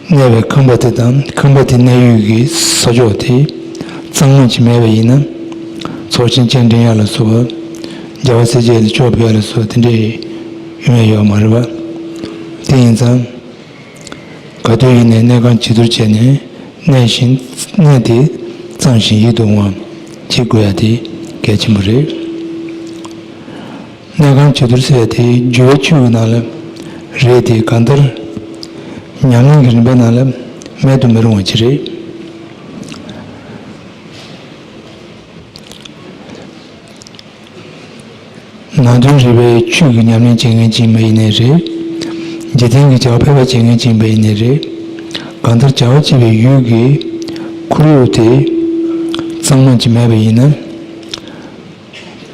གནས་པའི་ཁང་པ་དེ་དང་ཁང་པ་དེ་གནས་ཡུལ་གྱི་ས་ཕྱོགས་དེ་གཙང་མ་ཅིག་མེད་པ་ཡིན་ན། ཚོགས་ཆེན་སྤྱན་འདྲེན་ཡག་ལ་སོགས་པ། རྒྱལ་བ་སྲས་བཅས་ལ་ཆོས་ཕུལ་ཡག་ལ་སོགས་པ་དེ་འདྲའི་ཡོང་ཡ་ཡོད་མ་རེད་པ། དེ་ཡིན་ཙང་། ག་དུས་ཡིན་ནའི་གནས་ཁང་བྱི་དོར་བྱས་ནས་གནས་ཤིང་གནས་དེ་གཙང་ཞིང་ཡིད་དུ་འོང་བ་བྱེད་དགོས་ཡ་དེ་གལ་ཆེན་པོ་རེད། གནས་ཁང་བྱི་དོར་ཟེར་ཡ་དེ་སྦྱོར་བའི་ཆོས་ཀྱི་ནང་ལ་རེད་དེ། གང་ལྟར་ཉམས་ལེན་གྱི་རིམ་པའི་ནང་ལ་མེད་དུ་མི་རུང་བ་ཅིག་རེད། ནང་དོན་རིག་པའི་ཆོས་ཀྱི་ཉམས་ལེན་བྱེད་མཁན་ཅིག་ཡིན་པ་ཡིན་ནའི་རེད། འཇིག་རྟེན་གྱི་བྱ་བ་ཕལ་པ་བྱེད་མཁན་ཅིག་ཡིན་པ་ཡིན་ནའི་རེད། གང་ལྟར་བྱ་བ་བྱེད་པའི་ཡུལ་གྱི་ཁོར་ཡུག་དེ་གཙང་མ་ཅིག་མེད་པ་ཡིན་ན།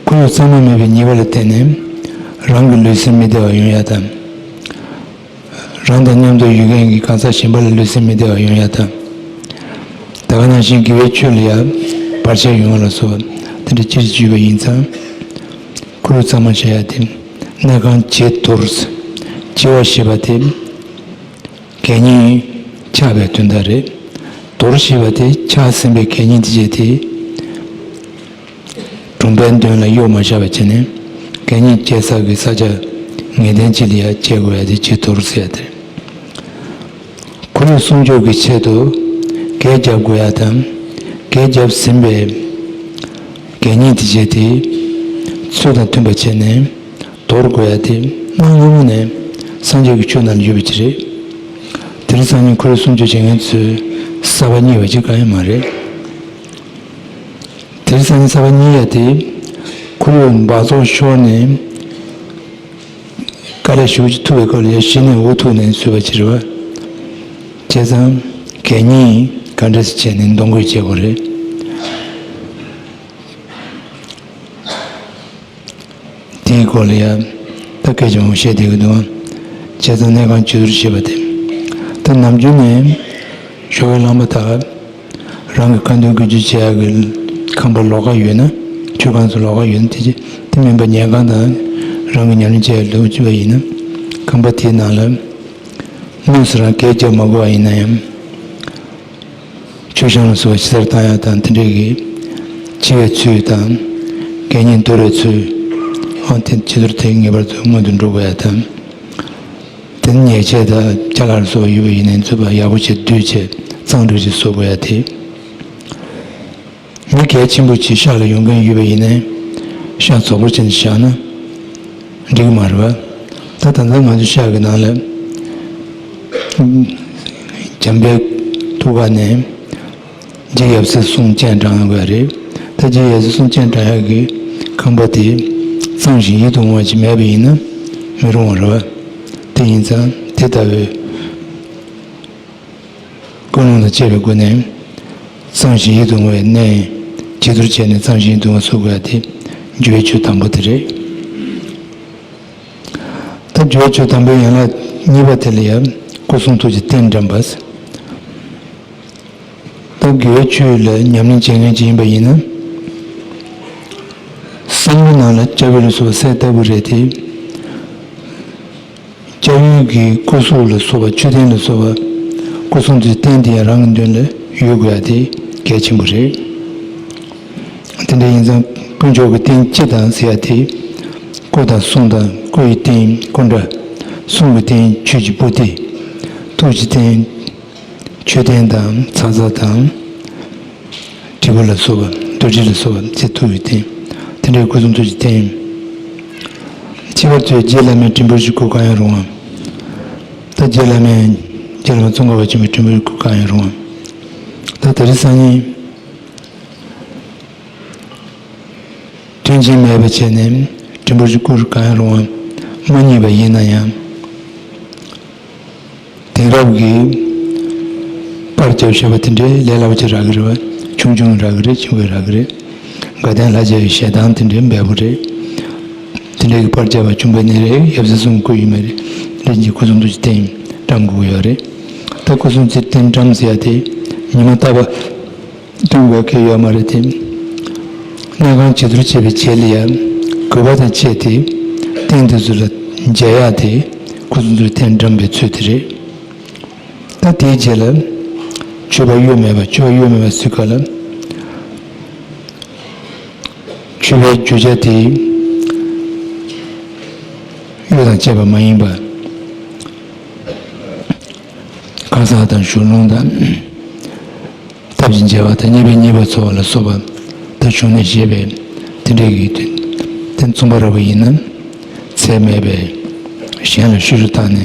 ཁོར་ཡུག་གཙང་མ་མེད་པའི་ཉེས་པ་ལ་བརྟེན་ནས་རང་གི་ལུས་སེམས་མི་བདེ་བ་ཡོང་ཡ་དང་། རང་དང་མཉམ་དུ་ཡོད་མཁན་གྱི་གང་ཟག་གཞན་པ་ལ་ལུས་སེམས་མི་བདེ་བ་ཡོང་ཡ་དང་། ད་ག་ནང་བཞིན་དགེ་བའི་ཆོས་ལ་ཡང་བར་ཆད་ཡོང་བ་ལ་སོགས་པ་དེ་འདྲ་ཅིག་བརྗོད་པ་ཡིན་ཙང་། ཁོར་ཡུག་གཙང་མ་བྱ་ཡ་དེ་གནས་ཁང་བྱི་དོར། བྱི་བ་ཞེས་པ་དེ་གད་སྙིགས་ཆགས་པའི་དོན་དག་རེད། དོར་ཞེས་པ་དེ་ཆགས་ཟིན་པའི་གད་སྙིགས་དེ་བྱས་ཏེ། གྲོང་པའི་མདུན་ལ་གཡོག་མ་བཞག་པ་བྱས་ནས་གད་སྙིགས་སྐྱེལ་ས་གི་ས་ཆ་ངེས་གཏན་ཅིག་ལ་ཡ་སྐྱེལ་དགོས་ཡ་དེ་བྱི་དོར་ཟེར་ཡ་དེ་རེད། ཁོར་ཡུག་སྲུང་སྐྱོབ་ཀྱི་ཆེད་དུ་གད་བརྒྱབ་དགོས་ཡ་དང་། གད་བརྒྱབ་ཟིན་པའི་གད་སྙིགས་དེ་བྱས་ཏེ་ཚུལ་དང་མཐུན་པ་བྱས་ནས། དོར་དགོས་ཡ་དེ་གནའ་སྔ་མོ་ནས་སངས་རྒྱས་ཀྱི་ཆོས་ནང་ལ་ཡོད་པ་ཅིག་རེད། དེ་རིང་སང་ཉིན་ཁོར་ཡུག་སྲུང་སྐྱོབ་བྱེད་མཁན་ཚོས་གསར་པ་རྙེད་པ་ཅིག་གང་ཡང་མ་རེད། དེ་རིང་སང་ཉིན་གསར་པ་རྙེད་ཡ་དེ། ཁོར་ཡུག་འབག་བཙོག་ཤོར་ནས་དཀའ་ལས་ཞེ་པོ་ཅིག་ཐུག་པའི་སྐབས་ལ་ཡ་གཞི་ནས་འུ་ཐུག་ནས་བཟོས་པ་ཅིག་རེད་བ། བྱས་ཙང་གད་སྙིགས་ག་འདྲ་སེ་བྱས་ནས་འདོན་དགོས་བྱེད་དགོས་རེད། དེའི་སྐོར་ལ་ཡང་ད་སྐད་ཆ་མང་པོ་བཤད་བསྡད་ཀྱི་འདུག་བྱས་ཙང་གནས་ཁང་བྱི་དོར་བྱེད་པ་དེ། ད་ནམ་རྒྱུན་ནས་ཞོགས་ཀས་ལངས་པ་དང་རང་གི་ཁ་འདོན་ཀུན་སྤྱོད་བྱེད་ཡག་གི་ཁང་པ་ལོགས་ཀ་ཡོད་ན། མཆོད་ཁང་སོགས་ལོགས་ཀ་ཡོད་ན། དེ་ཅི་དེ་མིན་པ་ཉལ་ཁང་དང་རང་གི་ཉམས་ལེན་བྱེད་ཡག་ལོགས་ཀ་ཡིན་ན། ཁང་པ་དེའི་ནང་ལ་དངོས་སུ་རང་སྐད་རྒྱབ་མ་དགོས་པ་ཡིན་ན་ཡང་། མཆོད་བཤམས་ལ་སོགས་པ་ཕྱི་སར་བཏང་ཡག་དང་དེ་འདྲའི་གི་འཆི་བའི་ཚུལ་དང་། གད་སྙིགས་འདོར་བའི་ཚུལ། ཨང་དེ་བྱི་དོར་དེ་ངེས་པར་དུ་སྔོན་དུ་འགྲོ་དགོས་ཡག་དང་། དེ་ནས་ཉལ་ཆས་དང་ཅ་ལག་ལ་སོགས་པ་ཡོད་པ་ཡིན་ན་ཚུད་པ་ཡག་པོ་བྱས་བསྡུས་བྱས་གཙང་སྒྲིག་ཅིག་བཟོ་དགོས་ཡག་དེ། མི་གལ་ཆེན་པོ་ཅིག་ཤག་ལ་ཡོང་མཁན་ཡོད་པ་ཡིན་ན་ཤག་རྫོགས་པོ་བྱས་ནས་བཞག་ན་འགྲིག་གི་མ་རེད་བ། ད་ད་ལྟ་ང་ཚོ་ཤག་གི་ནང་ལ་འཇམ་དཔལ་ཐུགས་ཀ་ནས། རྗེ་ཡབ་སྲས་གསུང་སྤྱན་དྲངས་ཡག་རེད། ད་རྗེ་ཡབ་སྲས་གསུང་སྤྱན་དྲངས་ཡག་གི་ཁང་པ་དེ་གཙང་ཞིང་ཡིད་དུ་འོང་བ་ཅིག་མེད་པ་ཡིན་ན་མི་རུང་བ་རེད་བ། དེ་ཡིན་ཙང་དེ་ལྟ་བུའི་ཀུན་སློང་དང་བཅས་པའི་སྒོ་ནས་གཙང་ཞིང་ཡིད་དུ་འོང་བའི་གནས་བྱི་དོར་བྱས་ནས་གཙང་ཞིང་ཡིད་དུ་འོང་བ་བཟོ་དགོས་ཡག་དེ་སྦྱོར་བའི་ཆོས་དང་པོ་དེ་རེད། ད་སྦྱོར་བའི་ཆོས་དང་པོའི་ཡན་ལག་གཉིས་པ་དེ་ལ་ཡང་སྐུ་གསུང་ཐུགས་ཀྱི་རྟེན་བཀྲམ་པ། ད་དགེ་བའི་ཆོས་ལ་ཉམས་ལེན་བྱེད་མཁན་ཅིག་ཡིན་པ་ཡིན་ན། བསམ་བློ་ནང་ལ་ལྕགས་ཡོས་ལ་སོགས་པ་གསེར་ལྟ་བུ་རེད་དེ། ལྕགས་ཡོས་ཀྱི་སྐུ་གཟུགས་ལ་སོགས་པ་མཆོད་རྟེན་ལ་སོགས་པ་སྐུ་གསུང་ཐུགས་རྟེན་དེ་ཡང་རང་གི་མདུན་ལ་ཡོད་དགོས་ཡག་དེ་གལ་ཆེན་པོ་རེད། དེ་འདྲ་ཡིན་ཙང་དཀོན་མཆོག་གི་རྟེན་སྤྱི་དང་ཟེར་ཡག་དེ། སྐུ་དང་གསུང་དང་སྐུ་ཡི་རྟེན་སྐུ་འདྲ། གསུང་གི་རྟེན་ཆོས་ཀྱི་པོ་ཏི། ཐུགས་ཀྱི་རྟེན་མཆོད་རྟེན་དང་ཚ་ཚ་དང་། དྲིལ་བུ་ལ་སོགས་པ་རྡོ་རྗེ་ལ་སོགས་པ་ཚེ་ཐུགས་ཀྱི་རྟེན། དེ་འདྲའི་སྐུ་གསུང་ཐུགས་ཀྱི་རྟེན། ཁྱད་པར་དུ་རྗེ་བླ་མའི་དྲིལ་བུ་ཞིག་སྐུ་གང་ཡང་རུང་བ། ད་རྗེ་བླ་མའི་རྗེ་བླ་མ་ཙོང་ཁ་པ་ཆེན་པོའི་དྲིལ་བུ་ཞིག་སྐུ་གང་ཡང་རུང་བ། ད་དེ་རིང་སང་ཉིན། མཐུན་རྐྱེན་མེད་པ་བྱས་ནས་དྲིལ་བུ་ཞིག་སྐུ་གང་ཡང་རུང་བ་མ་རྙེད་པ་ཡིན་ན་ཡང་། དེང་རབས་ཀྱི་པར་རྒྱབ་ཤེས་པ་དེ་འདྲའི་ལས་སླ་པོ་ཅིག་རག་གི་རེད་བ། ཆུང་ཆུང་རག་གི་རེད། ཆེན་པོ་རག་གི་རེད། དགའ་ལྡན་ལྷ་རྗེ་ཡི་ཞལ་ཐང་དེ་འདྲའི་འབེལ་པོ་རེད། དེ་འདྲའི་གི་པར་རྒྱབ་པ་བྱུང་བ་ནི་རེད། ཡབ་སྲས་གསུམ་སྐུ་ཡོད་མ་རེད། རེད་ཀྱི་སྐུ་གསུང་ཐུགས་ཀྱི་རྟེན་བཀྲམ་དགོས་ཀྱི་ཡོད་རེད། ད་སྐུ་གསུང་ཐུགས་རྟེན་བཀྲམ་ཟེར་ཡ་དེ་ཉི་མ་རྟག་པ་སྟོན་དགོས་ཀྱི་ཡོད་མ་རེད་དེ། གནས་ཁང་བྱི་དོར་བྱེད་པའི་རྗེས་ལ་ཡང་དགོས་པ་དང་བཅས་ཏེ་རྟེན་དེ་ཚོ་ལ་མཇལ་ཡག་དེ་སྐུ་གསུང་ཐུགས་རྟེན་བཀྲམ་པའི་ཚུལ་དེ་རེད། ད་དེའི་རྗེས་ལ་མཆོད་པ་གཡོ་མེད་པ། མཆོད་པ་གཡོ་མེད་པ་ཟེར་སྐབས་ལ་མཆོད་པའི་རྒྱུ་ཆ་དེ་གཡོ་དང་བཅས་པ་མ་ཡིན་པ། གང་ཟག་དང་གཞུང་ལུགས་དང་། ཐབས་ཀྱི་མཇལ་བ་དང་། རྙེད་པའི་རྙེད་པ་ཚོར་བ་ལ་སོགས་པ་དང་། གཞུང་ནས་བཞེས་པའི་དེ་འདྲའི་གི་དོན་དེ་མཚུངས་པ་རག་པ་ཡིན་ན། ཚད་མེད་པའི་གཞན་ལ་བཤུ་གཞོག་བཏང་ནས་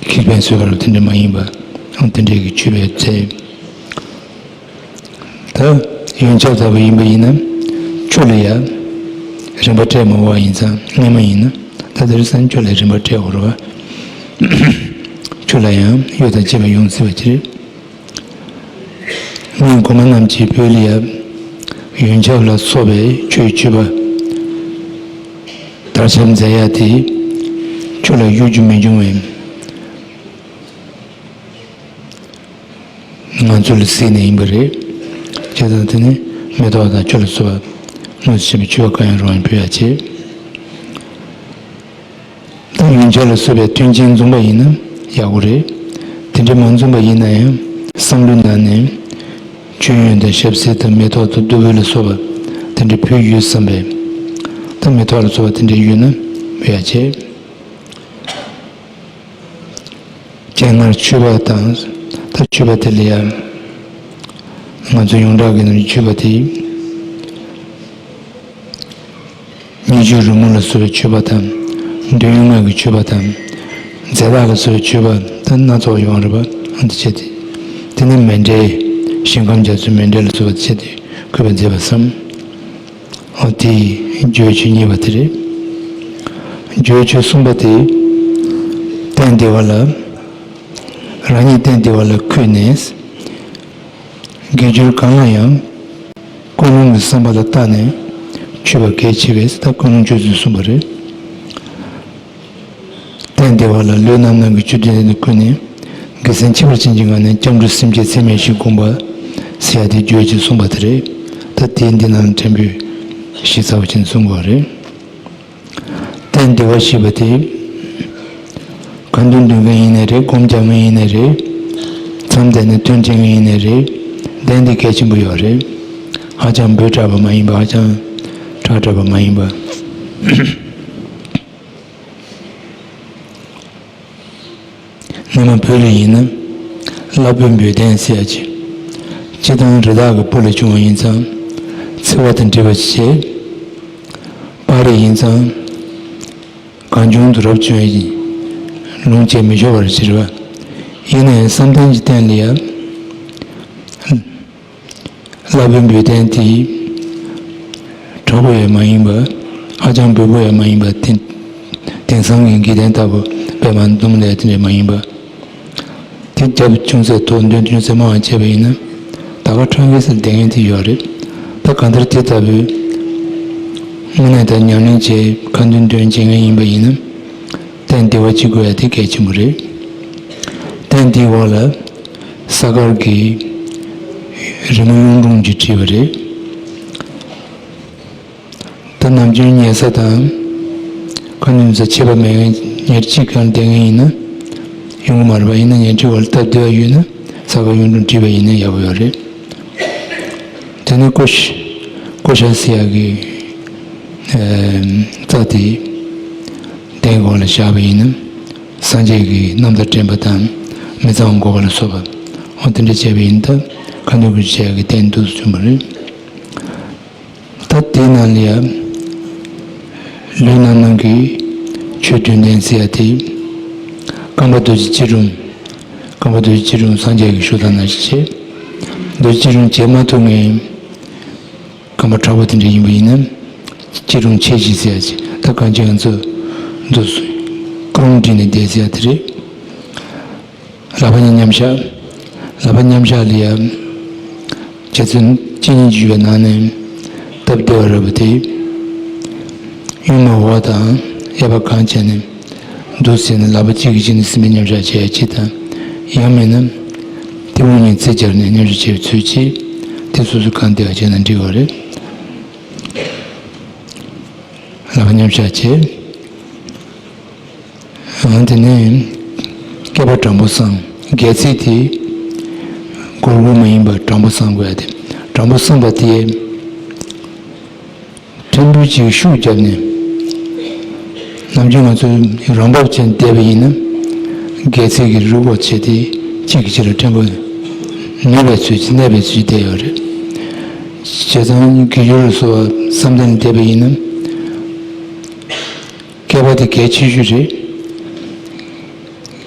ཁེ་ཕན་བཟོས་པ་རུ་དེ་འདྲ་མ་ཡིན་པ། དེ་འདྲའི་གི་མཆོད་པའི་ཚད། ད་ཡོན་ཆབ་ལྟ་བུ་ཡིན་པ་ཡིན་ན། ཆུ་ལ་ཡ་རིན་པ་སྤྲད་མ་དགོས་པ་ཡིན་ཙང་། སྔོན་མ་ཡིན་ན། ད་དེ་རིང་སང་ཆུ་ལ་རིན་པ་སྤྲད་དགོས་རེད་བ། ཆུ་ལ་ཡང་གཡོ་དང་བཅས་པ་ཡོང་སྲིད་པ་ཅིག་རེད། སྔོན་གོང་མ་རྣམས་ཀྱིས་བོད་ལ་ཡ་ཡོན་ཆབ་ལ་སོགས་པའི་ཆུའི་མཆོད་པ་དར་ཁྱབ་མཛད་ཡ་དེ་ཆུ་ལ་གཡོ་སྒྱུ་མི་འབྱུང་བའི་ངང་ཚུལ་ལ་གཟིགས་ནས་ཡིན་པ་རེད། བྱས་ཙང་དེ་ནི་མེ་ཏོག་དང་ཆུ་ལ་སོགས་པ་དངོས་སུ་བྱས་པའི་མཆོད་པ་གང་ཡང་རུང་བ་ཕུལ་ཡ་བྱེད། ད་ཡོན་ཆབ་ལ་སོགས་པའི་མཐུན་རྐྱེན་འཛོམས་པ་ཡིན་ན་ཡག་པོ་རེད། དེ་འདྲ་མ་འཛོམས་པ་ཡིན་ན་ཡང་བསམ་བློའི་ནང་ནས་མཆོད་ཡོན་དང་ཞབས་བསིལ་དང་མེ་ཏོག་དང་བདུག་སྤོས་ལ་སོགས་པ་དེ་འདྲ་ཕུལ་ཡོད་བསམ་པས། ད་མེ་ཏོག་ལ་སོགས་པ་དེ་འདྲ་ཡོད་ན་ཕུལ་ཡ་བྱེད། སྤྱན་སྔར་མཆོད་པ་དང་། ད་མཆོད་པ་དེ་ལ་ཡང་ང་ཚོ་ཡོངས་གྲགས་ཀྱི་ནང་མཆོད་པ་དེ། སྙན་བརྒྱུད་རོལ་མོ་ལ་སོགས་པའི་མཆོད་པ་དང་། འདོད་ཡོན་ལྔ་གི་མཆོད་པ་དང་། རྫས་བདག་ལ་སོགས་མཆོད་པ་ད་སྣ་ཚོགས་ཡོང་རེད་པ། འོ་དེ་བྱས་ཏེ། དེ་ནི་མཎྜལ། ཞིང་ཁམས་རྒྱ་མཚོའི་མཎྜལ་ལ་སོགས་པ་བྱས་ཏེ་གུས་པ་མཛད་པ་བསམ། འོ་དེ་རྒྱུའི་ཆོས་གཉིས་པ་དེ་རེད། རྒྱུའི་ཆོས་གསུམ་པ་དེ། སྟན་བདེ་བ་ལ། རང་ཉིད་སྟན་བདེ་བ་ལ་གུས་ནས། དགེ་སྦྱོར་གང་ལ་ཡང་། ཀུན་སློང་གི་བསམ་པ་ལ་བརྟགས་ནས་མཆོད་པ་གལ་ཆེ་བས། ད་ཀུན་སློང་ཆོས་ཚུལ་གསུངས་པ་རེད། སྟན་བདེ་བ་ལ་ལུས་རྣམ་སྣང་གི་ཆོས་བདུན་ལྡན་དུ་བཀུར་ནས་དགེ་མཚན་ཁྱད་པར་ཅན་གྱི་ངང་ནས་སྐྱབས་འགྲོ་སེམས་བསྐྱེད་ཚད་མེད་བཞི་བསྒོམ་པ་ཟེར་ཡ་དེ་རྒྱུད་ཀྱིས་གསུངས་པ་དེ་རེད། ད་དེ་འདི་ནང་ཕྲན་བུ་ཞིབ་ཚགས་པོ་བྱས་ནས་གསུང་དགོས་པ་རེད། སྟན་བདེ་བ་ཞེས་པ་དེ། ཁ་འདོན་འདོན་མཁན་ཡིན་ནའི་རེད། སྒོམ་རྒྱག་མཁན་ཡིན་ནའི་རེད། མཚམས་བསྡད་ནས་ཐུན་འབྲི་མཁན་ཡིན་ནའི་རེད། སྟན་འདི་གལ་ཆེན་པོ་ཡོད་རེད། ཧ་ཅང་འབོད་དྲགས་པ་མ་ཡིན་པ། ཧ་ཅང་དྲག་དྲགས་པ་མ་ཡིན་པ། སྔོན་མ་བོད་ལ་ཡིན་ན་བླ་བོད་འབོད་སྟན་ཟེར་ཡ་ཅིག་སྤྱིར་བཏང་རི་དྭགས་ཀྱི་སྤུ་ལ་བྱུང་བ་ཡིན་ཙང་། འཚེ་བ་དང་འདྲེས་པ་བྱས། སྤ་རི་ཡིན་ཙང་། གང་བྱུང་དུ་རབ་བྱུང་ཡིན། ལུང་བཅད་མི་ཆོག་པར་བྱེད་པ། ཡིན་ནའི་བསམ་གཏན་གྱི་སྟན་ལ་ཡ། བླ་བོད་འབོད་སྟན་དེ། དྲག་པོ་ཡང་མ་ཡིན་པ། ཧ་ཅང་འབོད་པོ་ཡང་མ་ཡིན་པ། དེང་དེང་སང་གི་འགལ་རྐྱེན་ལྟ་བུ་པད་མ་འཛོམས་ལས་དེ་འདྲ་མ་ཡིན་པ། དེ་རྒྱབ་ཅུང་ཟད་མཐོ། འདོན་ཅུང་ཟད་དམའ་བ་བྱས་པ་ཡིན་ན། ད་ག་ཁྲ་འགེལ་སར་བསྡད་མཁན་དེ་ཡོད་རེད། ད་གང་ལྟར་དེ་ལྟ་བུའི་དངོས་གནས་ད་ཉམས་ལེན་བྱས། ཁ་འདོན་འདོན་བྱེད་མཁན་ཡིན་པ་ཡིན་ན། སྟན་བདེ་བ་ཅིག་དགོས་ཡ་དེ་གལ་ཆེན་པོ་རེད། སྟན་དེའི་འོག་ལ་ས་དཀར་གྱི་རི་མོ་གཡུང་དྲུང་ཅིག་བྲིས་པ་རེད། ད་ནམ་རྒྱུན་ཉལ་ས་དང་ཁ་འདོན་ས་ཁྱད་པར་མེད་མཁན། ཉེར་གཅིག་གང་བསྡད་མཁན་ཡིན་ན་ཡོང་གི་མ་རེད་པ། ཡིན་ན་ཉལ་ཁྲིའི་འོག་ལ་སྟབས་བདེ་བ་ཡོད་ན་ས་དཀར་གཡུང་དྲུང་བྲིས་པ་ཡིན་ན་ཡག་པོ་ཡོད་རེད། དེ་ནས་ཀོ་ཤ་ཀོ་ཤ་ཟེར་ཡག་གི་རྩྭ་དེ་སྟན་འོག་ལ་བཞག་པ་ཡིན་ན། སངས་རྒྱས་ཀྱི་རྣམ་ཐར་དྲན་པ་དང་མི་གཙང་བ་འགོག་པ་ལ་སོགས་པ། འོ་དེ་འདྲ་བྱས་པ་ཡིན་ན། ད་ཁ་འདོན་གྱི་བྱས་ཀྱི་སྟན་འདུག་སེ་བྱུང་བ་རེད། ད་དེའི་ནང་ལ་ཡང་ལུས་རྣམ་སྣང་གི་ཆོས་བདུན་ལྡན་ཟེར་ཡ་དེ། རྐང་པ་རྡོ་རྗེ་སྐྱིལ་ཀྲུང་། རྐང་པ་རྡོ་རྗེ་སྐྱིལ་ཀྲུང་སངས་རྒྱས་ཀྱི་ཞུ་དག་ནང་བཞིན་བྱས། རྡོ་རྗེ་སྐྱིལ་ཀྲུང་བྱེད་མ་ཐུབ་མཁན། རྐང་པ་མཁྲེགས་པོ་དེ་འདྲ་ཡིན་པ་ཡིན་ན། སྐྱིལ་ཀྲུང་ཕྱེད་བཞི་ཟེར་ཡ་ཅིག་ད་གང་ཅི་ང་ཚོ་འདུག་སེ་ཀྲུང་བསྒྲིགས་ནས་བསྡད་ཟེར་ཡ་དེ་རེད། ལག་པ་གཉིས་མཉམ་བཞག་ལག་པ་མཉམ་བཞག་ལ་ཡང་རྗེ་བཙུན་བཅུ་གཉིས་ཀྱི་བཞུགས་པའི་ནང་ནས་སྟབས་བདེ་བ་རེད་པ། དེ་གཡོན་མ་འོག་དང་གཡས་པ་གང་བྱས་ནས་འདུག་ཟེར་ནས་ལག་པ་གཅིག་གིས་གཅིག་ནས་ཟིན་པའི་མཉམ་བཞག་བྱས་ཡ་གཅིག་དང་། ཡང་མིན་ན་མཐེ་བོང་གཉིས་རྩེ་སྦྱར་ནས་མཉམ་བཞག་བྱས་པའི་ཚུལ་གྱིས། དེ་སོ་སོ་གང་བདེ་བ་བྱས་ན་འགྲིག་པ་རེད། ལག་པ་མཉམ་བཞག་བྱས། ཨང་། དེ་ནས་སྐེད་པ་དྲང་པོ་བསྲང་། སྒལ་ཚིགས་དེ་སྒོར་སྒོར་མ་ཡིན་པར་དྲང་པོ་བསྲང་དགོས་ཡ་དེ། དྲང་པོ་བསྲངས་པ་དེ་ཕྲན་བུ་ཅིག་ཤུགས་བརྒྱབ་ནས། ནམ་རྒྱུན་ང་ཚོས་རང་བབས་ཅན་བསྡད་པ་ཡིན་ན། སྒལ་ཚིགས་ཀྱི་རུས་ཁོག་བྱས་ཏེ་གཅིག་གིས་གཅིག་ལ་ཕྲན་བུ་ནུས་པའི་ཚུལ་གྱིས་གནས་པའི་ཚུལ་བསྡད་ཡོད་རེད། བྱས་ཙང་དགེ་སྦྱོར་སོགས་བསམ་གཏན་ལ་བསྡད་པ་ཡིན་ན། སྐེད་པ་དེ་གལ་ཆེ་ཤོས་རེད།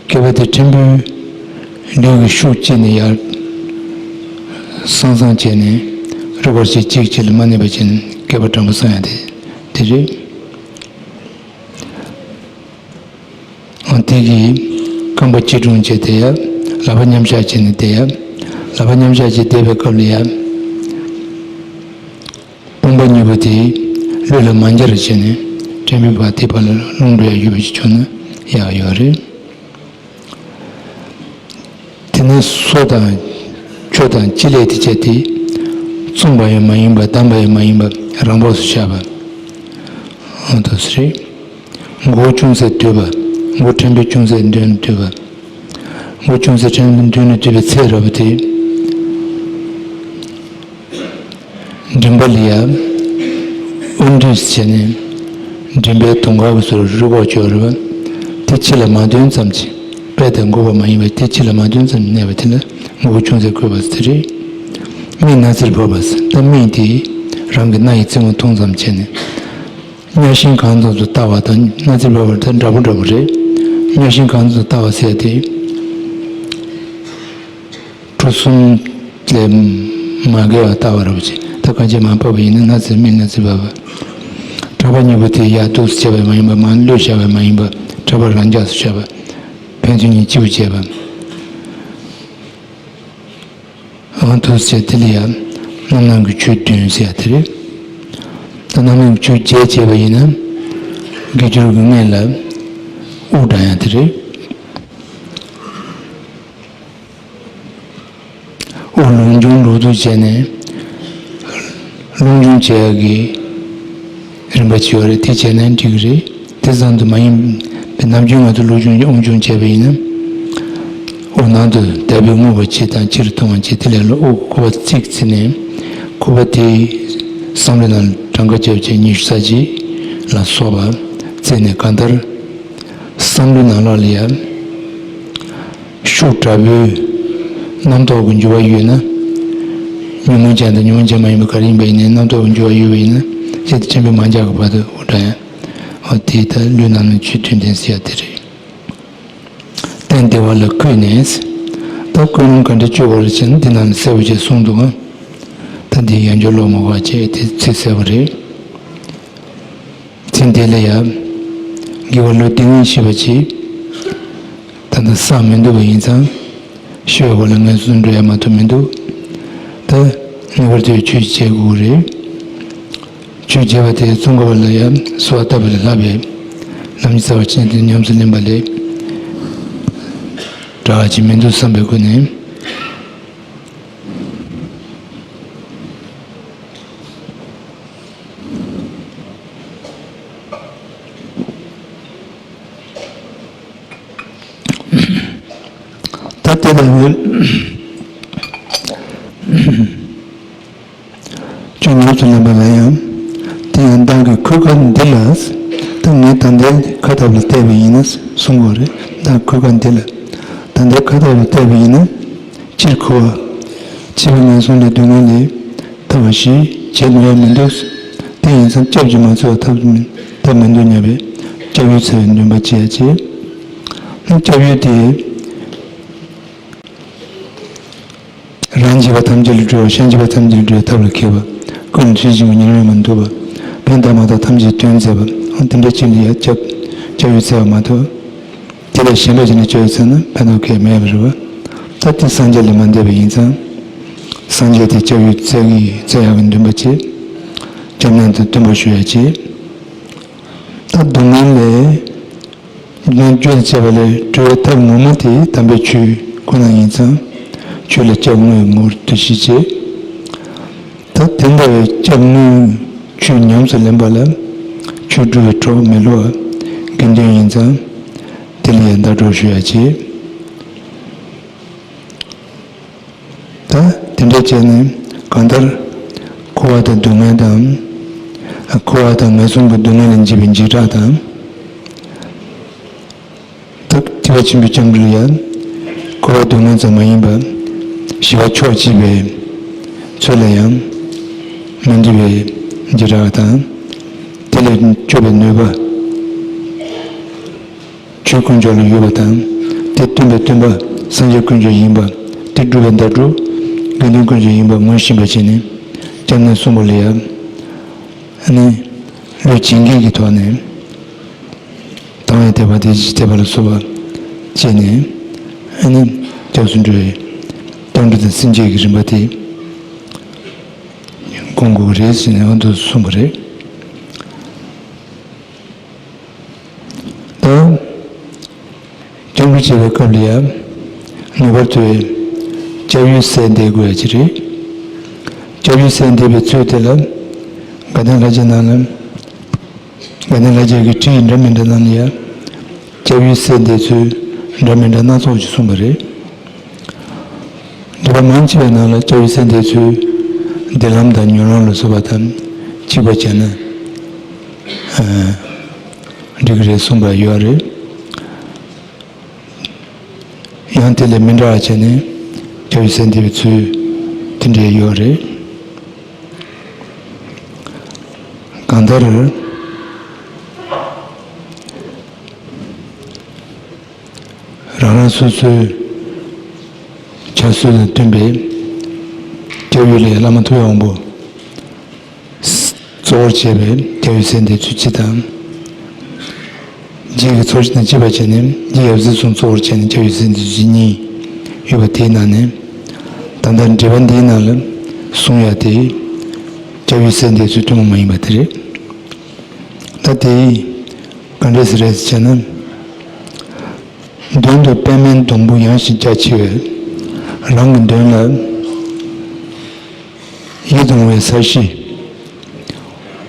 སྐེད་པ་དེ་ཕྲན་བུ་ལུས་ཀྱི་ཤུགས་བསྐྱེད་ནས་ཡར་སང་སང་བྱས་ནས་རུས་པ་ཅིག་གཅིག་གཅིག་ལ་མ་གནས་པ་བྱས་ནས་སྐེད་པ་དྲང་པོ་བསྲང་ཡ་དེ་དེ་རེད། ཨང་། དེ་གིས་རྐང་པ་སྐྱིལ་ཀྲུང་བྱས་བསྡད་ཡ། ལག་པ་མཉམ་བཞག་བྱས་ནས་བསྡད་ཡ། ལག་པ་མཉམ་བཞག་བྱས་བསྡད་པའི་སྐབས་ལ་ཡ། དཔུང་པ་གཉིས་པོ་དེ་ལུས་ལ་མ་འབྱར་བྱས་ནས་ཕྲན་བུ་བར་དེ་བར་ལ་ལྷུང་འགྲོ་ཡ་ཡོད་པ་ཞིག་བྱུང་ན་ཡག་ཡོད་རེད། དེ་ནས་སོ་དང་། ཁྱོ་དང་ཅི་ལས་དེ་བྱས་ཏེ། བཙུམས་པ་ཡང་མ་ཡིན་པ། བསྡམས་པ་ཡང་མ་ཡིན་པ། རང་བབས་སུ་བཞག་པ། འོ་དེ་རེད། མགོ་ཅུང་ཟད་དུད་པ། མགོ་ཕྲན་བུ་ཅུང་ཟད་མདུན་ལ་དུད་པ། མགོ་ཅུང་ཟད་ཕྲན་བུ་མདུན་ལ་དུད་པའི་ཚད་རེད་པ། དེ་མགྲིན་པ་ལ་ཡ་དབུ་མགྲིན་བྱས་ནས་མགྲིན་པའི་དུང་དཀར་གྱི་ཟུར་རུས་ཁོག་ཅིག་ཡོད་རེད་པ། དེ་ཕྱི་ལ་མ་ཐོན་ཙམ་གྱིས། དཔེ་དེ་འགུགས་པ་མ་ཡིན་པ་དེ་ཕྱི་ལ་མ་ཐོན་ཙམ་གནས་པ་དེ་ལ་མགོ་ཅུང་ཟད་བསྐོར་བ་ཟེར་རེད། མིག་སྣ་རྩེར་ཕབ་པ་ཟེར། ད་མིག་དེ་རང་གི་སྣ་ཡི་རྩེ་མོ་མཐོང་ཙམ་བྱས་ནས། གཉའ་ཤིང་གང་ཙམ་དུ་ལྟ་བ་དང་སྣ་རྩེར་ཕབ་པ་དེ་འདྲ་པོ་འདྲ་པོ་རེད། མཉམ་བཞིན་གང་དུ་ལྟ་བ་ཟེར་ཏེ། གྲུ་གསུམ་ལས་མ་བརྒལ་བར་ལྟ་བ་རེད་བ་ཅིག་ད་གང་ཅི་མ་འཕགས་པ་ཡིན་ན་སྣ་ཚོགས་མི་སྣ་ཚོགས་པ་བ། གྲགས་པ་གཉིས་པོ་དེ་ཡར་འདུག་སེ་བྱས་པ་མ་ཡིན་པ་མར་གློད་བྱས་པ་མ་ཡིན་པ་གྲགས་པ་རང་འཇགས་སུ་བྱས་པ། ཕན་ཚུན་གཉིས་གཅིག་པུ་བྱས་པ། འོ་འདུག་སེ་དེ་ལ་ཡང་རྣམ་སྣང་གི་ཆོས་བདུན་ཟེར་ཡ་དེ་རེད། ད་རྣམ་སྣང་གི་ཆོས་བརྒྱད་བྱས་པ་ཡིན་ན་དགེ་སྦྱོར་གྱི་མངལ་ལ་དབུགས་བགྲང་ཡ་དེ་རེད། དབུགས་ལོངས་སྤྱོད་ལོག་རྟོག་བྱས་ནས་ལོངས་སྤྱོད་བྱེད་ཡ་གི་རིམ་པ་བྱེད་པ་རེད། དེ་བྱས་ན་འགྲིག་གི་རེད། དེ་ཙམ་དུ་མ་ཡིན་པའི་ནམ་རྒྱུན་ང་ཚོ་ལོངས་སྤྱོད་དབུགས་སྦྱོང་བྱས་པ་ཡིན་ན། དབུགས་ནང་དུ་དལ་བུས་རྔུབ་པ་གཅིག་དང་ཕྱིར་ཐོན་པ་གཅིག་དེ་ལས་ལོ་དབུགས་ཁུག་པ་གཅིག་བརྩིས་ནས་ཁུག་པ་དེའི་བསམ་བློའི་ནང་གྲངས་ཀ་བརྒྱབ་བྱས་ཉི་ཤུ་རྩ་གཅིག་ལ་སོགས་པ་བརྩིས་ནས་གང་ལྟར། བསམ་བློའི་ནང་ལོགས་ལ་ཡང་ཤུགས་དྲག་པོའི་རྣམ་རྟོག་གི་འགྱུར་བ་ཡོད་ན། ཉོན་མོངས་ཅན་དང་ཉོན་མོངས་ཅན་མ་ཡིན་པ་ག་རེ་ཡིན་པ་ཡིན་ནའི་རྣམ་རྟོག་གི་འགྱུར་བ་ཡོད་པ་ཡིན་ན་ཅི་སྟེ་ཆེན་པོའི་མ་འཇག་གི་བར་དུ་དབུགས་བགྲང་ཡ། འོ་དེ་ད་ལུས་རྣམ་སྣང་ཆོས་བདུན་ལྡན་ཟེར་ཡ་དེ་རེད། སྟན་བདེ་བ་ལ་འཁོད་ནས། ད་ཀུན་སློང་ག་འདྲ་བཅོས་དགོས་རེད་ཅེ་ན་འདི་ནང་ལ་གསལ་པོ་ཅིག་གསུངས་འདུག་ག་ད་འདི་ཡང་བསྐྱར་ཀློག་མ་དགོས་པ་བྱས་ཏེ་ཚིག་གསལ་པོ་རེད། ཚེ་འདི་ལ་ཡང་དགེ་བ་ལོ་འདི་ངན་ཤེས་པ་ཅིག་ད་ལྟ་བསགས་མི་འདུག་པ་ཡིན་ཙང་ཤི་བའི་འོག་ལ་ངན་སོང་འགྲོ་ཡ་མ་གཏོགས་མི་འདུག་ད་ངེས་པར་དུ་ཆོས་བྱེད་དགོས་རེད། ཆོས་བྱེད་པ་དེ་ཙོང་ཁ་པ་ལ་ཡང་གསོལ་བ་བཏབ་པ་ལས་ལྷག་པའི་ལམ་གྱི་རྩ་བ་ཅན་དེ་ཉམས་སུ་ལེན་པ་ལས་དྲག་པ་ཅིག་མི་འདུག་བསམ་པའི་སྒོ་ནས། ད་དེ་ལ་ཡོད། ཆོས་ཉམས་སུ་ལེན་པ་ལ་ཡང་། དེ་ཡང་བདག་གི་འཁོར་སྐབས་འདི་ལ། ད་ངས་ད་ལྟའི་ཁ་ཐབས་ལ་བལྟས་པ་ཡིན་ན་གསུང་དགོས་རེད། བདག་འཁོར་སྐབས་འདི་ལ། ད་ལྟའི་ཁ་ཐབས་ལ་བལྟས་པ་ཡིན་ན། སྤྱིར་འཁོར་བ། ཕྱི་པའི་ངན་སོང་ལས་སྡུག་བསྔལ་ལས་ཐར་བ་ཞིག་བྱེད་ནུས་ཡ་མི་འདུག་དེ་ཡིན་ཙང་སྐྱབས་ཀྱིས་མ་ཚོལ་བ་ཐབས་མི་ཐབས་མི་འདུག་སྙམ་པའི་སྐྱབས་ཡུལ་འཚོལ་བའི་འདུན་པ་བསྐྱེད་ཡ་བྱེད། སྐྱབས་ཡུལ་དེ། རང་བྱས་པ་ཐམས་ཅད་ལས་གྲོལ་བ། གཞན་བྱས་པ་ཐམས་ཅད་ལས་གྲོལ་བའི་ཐབས་ལ་མཁས་པ། ཀུན་ལ་ཚུལ་བཞིན་དུ་ཉོན་མོངས་པ་མི་འདུག་པ། ཕན་བཏགས་མ་བཏགས་ཐམས་ཅད་དོན་མཛད་པ། འོ་དེ་འདྲ་ཅིག་ལ་ཡ་སྐྱབས་སྐྱབས་ཡུལ་འཚོལ་བ་མ་གཏོགས། དེ་ལས་གཞན་པ་ཅིག་ནས་སྐྱབས་ཡུལ་འཚོལ་ན་ཕན་ཐོགས་གང་ཡང་མེད་པ་རེད་པ། ད་དེ་སངས་རྒྱས་ལས་མ་འདས་པ་ཡིན་ཙང་། སངས་རྒྱས་དེ་སྐྱབས་ཡུལ་འཚོལ་གྱི་འཚོལ་ཡག་གི་འདུན་པ་བྱེད། སྐྱབས་གནས་དང་བསྟུན་པར་ཞུ་ཡ་བྱེད། ད་སྡུག་བསྔལ་ལས། སྡུག་བསྔལ་སྐྱོབ་བྱེད་པ་ལས་གྲོལ་བའི་ཐབས་ངོ་མ་དེ་དམ་པའི་ཆོས་ཁོ་ན་ཡིན་ཙང་། ཆོས་ལ་སྐྱབས་དངོས་ངོར་འདུ་ཤེས་བྱེད། ད་དེ་འདྲ་བའི་སྐྱབས་དངོས་ཆོས་ཉམས་སུ་ལེན་པ་ལ་ཆོས་སྒྲུབ་པའི་གྲོགས་མི་བསླུ་བ་དགེ་འདུན་ཡིན་ཙང་། དེ་ལ་ཡང་ཟླ་གྲོགས་ཞུ་ཡ་བྱེད། ད་དེ་འདྲ་བྱས་ནས་གང་ལྟར་འཁོར་བ་དང་སྡུག་བསྔལ་དང་། འཁོར་བ་དང་ངན་སོང་གི་སྡུག་བསྔལ་ལས་འཇིགས་པའི་འཇིགས་སྐྲག་དང་། ད་ཐེག་པ་ཆེན་པོའི་སྐྱབས་འགྲོ་ལ་ཡང་འཁོར་བ་སྡུག་བསྔལ་ཙམ་མ་ཡིན་པར་ཞི་བ་ཕྱོགས་གཅིག་པའི་ཚུལ་ལ་ཡང་མི་འདུལ་བའི་འཇིགས་སྐྲག་དང་། དེ་ལས་སྐྱོབ་པའི་ནུས་པ། ཆོས་དཀོན་མཆོག་ལ་ཡོད་པ་དང་། དེ་སྟོན་པའི་སྟོན་པ་སངས་རྒྱས་དཀོན་མཆོག་ཡིན་པ། དེ་སྒྲུབ་པའི་ཟླ་གྲོགས་དགེ་འདུན་དཀོན་མཆོག་ཡིན་པ་ངོས་ཤེས་པ་བྱས་ནས་སྐྱབས་གནས་གསུམ་པོ་ལ་ཡང་ནི་བློས་བྱེད་མཁན་གྱི་ཐོག་ནས་དང་བའི་ཐེག་པ་དེ་བཞིའི་ཐེག་པ་ལ་སོགས་པ་བྱས་ནས་ནི་སྐྱབས་སུ་འགྲོ་བའི་སྐྱབས་འགྲོ་དང་སེམས་བསྐྱེད་ཀྱི་རིམ་པ་དེ་སྒོམ་དགོས་ཀྱི་རེད་ཟེར་ནས་འོ་འདུག་གསུངས་པ་རེད། ད། སྐྱབས་འགྲོ་བྱེད་པའི་སྐབས་ལ་ཡང་ངེས་པར་དུ་སྐྱབས་ཡུལ་གསལ་འདེབས་དགོས་ཡ་ཅིག་རེད། སྐྱབས་ཡུལ་གསལ་འདེབས་པའི་ཚུལ་དེ་ལ་དགའ་ལྡན་ལྷ་རྗེ་ནང་ལ། དགའ་ལྡན་ལྷ་རྗེ་གི་ཁྲིད་ཡིག་འདྲ་མི་འདྲ་ནང་ལ་ཡང་སྐྱབས་ཡུལ་གསལ་འདེབས་ཚུལ་འདྲ་མི་འདྲ་སྣ་ཚོགས་ཤིག་གསུངས་པ་རེད། འདུས་པ་མང་ཆེ་བའི་ནང་ལ་སྐྱབས་ཡུལ་གསལ་འདེབས་ཚུལ་བདེ་ལམ་དང་མྱུར་ལམ་ལ་སོགས་པ་དང་གཅིག་པ་བྱས་ན་འགྲིག་གི་རེད་གསུངས་པ་ཡོད་རེད། ཡང་དེ་ལས་མི་འདྲ་བ་བྱས་ནས་སྐྱབས་ཡུལ་གསལ་འདེབས་པའི་ཚུལ་དེ་འདྲའི་ཡོད་རེད། གང་ལྟར། རང་སོ་སོའི་བྱ་སྤྱོད་དང་བསྟུན་པའི་སྐྱབས་ཡུལ་ལ་བླ་མ་ཐུབ་པའི་དབང་པོ་གཙོ་བོར་བྱས་པའི་སྐྱབས་ཡུལ་སེམས་སྡེ་ཚུལ་གཅིག་དང་། རྗེས་ཀྱི་ཚོགས་ཞིང་དང་བཅས་པ་བྱས་ནས་རྗེ་ཡབ་སྲས་གསུམ་གཙོ་བོར་བྱས་ནས་སྐྱབས་ཡུལ་སེམས་སྡེ་ཚུལ་གཉིས་ཡོད་པ་དེའི་ནང་ནས། ད་ལྟ་འགྲེལ་པ་འདིའི་ནང་ལ་གསུང་ཡ་དེ་སྐྱབས་ཡུལ་སེམས་སྡེ་ཚུལ་ཐུན་མོང་མ་ཡིན་པ་དེ་རེད། ད་དེ་ག་འདྲས་སེ་རེད་ཟེར་བྱས་ན། མདུན་དུ་པདྨའི་སྡོང་པོ་ཡངས་ཤིང་རྒྱ་ཆེ་བས། རང་གི་མདུན་ལ་ཡིད་དུ་འོང་བའི་ས་གཞི་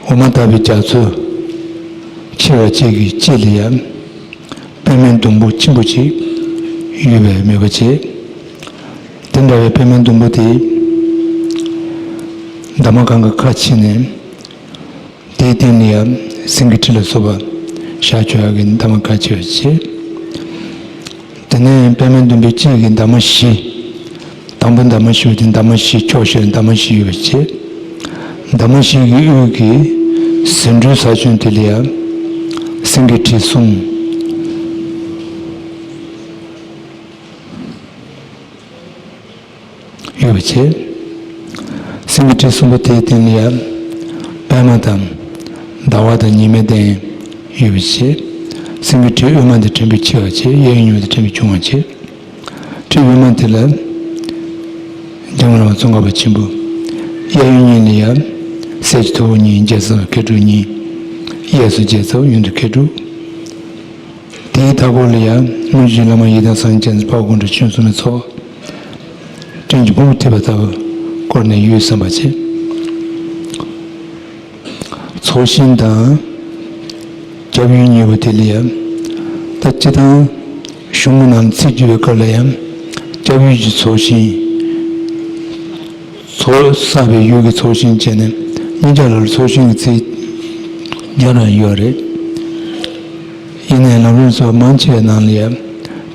འོ་མ་ལྟ་བུའི་རྒྱ་མཚོ་ཆེ་བ་གཅིག་གི་དཀྱིལ་ལ་ཡང་པདྨའི་སྡོང་པོ་ཆེན་པོ་ཅིག་ཡོད་པའི་མོས་པ་བྱེད། དེ་འདྲ་བའི་པདྨའི་སྡོང་པོ་དེ་འདབ་མ་གང་གི་ཁ་ཕྱེ་ནས། དེའི་སྟེང་ལ་ཡང་སེང་གེ་ཁྲི་ལ་སོགས་པ་ཞག་བཅོ་ཡག་གི་འདབ་མ་ཁ་ཕྱེ་བ་བྱས། དེ་ནས་པདྨའི་སྡོང་པོའི་དཀྱིལ་གྱི་འདབ་མ་བཞི། དང་པོ་འདབ་མ་བཞི་པོ་དེ་འདབ་མ་བཞི་ཕྱོགས་བཞིར་འདབ་མ་བཞི་ཡོད་པ་བྱས། འདབ་མ་བཞི་གི་དབུས་ཀྱི་ཟེའུ་འབྲུའི་ས་ཁྱོན་དེ་ལ་ཡང་སེང་གེ་ཁྲི་གསུམ། ཡོད་པ་བྱས། སེང་གེ་ཁྲི་གསུམ་པོ་དེའི་སྟེང་ལ་ཡང་པདྨ་དང་ཟླ་བ་དང་ཉི་མའི་གདན་ཡོད་པ་བྱས། སེང་གེ་ཁྲི་དབུས་མ་དེ་ཕྲེང་བས་ཆེ་བ་བྱས། གཡས་གཡོན་གཉིས་པོ་དེ་ཕྲེང་བས་ཆུང་བ་བྱས། ཁྲི་དབུས་མ་དེ་ལ་འཇམ་དབྱངས་བླ་མ་ཙོང་ཁ་པ་ཆེན་པོ། གཡས་གཡོན་གཉིས་ལ་ཡང་གསེར་གྱི་ཐུབ་པ་གཉིས། རྒྱལ་ཚབ་མཁས་གྲུབ་གཉིས། གཡས་སུ་རྒྱལ་ཚབ་གཡོན་དུ་མཁས་གྲུབ། དེའི་མཐའ་སྐོར་ལ་ཡང་དངོས་གཞི་བླ་མ་ཡི་དམ་སངས་རྒྱས་ཀྱི་འཕགས་པ་དགོངས་གྲུབ་ཆོས་གསུམ་མའི་ཚོགས། སྤྲིན་གྱི་ཕུང་པོ་འཐིབས་པ་ལྟ་བུ་བསྐོར་ནས་ཡུལ་བསམ་པ་བྱེད། ཚོགས་ཞིང་དང་སྐྱབས་ཡུལ་གཉིས་པོ་དེ་ལ་ཡང་། ད་སྤྱིར་བཏང་གཞུང་ནང་ཚིག་བརྗོད་པའི་སྐབས་ལ་ཡང་སྐྱབས་ཡུལ་གྱི་ཚོགས་ཞིང་། ཚོགས་བསགས་པའི་ཡུལ་གྱི་ཚོགས་ཞིང་བྱས་ནས་སྙིང་རྗེ་ལ་ཚོགས་ཞིང་གི་ཚིག་རྒྱག་རང་ཡོད་རེད། ཡིན་ནའི་ལམ་རིམ་སོགས་མང་ཆེ་བའི་ནང་ལ་ཡང་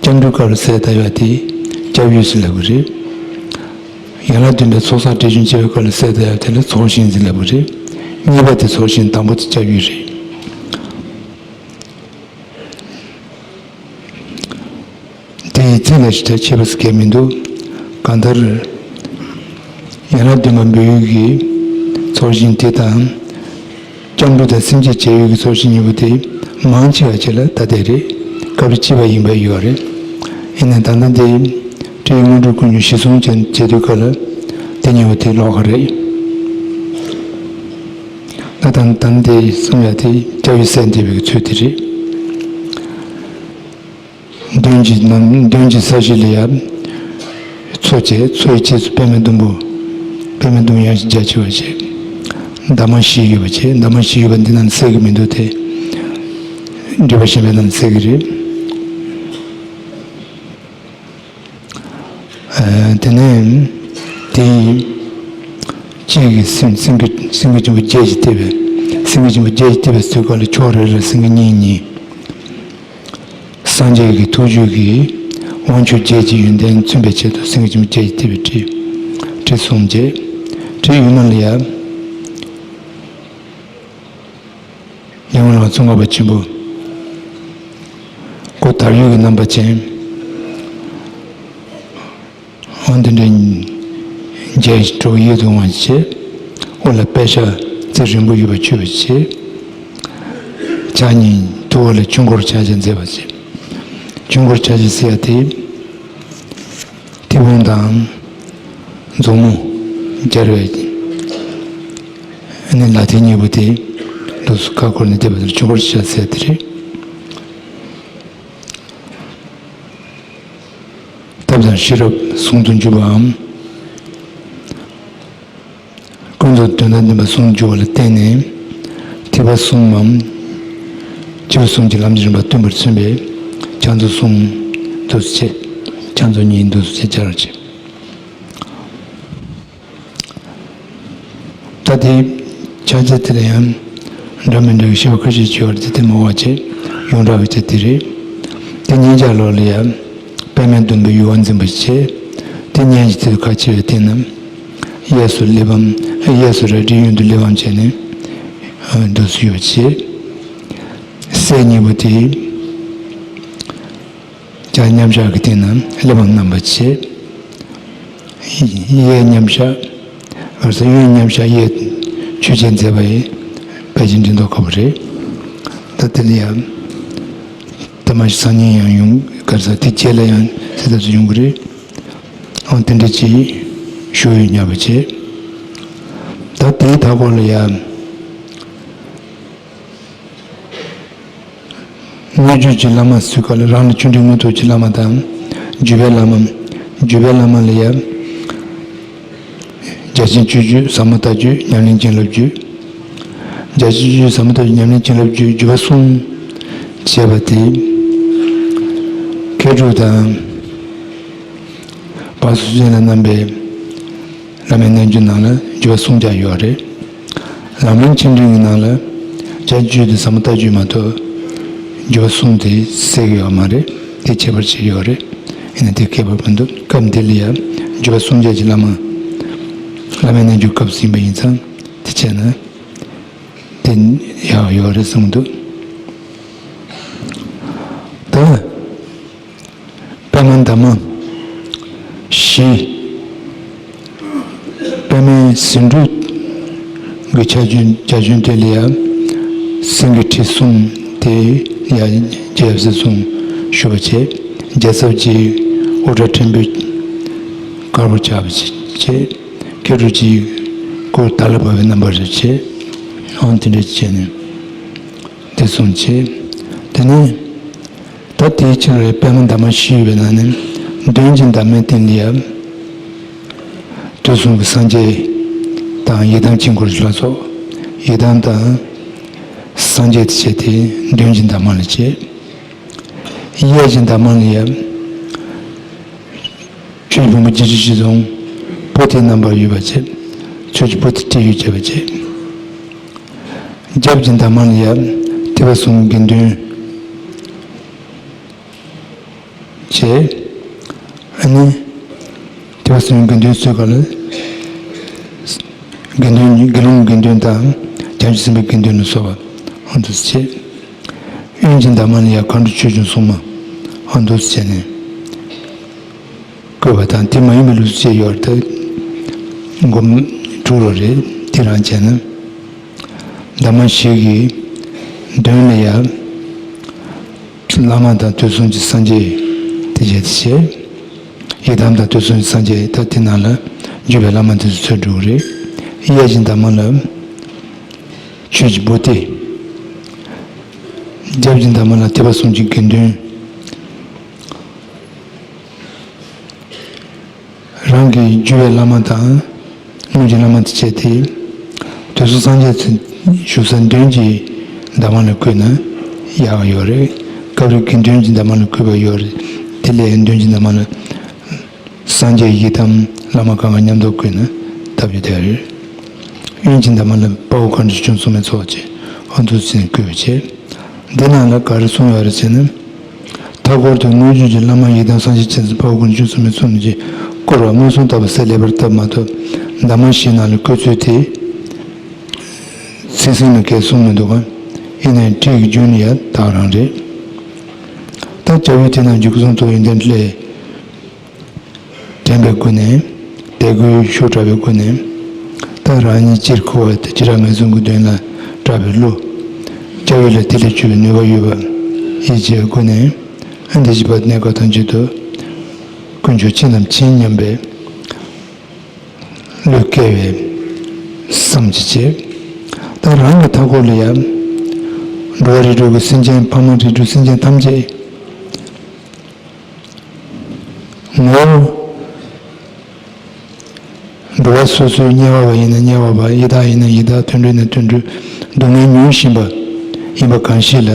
སྐྱབས་འགྲོའི་སྐབས་ལ་གསལ་བཏབ་ཡག་དེ་སྐྱབས་ཡུལ་ཟེར་ལབ་ཀྱི་རེད། ཡན་ལག་བདུན་པའི་ཚོགས་བསགས་བགྲེས་གཞོན་བྱེད་པའི་སྐབས་ལ་གསལ་བཏབ་ཡག་དེ་ལ་ཚོགས་ཞིང་ཟེར་ལབ་ཀྱི་རེད། གཉིས་པ་དེ་ཚོགས་ཞིང་དང་པོ་དེ་སྐྱབས་ཡུལ་རེད། དེ་ཡི་ཚིག་ལ་ཞིབ་ཆ་ཕྱེ་བ་ཟེར་མཁན་མི་འདུག་གང་ལྟར། ཡན་ལག་བདུན་པ་འབུལ་ཡུལ་གྱི་ཚོགས་ཞིང་དེ་དང་། སྐྱབས་འགྲོ་དང་སེམས་བསྐྱེད་བྱེད་ཡུལ་གྱི་ཚོགས་ཞིང་གཉིས་པོ་དེ་མང་ཆེ་བ་ཅིག་ལ་ད་ལྟ་རེད། སྐབས་རེ་གཅིག་པ་ཡིན་པ་ཡོད་རེད། ཡིན་ནའི་ད་ལྟ་འདི་སྤྲེའུ་དངོས་གྲུབ་ཀུན་འབྱུང་གཞི་བཟུང་བྱེད་བྱེད་དུས་སྐབས་ལ་དེ་གཉིས་པོ་དེ་ལོགས་ཀ་རེད། ད་ལྟ་ད་ལྟ་འདི་གསུང་ཡ་དེ་སྐྱབས་ཡུལ་གསལ་འདེབས་པའི་ཚུལ་དེ་རེད། མདུན་གྱི་ནམ་མདུན་གྱི་ས་གཞི་ལ་ཡང་མཚོ་བྱས། མཚོ་ཡི་རྗེས་སུ་པདྨའི་སྡོང་པོ། པདྨའི་སྡོང་པོ་ཡངས་ཤིང་རྒྱ་ཆེ་བ་བྱས། འདབ་མ་བཞི་ཡོད་པ་བྱས། འདབ་མ་བཞི་ཡོད་པ་འདི་ནང་གསལ་གྱི་མི་འདུག་སྟེ། འགྲེལ་པ་གཞན་པའི་ནང་གསལ་གྱི་རེད། ཨ། དེ་ནས་དེ་ཡི་གཅིག་གི་སེང་སེང་གེ་སེང་གེ་ཆེན་པོ་བརྒྱད་ཀྱིས་བཏེགས་པའི་སེང་གེ་ཆེན་པོ་བརྒྱད་ཀྱིས་བཏེགས་པའི་ཚུལ་ཁ་ལ་ཕྱོགས་རེ་རེར་སེང་གེ་གཉིས་གཉིས། སངས་རྒྱས་ཀྱི་ཐུགས་རྒྱུད་ཀྱི་དབང་ཕྱུག་བརྒྱད་ཀྱི་ཡོན་ཏན་མཚོན་པའི་ཆེད་དུ་སེང་གེ་ཆེན་པོ་བརྒྱད་ཀྱིས་བཏེགས་པའི་ཁྲི། ཁྲི་གསུམ་བྱས། ཁྲིའི་དབུས་མ་ལ་ཡང་ཡང་ལ་ཙོང་ཁ་པ་ཆེན་པོ། སྐུ་དར་ཡུག་གི་རྣམ་པ་ཅན། འོ་འདི་འདྲའི་མཇལ་སྤྲོ་ཡིད་དུ་འོང་བ་བྱས། དབུ་ལ་པད་ཤག་རྩེ་རིང་པོ་ཡོད་པ་མཆོད་པ་བྱས། ཕྱག་གཉིས་ཐུ་བོ་ལ་ཆོས་འཁོར་ཕྱག་རྒྱ་མཛད་པ་བྱས། ཆོས་འཁོར་ཕྱག་རྒྱ་ཟེར་ཡ་དེ། ཐུན་མོང་དང་མཛུབ་མོ་སྦྱར་བའི་ནི་ལག་མཐིལ་གཉིས་པོ་དེ་ལུས་སུ་ཁ་བསྐོར་ནས་བསྡད་པ་དེར་ཆོས་འཁོར་ཕྱག་རྒྱ་ཟེར་དེ་རེད། ཐབས་དང་ཤེས་རབ་ཟུང་དུ་འཇུག་པའམ། ཀུན་རྫོབ་དོན་དམ་བདེན་པ་ཟུང་འཇུག་པ་ལ་བརྟེན་ནས་ཐེག་པ་གསུམ་མམ། སྤྱི་བོ་གསུམ་གྱི་ལམ་གྱི་རིམ་པ་སྟོན་པར་མཚོན་པའི་ཕྱག་མཛུབ་གསུམ་འདུག་སེ་བྱས། ཕྱག་མཛུབ་གཉིས་འདུག་སེ་བྱས་སྦྱར་བ་བྱས། ད་དེ་ཕྱག་རྒྱ་དེ་ལ་ཡང་འདྲ་མི་འདྲ་བའི་ཤེས་པ་ཁ་ཤས་ཡོད་རེད་དེ། དེ་མ་བ་བྱས་ཡོངས་གྲགས་ཀྱི་ཆ་དེ་རེད། དེ་གཉིས་ཆ་ལོགས་ལ་ཡང་པདྨའི་སྡོང་པོའི་ཡུ་བ་འཛིན་པ་བྱས། དེ་གཉིས་ཀྱི་ཚུལ་ཁ་ཕྱེ་བའི་སྟེང་ན། གཡས་སུ་གླེགས་བམ། གཡས་སུ་རལ་གྲི། གཡོན་དུ་གླེགས་བམ་བྱས་ནས་འདུག་སེ་ཡོད་པ་བྱས། སྲས་གཉིས་པོ་དེ་ ལྕགས་མཉམ་བཞག་གི་སྟེང་ན་གླེགས་བམ་བསྣམས་པ་བྱས། གཡས་མཉམ་བཞག་ག་རེ་ཟེར། གཡོན་མཉམ་བཞག་གཡས་ཆོས་འཆད་མཛད་པ་ཡི་དཔལ་ཆེན་འབྲི་མདོག་དཀར་པོ་རེད། ད་དེ་ལ་ཡང་། ད་མ་གཞི་སང་ཉིན་ཡང་ཡོང་ག་རེ་ཟེར། དེ་རྗེས་ལ་ཡང་སེ་ཐབས་སུ་ཡོང་གི་རེད། ཨང་། དེ་འདྲ་ཅིག་ཞུ་ཡོད་སྙམ་པ་བྱས། ད་དེའི་མཐའ་སྐོར་ལ་ཡང་། དངོས་བརྒྱུད་ཀྱི་བླ་མ་ཟེར་ག་ལ། རང་ལ་ཆོས་འབྲེལ་དངོས་ཐོབ་ཀྱི་བླ་མ་དང་། བརྒྱུད་པའི་བླ་མ། བརྒྱུད་པའི་བླ་མ་ལ་ཡང་། རྒྱ་ཆེན་སྤྱོད་བརྒྱུད། ཟབ་མོ་ལྟ་བརྒྱུད། ཉམས་ལེན་བྱིན་རླབས་བརྒྱུད། རྒྱ་ཆེན་སྤྱོད་བརྒྱུད། ཟབ་མོ་ལྟ་བརྒྱུད། ཉམས་ལེན་བྱིན་རླབས་བརྒྱུད། བརྒྱུད་པ་གསུམ་བྱས་པ་དེ། མཁས་གྲུབ་དང་། བར་གསུམ་ཅན་ལ་བསྣམས་པའི་བླ་མའི་རྣལ་འབྱོར་ནང་ལ་བརྒྱུད་པ་གསུམ་ཀ་ཡོད་རེད། ལམ་རིམ་ཆེ་འབྲིང་གི་ནང་ལ་རྒྱ་ཆེན་སྤྱོད་བརྒྱུད་དང་ཟབ་མོ་ལྟ་བརྒྱུད་མ་གཏོགས་བརྒྱུད་པ་གསུམ་དེ་གསལ་གྱི་ཡོད་མ་རེད། དེ་ཁྱད་པར་ཅིག་ཡོད་རེད། ཡིན་ན་དེ་ཁྱད་པར་མི་འདུག་སྐབས་འདི་ལ་ཡང་བརྒྱུད་པ་གསུམ་ཀ་གི་བླ་མ། བླ་མའི་རྣལ་འབྱོར་སྐབས་སུ་ཡིན་པ་ཡིན་ཙང་། དེ་བྱས་ན་དེ་ཡག་ཡོད་རེད་བསམ་གྱི་འདུག་ད། པདྨ་འདབ་མ་བཞི། པདྨའི་ཟེའུ་འབྲུ་གི་ཆ་ཆུན། ཆ་ཆུན་དེ་ལ་ཡང་སེང་གེ་ཁྲི་གསུམ་དེ་ཡང་རྒྱལ་ཡབ་སྲས་གསུམ་བཞུགས་པ་བྱས། རྒྱལ་ཚབ་ཀྱི་དབུ་སྐྲ་ཕྲན་བུ་དཀར་པོ་ཆགས་པ་བྱས། མཁས་གྲུབ་ཀྱི་སྐུ་དར་ལ་བབས་པའི་རྣམ་པ་རེ་བྱས། ཨང་། དེ་འདྲ་བྱས་ནས་དེ་གསུངས་བྱས། དེ་ནས། ད་དེའི་ཕྱིར་པདྨ་འདབ་མ་བཞི་ཡོད་པའི་ནང་ནས། མདུན་གྱི་འདབ་མའི་སྟེང་ལ་ཡང་། དུས་གསུམ་གྱི་སངས་རྒྱས་དང་ཡི་དམ་དཀྱིལ་འཁོར་ལ་སོགས། ཡི་དམ་དང་སངས་རྒྱས་དེ་བྱས་ཏེ་མདུན་གྱི་འདབ་མ་ལ་བྱས། གཡས་ཀྱི་འདབ་མ་ལ་ཡང་། ཆོས་ཀྱི་ཕུང་པོ་བརྒྱད་ཁྲི་བཞི་སྟོང་པོ་ཏི་རྣམ་པར་ཡོད་པ་བྱས། ཆོས་ཀྱི་པོ་ཏི་སྤྲེའུས་བྱས་པ་བྱས། རྒྱབ་ཀྱི་འདབ་མ་ལ་ཡང་ཐེག་པ་གསུམ་གྱི་དགེ་འདུན་བྱས། ཨ་ནི་ཐེག་པ་གསུམ་གྱི་དགེ་འདུན་ཚོའི་སྒང་ལ། དགེ་འདུན། དགེ་སློང་གི་དགེ་འདུན་དང་། བྱང་ཆུབ་སེམས་དཔའི་དགེ་འདུན་ལ་སོགས་པ་ཨ་འདུག་སེ་བྱས། གཡོན་གྱི་འདབ་མ་ལ་ཡང་མཁའ་འགྲོ་ཆོས་སྐྱོང་སྲུང་མ་ཨ་འདུག་སེ་བྱས་ནས་བཀོད་པ་དང་། དེ་མ་ཡིན་པའི་ལུགས་སུ་བྱས་ཡོད་རེད། སྒོམ་དྲུག་རོ་རེད། དེ་རང་བྱས་ན། འདབ་མ་བཞི་གི་མདུན་ལ་ཡང་བླ་མ་དང་དུས་གསུམ་གྱི་སངས་རྒྱས་དེ་བྱས་ཏེ་བྱས། ཡི་དམ་དང་དུས་གསུམ་གྱི་སངས་རྒྱས། ད་དེ་ནང་ལ་བརྒྱུད་པའི་བླ་མ་དེ་ཚོ་ཚུར་འགྲོ་གི་རེད། གཡས་ཀྱི་འདབ་མ་ལ་ཆོས་ཀྱི་པོ་ཏི། རྒྱབ་ཀྱི་འདབ་མ་ལ་ཐེག་པ་གསུམ་གྱི་དགེ་འདུན། རང་གི་བརྒྱུད་པའི་བླ་མ་དང་། སྔོན་གྱི་བླ་མ་དེ་བྱས་ཏེ། དུས་གསུམ་སངས་རྒྱས་ཚོ་བཞུགས་ས་མདུན་གྱི་འདབ་མ་ལ་བཀོད་ན་ཡག་ཡོད་རེད། སྐབས་རེ་དགེ་འདུན་གྱི་འདབ་མ་ལ་བཀོད་པ་ཡོད་རེད། དེ་ལས་མདུན་གྱི་འདབ་མ་ལ་སངས་རྒྱས་ཡི་དམ་བླ་མ་གང་ག་མཉམ་དུ་བཀོད་ན་སྟབས་ཡག་དེ་རེད། གཡོན་གྱི་འདབ་མ་ལ་དཔའ་བོ་མཁའ་འགྲོ་ཆོས་སྐྱོང་སྲུང་མའི་ཚོགས་བཅས་ཨ་འདུག་སེ་བཀོད་པ་བྱས། འདི་ནང་ལ་ག་རེ་གསུངས་ཡོད་རེད་ཟེར་ན། མཐའ་སྐོར་དུ་དངོས་བརྒྱུད་ཀྱི་བླ་མ་ཡི་དམ་སངས་རྒྱས་སྤྱན་གཟིགས་དཔའ་བོ་མཁའ་འགྲོ་ཆོས་སྲུང་མའི་ཚོགས་རྣམས་ཀྱིས་བསྐོར་བ་མངོན་སུམ་དག་པའི་སྲས་ལེགས་པར་བཏབ་མ་གཏོགས། འདབ་མ་བཞིའི་ནང་ལ་བཀོད་ཚུལ་དེ་ཚིག་ཟིན་ལ་གས་གསུངས་མི་འདུག་ག་ཡིན་ནའི་བྲིས་ཀྱི་རྒྱུན་ནི་ཡང་དག་རང་རེད། ད་སྐྱབས་ཡུལ་དེ་རྣམས་ཀྱི་སྐུ་གསུང་ཐུགས་ཡོན་ཏན་ལས། དྲན་པའི་སྒོ་ནས། དད་གུས་ཤུགས་དྲག་པའི་སྒོ་ནས། ད་རང་ཉིད་སྤྱིར་ཁུ་བ་དང་བྱེ་བྲག་ངན་སོང་གི་དོན་ལ་སྐྲག་པའི་བློ། སྐྱབས་ཡུལ་ལ་དེ་ལས་བྱུང་བའི་ནུས་པ་ཡོད་པ་ཡིད་ཆེས་སྒོ་ནས། ཨ་འདི་ཞིག་པ་གནས་སྐབས་ཐམས་ཅད་དུ། དཀོན་མཆོག་སྤྱི་རྣམས་མཁྱེན་སྙམ་པའི་བློ་སྐྱེ་བའི་བསམ་གྱིས་བྱས། ད་རང་གི་མཐའ་འཁོར་ལ་ཡང་། འགྲོ་བ་རིགས་དྲུག་གི་སེམས་ཅན། ཕ་མ་རིགས་དྲུག་སེམས་ཅན་ཐམས་ཅད། ངོ་བོ། འགྲོ་བ་སོ་སོའི་དམྱལ་བ་བ་ཡིན་ན་དམྱལ་བ་བ། ཡི་དྭགས་ཡིན་ན་ཡི་དྭགས། དུད་འགྲོ་ཡིན་ན་དུད་འགྲོའི་སྡུག་བསྔལ་མྱོང་བཞིན་པ་ཡིན་པ་གང་ཞིག་ལ།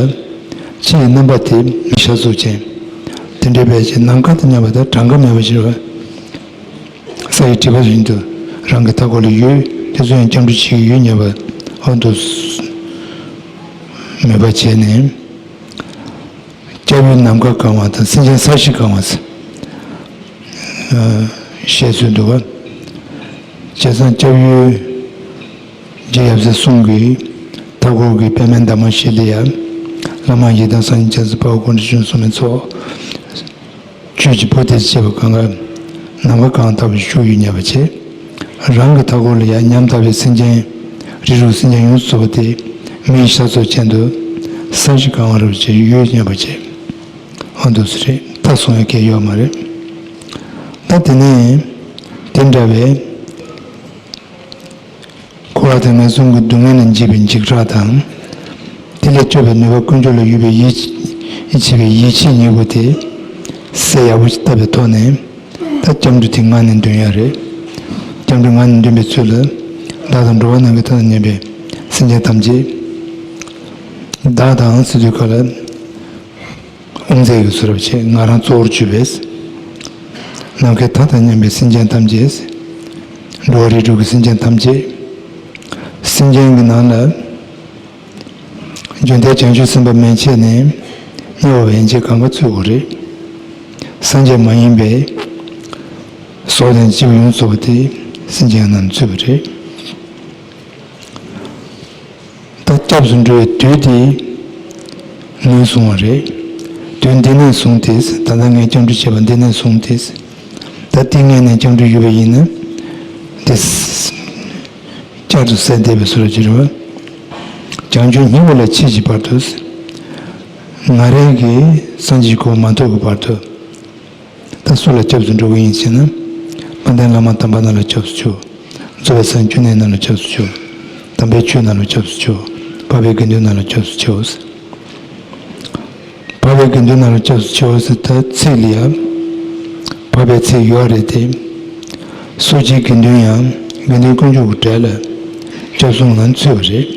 ཕྱི་ཡི་རྣམ་པ་དེ་མི་ཤ་གཟུགས་ཅན། དེ་འདྲའི་བས་ཀྱི་ནམ་མཁའ་དང་མཉམ་པ་དང་གྲངས་ཀ་མེད་པ་ཞིག་རེད་བ། ས་ཡི་བྲིས་པ་བཞིན་དུ་རང་གི་མཐའ་འཁོར་ལ་ཡོད། དེ་ཚོ་ཡང་སྐྱབས་འགྲོ་བྱེད་ཀྱི་ཡོད་སྙམ་པ་ཨ་འདུག་མོས་པ་བྱས་ནས། སྐྱབས་ཡུལ་ནམ་མཁའ་གང་བ་དང་སེམས་ཅན་ས་གཞི་གང་བ་ཟེར། ཨ། བཤད་ཚུལ་འདུག་ག་བྱས་ཙང་སྐྱབས་ཡུལ་རྗེ་ཡབ་སྲས་གསུམ་གྱི་མཐའ་འཁོར་གྱི་པདྨའི་འདབ་མ་བཞི་ལ་ཡང་། བླ་མ་ཡི་དམ་སངས་རྒྱས་སྤྱན་གཟིགས་དཔའ་བོ་མཁའ་འགྲོ་ཆོས་སྲུང་མའི་ཚོགས། ཆོས་ཀྱི་བུ་དེ་བྱེད་པ་གང་ག་ནམ་མཁའ་གང་ལྟ་བུའི་ཤུགས་ཡོད་སྙམ་པ་བྱེད། རང་གི་མཐའ་འཁོར་ལ་ཡང་ཉམ་ཐག་པའི་སེམས་ཅན་རིགས་དྲུག་སེམས་ཅན་ཡོངས་སུ་རྫོགས་པ་དེ་མིའི་ཤ་ཚུགས་ཅན་དུ་ས་གཞི་གང་རུ་བྱེད་ཡོད་སྙམ་པ་བྱེད། ཨ་འདུག་སེ་རེད། ད་གསུང་ཡ་གལ་ཡོད་མ་རེད། ད་དེ་ནས་དེ་འདྲ་བའི་འཁོར་བ་དང་ངན་སོང་གི་སྡུག་བསྔལ་ལ་འཇིགས་པའི་འཇིགས་སྐྲག་དང་། དེ་ལས་སྐྱོབ་པའི་ནུས་པ་དཀོན་མཆོག་ལ་ཡོད་པའི་ཡིད་ཡིད་ཆེས་པའི་ཡིད་ཆེས་ཉེ་བོ་དེ་གསལ་ཡག་པོ་ཞིག་བཏབ་པའི་ཐོག་ནས། ད་སྐྱབས་འགྲོ་དེ་ངག་ནས་འདོན་ཡ་རེད། སྐྱབས་འགྲོ་ངག་ནས་འདོན་པའི་ཚུལ་ལ། བདག་དང་འགྲོ་བ་རྣམས་ཀྱི་མཐའ་དང་མཉམ་པའི་སེམས་ཅན་ཐམས་ཅད། བདག་དང་ཟེར་དུས་ག་ལ། དབུ་མཛད་ཀྱི་ཚུལ་ལ་བྱས་ང་རང་གཙོ་བོར་གྱུར་པས། ནམ་མཁའི་མཐའ་དང་མཉམ་པའི་སེམས་ཅན་ཐམས་ཅད། འགྲོ་བ་རིགས་དྲུག་གི་སེམས་ཅན་ཐམས་ཅད། སེམས་ཅན་གྱི་ནང་ལ། འཇོན་ཐང་བྱང་ཆུབ་སེམས་དཔའ་མན་ཆད་ནས། དམྱལ་བ་ཡན་ཆད་གང་ག་ཚུད་དགོས་རེད། སངས་རྒྱས་མ་ཡིན་པའི། ཟོག་དང་བཅས་པ་ཡོངས་རྫོགས་པ་དེ་སེམས་ཅན་རྣམས་ཚུད་པ་རེད། ད་སྐྱབས་སུ་འགྲོ་བའི་དུས་དེ་ངོས་བཟུང་བ་རེད། དུས་འདི་ནས་བཟུང་སྟེ། ད་ལྟ་ངས་སྐྱབས་འགྲོ་བྱས་པ་འདི་ནས་བཟུང་སྟེ། ད་ལྟའི་ངས་ནས་སྐྱབས་འགྲོ་ཡོད་པ་ཡིན་ན། དེ་བསྐྱར་དུ་གསལ་འདེབས་པའི་ཚུལ་ལ་བྱེད་རོགས། བྱང་ཆུབ་སྙིང་པོ་ལ་མཆིས་ཀྱི་བར་དུ། ང་རང་གིས་སངས་རྒྱས་གོ་མ་ཐོབ་ཀྱི་བར་དུ། ད་སུ་ལ་སྐྱབས་སུ་འགྲོ་གི་ཡིན་ཞེ་ན། དཔལ་ལྡན་བླ་མ་དམ་པ་རྣམས་ལ་སྐྱབས་སུ་མཆིའོ། རྫོགས་པའི་སངས་རྒྱས་བཅོམ་ལྡན་རྣམས་ལ་སྐྱབས་སུ་མཆིའོ། དམ་པའི་ཆོས་རྣམས་ལ་སྐྱབས་སུ་མཆིའོ། འཕགས་པའི་དགེ་འདུན་རྣམས་ལ་སྐྱབས་སུ་མཆིའོ། འཕགས་པའི་དགེ་འདུན་རྣམས་ལ་སྐྱབས་སུ་མཆིའོ་ཟེར་ད་ཚིག་ལ་ཡང་། འཕགས་པའི་ཚིག་ཡོད་རེད་དེ། སོ་སྐྱེའི་དགེ་འདུན་ཡང་དགེ་འདུན་དཀོན་མཆོག་གི་གྲལ་ལ་སྐྱབས་སོང་ལ་ཚུད་པ་རེད།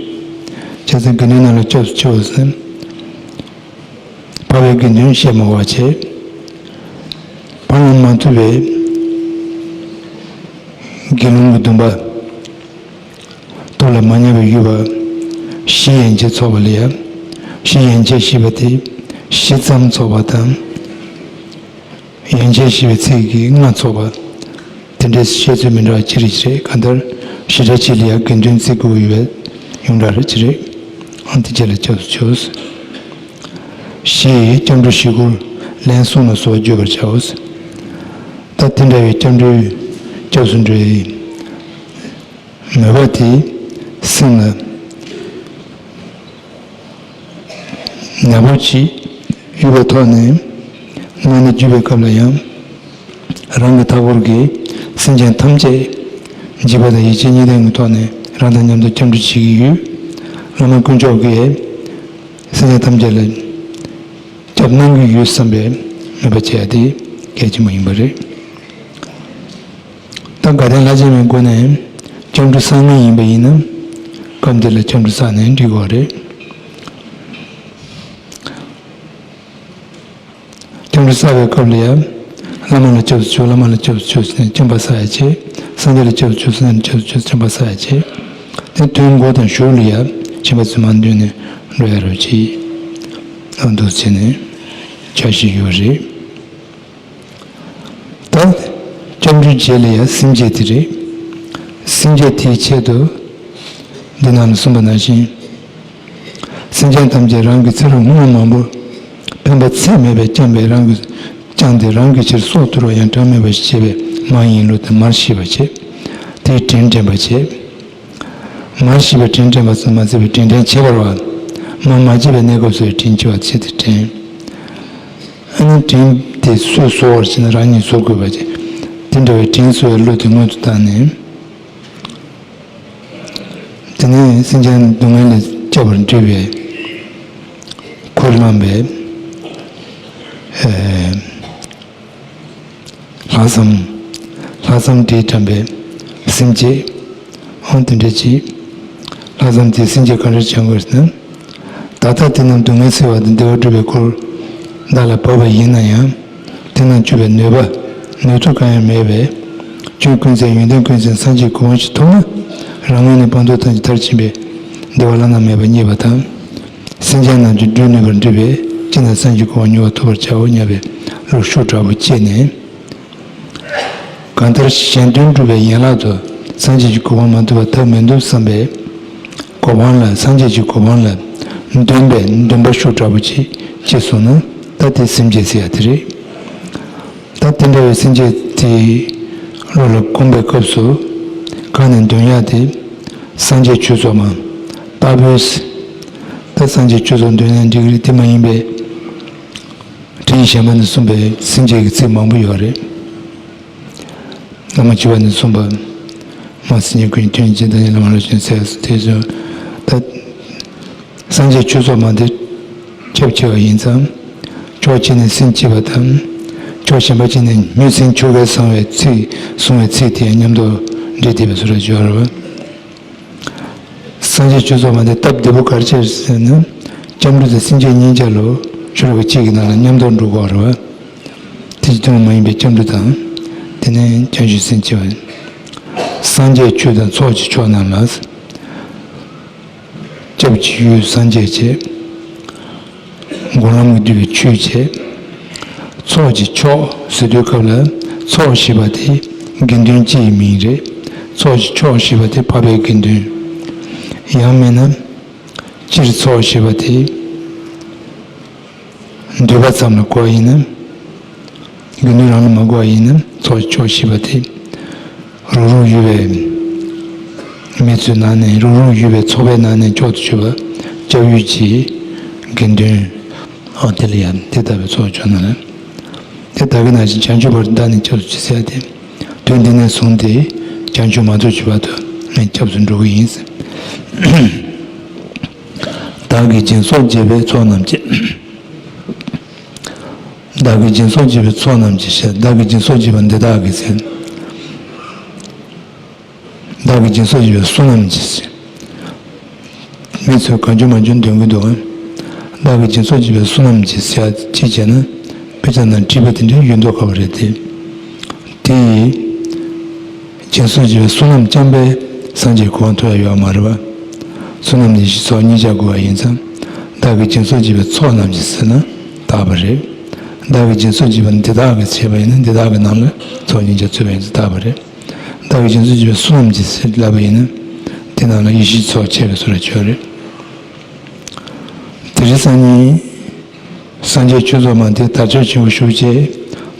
བྱས་ཙང་དགེ་འདུན་རྣམས་ལ་སྐྱབས་སུ་མཆིའོ་ཟེར། འཕགས་པའི་དགེ་འདུན་བཤད་མ་དགོས་པ་བྱས། འཕགས་ལམ་མ་ཐོབ་པའི་དགེ་སློང་གི་སྡོམ་པ། ཐོབ་ལ་མ་ཉམས་པའི་ཡུལ་བ། གཞི་ཡན་ཆད་ཚོགས་པ་ལ་ཡང་། གཞི་ཡན་ཆད་ཞེས་པ་དེ་གཞི་ཙམ་ཚོགས་པ་དང་། ཡན་ཆད་ཞེས་པའི་ཚིག་གིས་ལྔ་ཚོགས་པ། དེ་འདྲའི་བཤད་ཚུལ་མི་འདྲ་བ་ཅི་རིགས་ཅི་རིགས། གང་ལྟར་བཞི་གྲྭ་གཅིག་ལ་ཡང་དགེ་འདུན་བརྩི་དགོས་ཡོད་པའི་ཡོངས་གྲགས་རེད་ཅི་རིགས། ཨང་དེ་རྗེས་ལ་སྐྱབས་སུ་མཆིའོ། ཞེས་སྐྱབས་འགྲོ་བཞི་སྐོར་ལན་གསུམ་ལ་སོགས་བརྗོད་པར་བྱའོ། ད་དེ་འདྲ་བའི་སྐྱབས་འགྲོའི་སྐྱབས་སུ་འགྲོའི་མོས་པ་དེ་སེམས་ལ་ནན་པོ་ཅིག་ཡོད་པའི་ཐོག་ནས་སྔ་ནས་བརྒྱུད་པའི་སྐབས་ལ་ཡང་། རང་གི་མཐའ་འཁོར་གྱི་སེམས་ཅན་ཐམས་ཅད་འཇིགས་པ་དང་ཡིད་ཆེས་གཉིས་ལྡན་གྱི་ཐོག་ནས་རང་དང་མཉམ་དུ་སྐྱབས་འགྲོ་བྱེད་ཀྱི་ཡོད། བླ་མ་དཀོན་མཆོག་གིས་སེམས་ཅན་ཐམས་ཅད་ལ་སྐྱབས་གནང་གི་ཡོད་བསམ་པའི་མོས་པ་བྱེད་ཡ་དེ་གལ་ཆེན་པོ་ཡིན་པ་རེད། ད་དགའ་ལྡན་ལྷ་བྱེད་མའི་སྒོ་ནས་སྐྱབས་འགྲོ་བསགས་མཁན་ཡིན་པ་ཡིན་ན། སྐབས་འདི་ལ་སྐྱབས་འགྲོ་བསགས་ནས་འགྲིག་གི་རེད། སྐྱབས་འགྲོ་བསགས་པའི་སྐབས་ལ་ཡང་། བླ་མ་ལ་སྐྱབས་སུ་མཆིའོ། བླ་མ་ལ་སྐྱབས་སུ་མཆིའོ་ཟེར་ནས་སྐྱབས་པ་བསགས་ཡ་བྱེད། སངས་རྒྱས་ལ་སྐྱབས་སུ་མཆིའོ་ཟེར་ནས་སྐྱབས་སུ་མཆིའོ་སྐྱབས་པ་བསགས་ཡ་བྱེད། དེ་དོན་འགོ་དང་གཞུག་ལ་ཡང་མཆིམས་ཕུ་ཚུ་མ་འདོན་ནས་འགྲོ་ཡ་རོགས་གྱིས། ཨ་འདུག་བྱས་ནས་ཆ་ཞིག་ཡོད་རེད། ད་སྐྱབས་འགྲོའི་རྗེས་ལ་ཡང་སེམས་བསྐྱེད་དེ་རེད། སེམས་བསྐྱེད་དེའི་ཆེད་དུ་འདི་ནང་ལ་གསུངས་པ་ནང་བཞིན། སེམས་ཅན་ཐམས་ཅད་རང་གི་ཚེ་རབས་སྔོན་མ་མང་པོ་ཕན་པ་ཚད་མེད་པས་བསྐྱངས་པའི་རང་གི་བསྐྱངས་ཏེ་རང་གི་ཕྱིར་སྲོག་ཐུར་བ་ཡང་གྲངས་མེད་པ་ཞིག་བྱས་པའི་མ་ཡིན་ལུགས་དེ་མར་ཤེས་པར་བྱེད། དེའི་དྲིན་དྲན་པར་བྱེད། མར་ཤེས་པའི་དྲིན་དྲན་པ་ཙམ་མ་ཟད་པའི་དྲིན་དྲན་བྱེད་པར་བ། མར་མ་བརྗེད་པའི་གནས་སྐབས་སུ་དྲིན་ཆེ་བ་ཆེ་སྟེ་དྲན། ཨ་ནི་དྲིན་དེ་སུས་གསོ་བར་བྱེད་ན་རང་ཉིད་གསོ་དགོས་པ་བྱེད། དེ་འདྲ་བའི་དྲིན་གསོ་བའི་བློ་དེ་སྔོན་དུ་བཏང་ནས། དེ་ནས་སེམས་ཅན་སྡུག་བསྔལ་ལས་སྐྱོབ་པར་འདྲི་བའི་འཁོར་བླངས་པའི་ལྷག་བསམ། ལྷག་བསམ་དེས་དྲངས་པའི་སེམས་བསྐྱེད། འོ་དེ་འདྲ་ཅིག་ལྷག་བསམ་དེས་སེམས་བསྐྱེད་གང་འདྲ་བྱ་དགོས་ཟེར་ན། ད་ལྟ་དེ་རྣམས་སྡུག་བསྔལ་སེལ་བ་དང་བདེ་བ་སྒྲུབ་པའི་འཁོར་བདག་ལ་བབས་པ་ཡིན་ན་ཡང་། དེ་རྣམས་སྐྱོབ་པའི་ནུས་པ་ནུས་མཐུ་གང་ཡང་མེད་པས། སྐྱོན་ཀུན་ཟད་ཡོན་ཏན་ཀུན་ཟད་སངས་རྒྱས་གོ་འཕང་ཞིག་ཐོབ་ན། རང་ངོས་ནས་སྤངས་རྟོགས་ཐམས་ཅད་མཐར་ཕྱིན་པའི་བདེ་བ་བླ་ན་མེད་པ་རྙེད་པ་དང་། སེམས་ཅན་རྣམས་ཀྱི་སྒྲུབ་ནུས་པར་འདྲིས་པས་ཅི་ན་སངས་རྒྱས་གོ་འཕང་མྱུར་བར་ཐོབ་པར་བྱའོ་སྙམ་པའི་བློ་ཤུགས་དྲག་པོ་སྐྱེས་ནས། གང་ལྟར་གཞན་དོན་སྒྲུབ་པའི་ཡན་ལག་ཏུ་སངས་རྒྱས་ཀྱི་གོ་འཕང་མ་ཐོབ་པར་ཐབས་མི་འདུག་བསམ་པས། གོ་འཕང་ལ་སངས་རྒྱས་ཀྱི་གོ་འཕང་ལ་འདུན་པའི་འདུན་པ་ཤུགས་དྲག་པོ་ཅིག་སྐྱེས་སོང་ན་ད་དེ་སེམས་བསྐྱེད་ཟེར་ཡ་དེ་རེད། ད་དེ་འདྲ་བའི་སེམས་བསྐྱེད་དེ་བློ་ལ་བསྒོམ་པའི་སྐབས་སུ་གང་ནས་འདོན་ཡག་དེ། སངས་རྒྱས་ཆོས་ཚོགས་མ་ལྟ་བུའི། ད་སངས་རྒྱས་ཆོས་ཚོགས་འདོན་ན་འགྲིག་གི་རེད། དེ་མ་ཡིན་པའི་དྲིན་གཞན་མ་ནས་གསུངས་པའི་སེམས་བསྐྱེད་ཀྱི་ཚིག་མང་པོ་ཡོད་རེད། བླ་མ་བཅུ་པ་ནས་གསུངས་པ། མ་སྲིད་ཉེ་ཁུན་ཐོན་ཅིང་དང་ཉེ་ལ་མ་ལ་ཞིང་ཟེར་སོ། དེ་ཚོ་ད་སངས་རྒྱས་ཆོས་ཚོགས་མ་དེ་སྐྱབས་ཆེ་བ་ཡིན་ཙང་། ཕྱོགས་གཅིག་ནས་སེམས་སྐྱིད་པ་དང་། ཕྱོགས་གཞན་པ་གཅིག་ནས་སྨྱུག་སེམས་ཆོ་གས་བཟུང་བའི་ཚིག་གསུང་བའི་ཚིག་དེ་མཉམ་དུ་འདྲེས་བསྡད་པའི་བཟོ་འདྲ་ཅིག་ཡོད་རེད་བ། སངས་རྒྱས་ཆོས་ཚོགས་མ་དེ་སྟབས་བདེ་པོ་ག་རེ་བྱས་ཟེར་ན། སྐྱབས་འགྲོ་དང་སེམས་བསྐྱེད་གཉིས་ཆ་ལོ་ཤོ་ལོ་ཀ་གཅིག་གི་ནང་ལ་མཉམ་དུ་འགྲོ་དགོས་རེད་བ། དེ་བཞིན་དུ་མ་ཡིན་པའི་སྐྱབས་འགྲོ་དང་། དེ་ནས་བྱང་ཆུབ་སེམས་སྐྱེ་བ། སངས་རྒྱས་ཆོས་དང་ཚོགས་ཀྱི་མཆོག་རྣམས་ལ། སྐྱབས་ཀྱི་ཡུལ་སངས་རྒྱས་བྱས། སྒོམ་ལམ་གྱིས་བསྡུས་པའི་ཆོས་བྱས། ཚོགས་ཀྱི་མཆོག་ཟེར་དུས་སྐབས་ལ་ཚོགས་ཞེས་པ་དེ་དགེ་འདུན་སྤྱི་ཡི་མིང་རེད། ཚོགས་ཀྱི་མཆོག་ཞེས་པ་དེ་འཕགས་པའི་དགེ་འདུན། ཡང་མིན་ན་སྤྱིར་ཚོགས་ཞེས་པ་དེ། འདོད་པ་ཙམ་ལ་གོ་བ་ཡིན་ན། དགེ་འདུན་རང་ལ་མ་གོ་བ་ཡིན་ན། ཚོགས་ཀྱི་མཆོག་ཞེས་པ་དེ། རང་རང་ཡོད་པའི་མི་ཚོའི་ནང་ནས། རང་རང་ཡོད་པའི་ཚོགས་པའི་ནང་ནས་མཆོག་ཏུ་གྱུར་པ་སྐྱབས་ཡུལ་གྱི་དགེ་འདུན། ཨ་དེ་ལ་ཡང་དེ་ལྟ་བུའི་ཚོགས་ཀྱི་མཆོག་རྣམས་ལ། དེ་ལྟ་བུའི་ནང་བཞིན་བྱང་ཆུབ་བར་བདག་ནི་སྐྱབས་སུ་མཆི་ཟེར་ཏེ། དོན་འདི་ནས་བཟུང་སྟེ་བྱང་ཆུབ་མ་ཐོབ་ཀྱི་བར་དུ་ངས་སྐྱབས་སུ་འགྲོ་གི་ཡིན། བདག་གིས་སྦྱིན་སོགས་བགྱིས་པའི་ཚོགས་རྣམས་ཀྱིས། བདག་གིས་སྦྱིན་སོགས་བགྱིས་པའི་ཚོགས་རྣམས་ཀྱིས་ཞེས། བདག་གིས་སྦྱིན་སོགས་བགྱིས་པ་འདི་དག་གིས་ཟེར། བདག་གིས་སྦྱིན་སོགས་བགྱིས་པའི་བསོད་ནམས་ཀྱིས་ཟེར། མི་ཚོས་གང་བྱུང་མང་བྱུང་འདོན་གྱི་འདུག་གམ། བདག་གིས་སྦྱིན་སོགས་བགྱིས་པའི་བསོད་ནམས་ཀྱིས་ཟེར་ཅིག་བྱས་ན། དཔེ་ཆ་ནང་བྲིས་པ་དེ་འདྲའི་ཡོད་མདོག་ཁ་པོ་རེད་དེ། དེ་ཡིས། སྦྱིན་སོགས་བགྱིས་པའི་བསོད་ནམས་རྐྱང་པས་སངས་རྒྱས་གོ་འཕང་ཐོབ་ཡ་ཡོད་མ་རེད་བ། བསོད་ནམས་ནི་ཡེ་ཤེས་ཚོགས་གཉིས་ཆར་དགོས་པ་ཡིན་ཙང་། བདག་གིས་སྦྱིན་སོགས་བགྱིས་པའི་ཚོགས་རྣམས་ཀྱིས་ཟེར་ན་དག་པ་རེད། བདག་གིས་སྦྱིན་སོགས་བགྱིས་པ་འདི་དག་གིས་བྱས་པ་ཡིན་ན། འདི་དག་གི་ནང་ལ་ཚོགས་གཉིས་ཆར་ཚུད་པ་ཡིན་ཙང་དག་པ་རེད། བདག་གིས་སྦྱིན་སོགས་བགྱིས་པའི་བསོད་ནམས་ཀྱིས་ཟེར་ལབ་པ་ཡིན་ན། དེ་ནང་ལ་ཡེ་ཤེས་ཚོགས་བྱས་པའི་བཟོ་འདྲ་ཅིག་ཡོད་རེད། དེ་རིང་སང་ཉིན། སངས་རྒྱས་ཆོས་ཚོགས་མ་དེ་དར་ཁྱབ་ཆེན་པོ་ཞུགས་བྱས།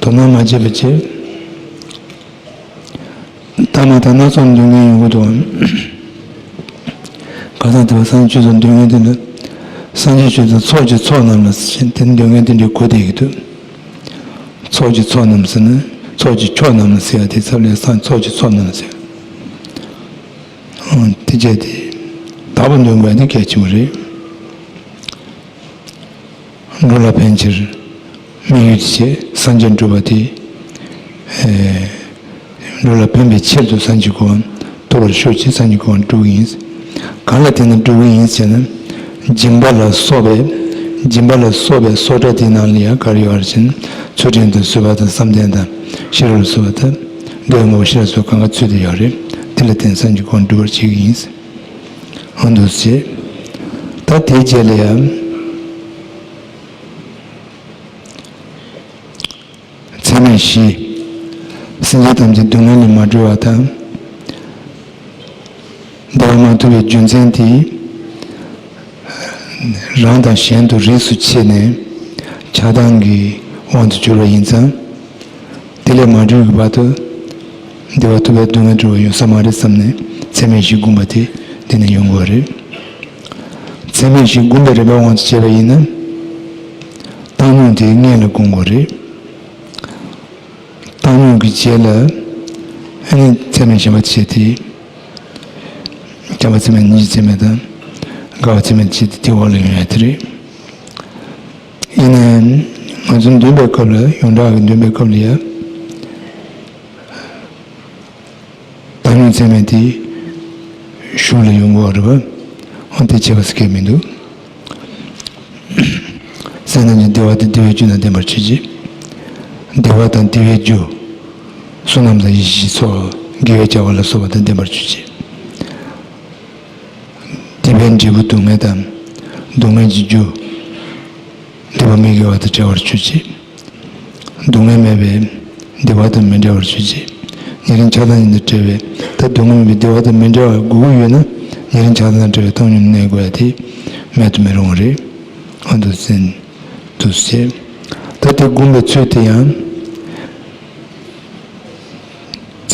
དོ་སྣང་མ་བྱས་པ་བྱས། ལྟ་མ་ལྟ་སྣ་ཚོགས་འདོན་མཁན་ཡོང་གི་འདུག་ཨང་། ཁ་སང་དེ་བ་སངས་རྒྱས་ཆོས་ཚོགས་འདོན་མཁན་དེ་ལ། སངས་རྒྱས་ཆོས་ཚོགས་ཚོགས་ཀྱི་ཚོགས་རྣམས་ལ་ཟེར་དེ་འདོན་མཁན་དེ་འདྲའི་གོ་བསྡད་ཀྱི་འདུག་ཚོགས་ཀྱི་ཚོགས་རྣམས་ཟེར་ན། ཚོགས་ཀྱི་མཆོག་རྣམས་ལ་ཟེར་ཡ་དེ་ཚབ་ལས་སང་ཚོགས་ཀྱི་ཚོགས་རྣམས་ཟེར། ཨང་། དེ་བྱས་ཏེ། དག་པ་འདོན་དགོས་ཡ་དེ་གལ་ཆེན་པོ་རེད། འགྲོ་ལ་ཕན་ཕྱིར་དམིགས་ཡུལ་བྱས། སངས་རྒྱས་འགྲུབ་པ་དེ། ཨེ། འགྲོ་ལ་ཕན་པའི་ཕྱིར་དུ་སངས་རྒྱས་གོ་འཕང་ཐོབ་པར་ཤོག་ཅེས་སངས་རྒྱས་གོ་འཕང་སྒྲུབ་ཀྱི་ཡིན། གང་ལ་བརྟེན་ནས་སྒྲུབ་ཀྱི་ཡིན་ཟེར་ན། སྦྱིན་པ་ལ་སོགས་པའི། སྦྱིན་པ་ལ་སོགས་པའི་སོགས་སྒྲ་དེའི་ནང་ལ་ཡང་ག་རེ་ཡོད་རེད་ཟེར་ན། ཚུལ་ཁྲིམས་དང་བཟོད་པ་དང་བསམ་གཏན་དང་ཤེས་རབ་ལ་སོགས་པ་དང་། འདོད་ཡོན་མང་པོ་ཞེ་དྲག་སོགས་གང་ག་ཚུད་དེ་ཡོད་རེད། དེ་ལ་བརྟེན་སངས་རྒྱས་གོ་འཕང་སྒྲུབ་པར་བྱེད་ཀྱི་ཡིན། འོ་འདུག་སེ། ད་དེའི་རྗེས་ལ་ཡང་། ཚད་མེད་བཞི། སེམས་ཅན་ཐམས་ཅད་སྡུག་བསྔལ་ལས་མ་གྲོལ་བ་དང་། བདེ་བ་མ་ཐོབ་པའི་རྒྱུ་མཚན་དེ། རང་དང་གཞན་དུ་རིས་སུ་ཕྱེ་ནས་ཆགས་སྡང་གི་དབང་དུ་གྱུར་པ་ཡིན་ཙང་། དེ་ལས་མ་གྲོལ་གྱི་བར་དུ་བདེ་བ་ཐོབ་པའི་སྡུག་བསྔལ་གྲོལ་བ་ཡོང་ས་མ་རེད་བསམ་ནས་ཚད་མེད་བཞི་བསྒོམ་པ་དེ་འདི་ནས་ཡོང་དགོས་རེད། ཚད་མེད་བཞི་བསྒོམ་པའི་རིམ་པ་དབང་དུ་བྱས་པ་ཡིན་ན། བཏང་སྙོམས་དེ་སྔོན་ལ་བསྒོམ་དགོས་རེད། བཏང་སྙོམས་ཀྱི་རྗེས་ལ་ཨ་ནི་ཚད་མེད་བཞི་པ་བྱས་ཏེ། བྱམས་པ་ཚད་མེད་སྙིང་རྗེ་ཚད་མེད་དང་། དགའ་བ་ཚད་མེད་བྱས་ཏེ་དེའི་འོག་ལ་ཡོང་ཡ་དེ་རེད། ཡིན་ནའང་ང་ཚོ་འདོན་པའི་སྐབས་ལ་ཡོངས་གྲགས་ཀྱི་འདོན་པའི་སྐབས་ལ་ཡ། བཏང་སྙོམས་ཚད་མེད་དེ་གཞུང་ལ་ཡོང་གི་ཡོད་རེད་པ། འོ་དེ་བྱས་པ་ཟེར་མཁན་མི་འདུག་སེམས་རྣམས་ཀྱི་བདེ་བ་དང་བདེ་བའི་རྒྱུ་རྣམས་བསྟན་པར་གྱུར་ཅིག་བདེ་བ་དང་བདེ་བའི་རྒྱུ། བསོད་ནམས་དང་ཡེ་ཤེས་ཀྱི་ཚོགས་དགེ་བའི་བྱ་བ་ལ་སོགས་པ་དང་ལྡན་པར་གྱུར་ཅིག་བདེ་བའི་འབྲས་བུ་སྡུག་བསྔལ་དང་། སྡུག་བསྔལ་གྱི་རྒྱུ། སྡིག་པ་མི་དགེ་བ་དང་བྲལ་བར་གྱུར་ཅིག་སྡུག་བསྔལ་མེད་པའི་བདེ་བ་དང་མི་འབྲལ་བར་གྱུར་ཅིག་ཉེ་རིང་ཆགས་སྡང་གཉིས་དང་བྲལ་བའི་ད་སྡུག་བསྔལ་མེད་པའི་བདེ་བ་དང་མི་འབྲལ་བ་དགོས་ཀྱི་ཡོད་ན། ཉེ་རིང་ཆགས་སྡང་དང་བྲལ་བའི་བཏང་སྙོམས་གནས་དགོས་ཡ་དེ་མེད་དུ་མི་རུང་བ་རེད། འོ་འདུག་སེ། འདུག་སེ། ད་དེ་བསྒོམ་པའི་ཚུལ་དེ་ཡང་།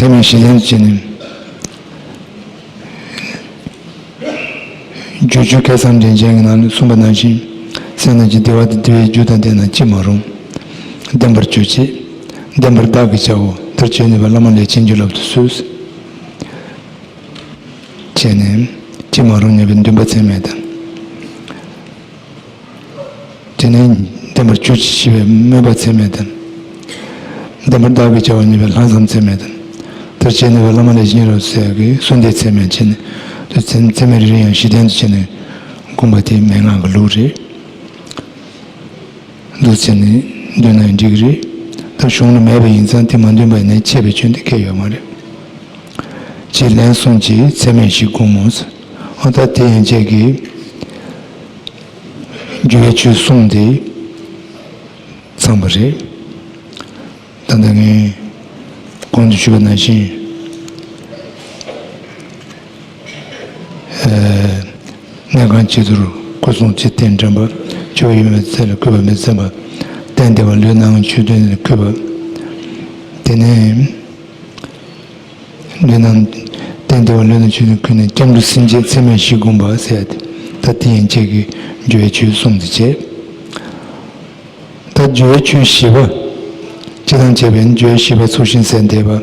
ཚད་མེད་བཞི་ལྡན་དུ་བྱས་ནས། སྦྱོར་བཅུའི་སྐལ་བཟང་འདྲེན་བྱེད་ཀྱི་ནང་ནས་གསུངས་པ་ནང་བཞིན། སེམས་ཙམ་གྱི་བདེ་བ་དང་བདེ་བའི་རྒྱུ་དང་ལྡན་ན་ཅི་མ་རུང་། ལྡན་པར་གྱུར་ཅིག། ལྡན་པར་བདག་གིས་བྱའོ། དེར་བྱོན་ནུས་པ་བླ་མ་ལས་བྱིན་གྱིས་བརླབ་ཏུ་གསོལ། བྱས་ནས་ཅི་མ་རུང་བསྙེན་པའི་འདུན་པ་ཚད་མེད་དང་། དེ་ནས་ལྡན་པར་གྱུར་ཅིག་ཞེས་པའི་སྨོན་པ་ཚད་མེད་དང་། ལྡན་པར་བདག་གིས་བྱའོ་སྙམ་པའི་ལྷག་བསམ་ཚད་མེད་དང་། དེར་བྱོན་ནུས་པ་བླ་མ་ལས་བྱིན་གྱིས་བརླབ་ཟེར་གྱི་གསོལ་འདེབས་ཚད་མེད་བྱས་ནས། དེ་ཚད་ཚད་མེད་རེ་རེ་ཡང་བཞི་ལྡན་དུ་བྱས་ནས་བསྒོམ་པ་དེ་མན་ངག་གི་ལུགས་རེད། འདུག་བྱས་ནས་འདོན་ན་འགྲིག་གི་རེད། ད་གཞུང་ལ་མེད་པ་ཡིན་ཙང་དེ་མ་འདོན་པ་ཡིན་ན་ཆད་པའི་སྐྱོན་དེ་གལ་ཡོད་མ་རེད། ཅེས་ལན་གསུམ་གྱིས་ཚད་མེད་བཞི་བསྒོམ་མོ། ཨ་ད་དེ་ཡན་ཆད་ཀྱིས་སྦྱོར་བའི་ཆོས་གསུམ་དེ་ཚང་བ་རེད། ད་ལྟ་ངས་གོང་དུ་ཞུས་པ་ནང་བཞིན། ཨ་གནས་ཁང་བྱི་དོར་སྐུ་གསུང་ཐུགས་རྟེན་འབྲེལ་པ། ཆོས་ཡོད་མེད་ཚད་ལ་གུས་པ་མི་བཙན་པ། གཏན་བདེ་བ་ལུས་ནང་ཆོས་སྟོན་ལ་གུས་པ། དེ་ནས་ལུས་ནང་གཏན་བདེ་བ་ལུས་ནང་ཆོས་སྟོན་གུས་ནས་སྐྱབས་འགྲོ་སེམས་བསྐྱེད་ཚད་མེད་བཞི་བསྒོམ་པ་ཟེར་ཡ་དེ། ད་དེ་ཡན་ཆད་ཀྱིས་སྦྱོར་བའི་ཆོས་གསུམ་དེ་བྱས། ད་སྦྱོར་བའི་ཆོས་བཞི་པ། སྤྱིར་བཏང་བྱས་པས་ན་སྦྱོར་བའི་བཞི་པ་ཚོགས་ཞིང་གསལ་འདེབས་པ།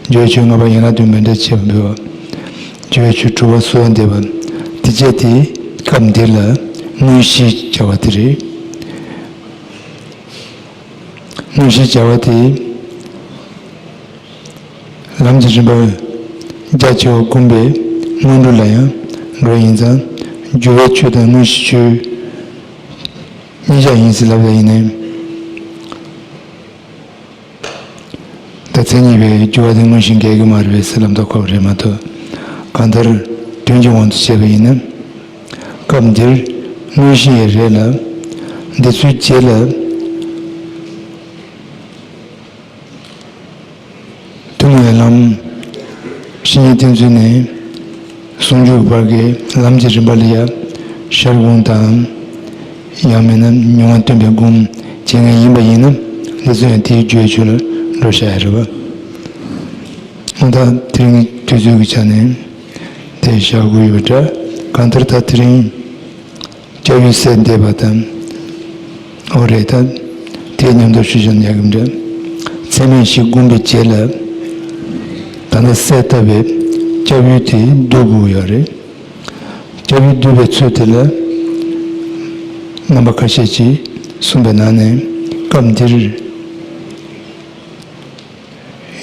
སྦྱོར་བའི་ཆོས་ལྔ་པ་ཡན་ལག་བདུན་མི་འབྲལ་བྱེད་པ་འབུལ་བ། སྦྱོར་བའི་ཆོས་དྲུག་པ་གསོལ་བ་འདེབས་པ། དེ་བྱས་ཏེ་སྐབས་འདིར་ལ་དངོས་གཞི་བྱ་བ་དེ་རེད། དངོས་གཞི་བྱ་བ་དེ། ལམ་གྱི་རིམ་པ་རྒྱ་ཆེ་བ་བསྒོམས་པའི་སྔོན་འགྲོ་ལ་ཡང་འགྲོ་ཡིན་ཙང་། སྦྱོར་བའི་ཆོས་དང་དངོས་གཞིའི་ཆོས་གཉིས་ཆ་ཡིན་ཟེར་ལབ་པ་ཡིན་ནའི། ད་མཚན་ཉིད་པའི་སྦྱོར་བ་དེ་དངོས་གཞི་འགལ་གྱི་མ་རེད་པས་ཟེར་ལབ་མདོག་ཁ་པོ་རེད་མ་གཏོགས། གང་ལྟར་དོན་གྱི་དབང་དུ་བྱས་པ་ཡིན་ན། སྐབས་འདིར་དངོས་གཞི་ཡང་རེད་ལ། འདི་ཚོའི་རྗེས་ལ། ཐུན་མོང་བའི་ལམ། བཤེས་གཉེན་བསྟེན་ཚུལ་ནས་ཟུང་འཇུག་བར་གྱི་ལམ་གྱི་རིམ་པ་ལ་ཡང་ཤར་སྒོམ་དང་། ཡང་མིན་ན་མྱོང་བ་སྟོན་པའི་སྒོམ་བྱེད་མཁན་ཡིན་པ་ཡིན་ན། འདི་ཚོ་ཡང་དེའི་སྦྱོར་བའི་ཆོས་ལ་འགྲོ་བྱ་ཡ་རེད་པ། ད་དེ་རིང་དུས་ཚོད་ཀྱི་ཆ་ནས་དེ་བཞག་དགོས་ཡོད་འདྲ། གང་ལྟར་ད་དེ་རིང་། སྐྱབས་ཡུལ་གསལ་འདེབས་པ་དང་། འོ་རེད་ད། དེ་མཉམ་དུ་ཞུ་བཞག་ན་ཡག་གི་འདྲ། ཚད་མེད་བཞི་བསྒོམས་པའི་རྗེས་ལ། ད་ལྟ་གསལ་བཏབ་པའི་སྐྱབས་ཡུལ་དེ་བསྡུ་དགོས་ཡོད་རེད། སྐྱབས་ཡུལ་བསྡུ་བའི་ཚུལ་དེ་ལ། རྣམ་པ་ཁ་ཤས་ཀྱིས་གསུངས་པའི་ནང་ནས་སྐབས་འདིར།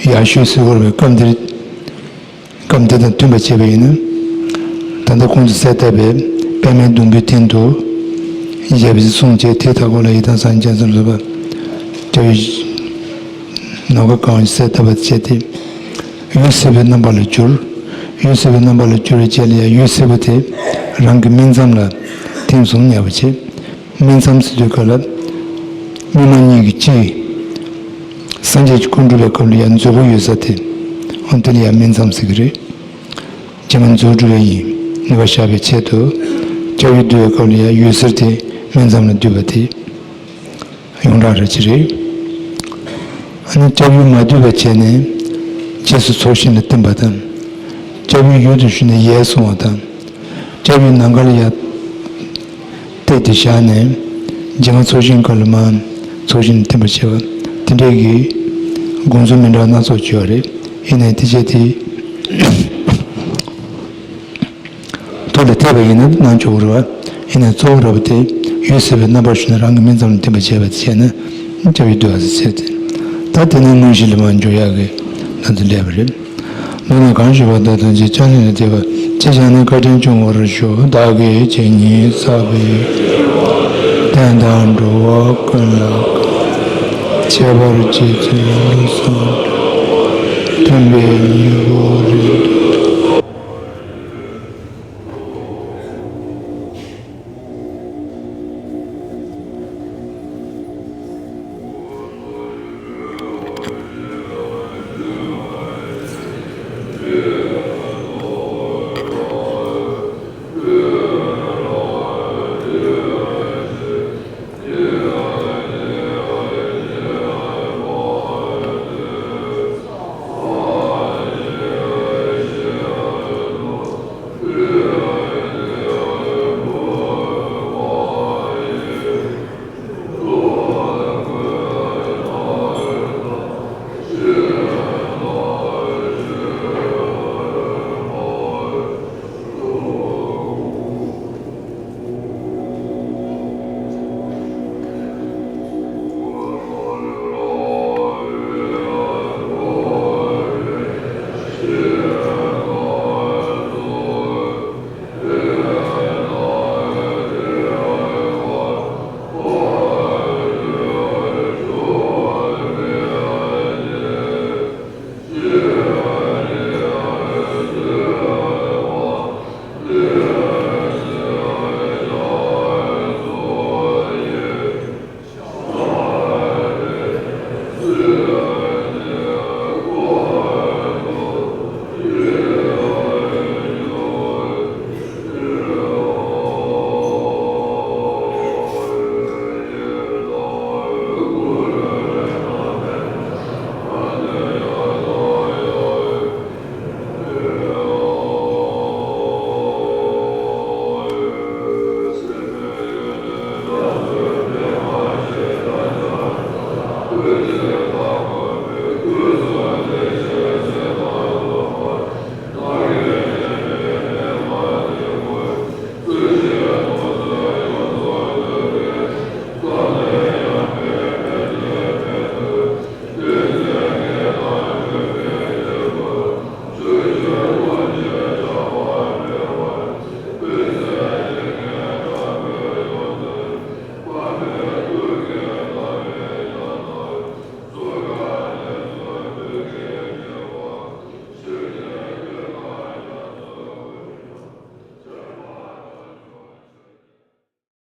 ཡག་ཤོས་ཟེར་དགོས་པའི་སྐབས་འདིར། སྐབས་འདི་དང་མཐུན་པ་བྱས་པ་ཡིན་ན། ད་ལྟ་གོང་དུ་གསལ་བཏབ་པའི་པདྨའི་སྡོང་པོའི་སྟེང་དུ། ཞབས་ཀྱིས་བཟུང་བྱས་དེའི་མཐའ་སྐོར་ལ་ཡི་དམ་སངས་རྒྱས་སོགས་ལ་སོགས་པ། སྐྱབས་ཡུལ་ནམ་མཁའ་གང་བ་གསལ་བཏབ་པ་བྱས་ཏེ། འོད་སེར་པོའི་རྣམ་པ་ལ་གྱུར། འོད་སེར་པོའི་རྣམ་པ་ལ་གྱུར་བའི་རྗེས་ལ་ཡང་འོད་སེར་པོ་དེ་རང་གི་སྨིན་མཚམས་ལ་ཐིམ་སོང་ཉེ་བར་བྱེད། སྨིན་མཚམས་ཟེར་དུས་སྐབས་ལ། སྨིན་མ་གཉིས་ཀྱི་སྤྱི། སངས་རྒྱས་ཀྱི་སྐུ་འགྲུབ་པའི་སྐབས་ལ་ཡང་མཛོད་སྒོ་ཡོད་ས་དེ། འོ་དེ་ལ་ཡང་སྨིན་མཚམས་ཟེར་གྱི་རེད། རྗེས་མ་མཛོད་སྒྲུབ་པ་ཡིན་ནུས་པ་བཞག་པའི་ཆེད་དུ། སྐྱབས་ཡུལ་བསྡུ་བའི་སྐབས་ལ་ཡང་འོད་ཟེར་དེ་སྨིན་མཚམས་ལ་བསྡུས་པ་དེ། ཡོངས་གྲགས་ར་ཅི་རེད། ཨ་ནི་སྐྱབས་ཡུལ་མ་བསྡུས་པ་བྱས་ནས་རྗེས་སུ་ཚོགས་ཞིང་ལ་བསྟིམ་པ་དང་། སྐྱབས་ཡུལ་ཡུལ་དུ་ཞུགས་ནས་ཡལ་སོང་བ་དང་། སྐྱབས་ཡུལ་ནམ་མཁའ་ལ་ཡར་གཏད་དེ་བཞག་ནས་རྗེས་མ་ཚོགས་ཞིང་སྐབས་ལ་མར་ཚོགས་ཞིང་ལ་བསྟིམ་པར་བྱེད་པ་དེ་འདྲའི་གི་དགོངས་ཚུལ་མི་འདྲ་བ་སྣ་ཚོགས་བྱུང་བ་རེད། ཡིན་ནའི་དེ་བྱས་ཏེ། ཐོག་ལ་ཐེབས་པ་ཡིན་ན་གནང་ཆོག་གི་རེད་བ། ཡིན་ནའི་གཙོ་བོ་ར་བ་དེ་འོད་སེར་པོའི་རྣམ་པར་ཞུ་ན་རང་གི་སྨིན་མཚམས་ལ་བསྟིམ་པ་བྱས་པ་དེ་བྱས་ན་སྐྱབས་ཡུལ་བསྡུ་བ་ཟེར་ཟེར་ཏེ། ད་དེ་ནས་དངོས་གཞི་ལ་མར་འཇུག་ཡག་གི་ལམ་དུ་སླེབས་པ་རེད། མདོར་ན་གང་ཞུས་པ་དག་ཐམས་ཅད་ཀྱང་ལས་ལ་བརྟེན་པ། ཅི་བྱས་ནས་བཀའ་དྲིན་སྐྱོང་བར་ཤོག། བདག་གིས་ཇི་སྙེད་བསགས་པའི་རྟེན་དང་འགྲོ་བ་ཀུན་ལ་ཁྱད་པར་ཅི་ཚུལ་ལུགས་སུ་མཐུན་པའི་སྙིང་པོ་རེ་དོ།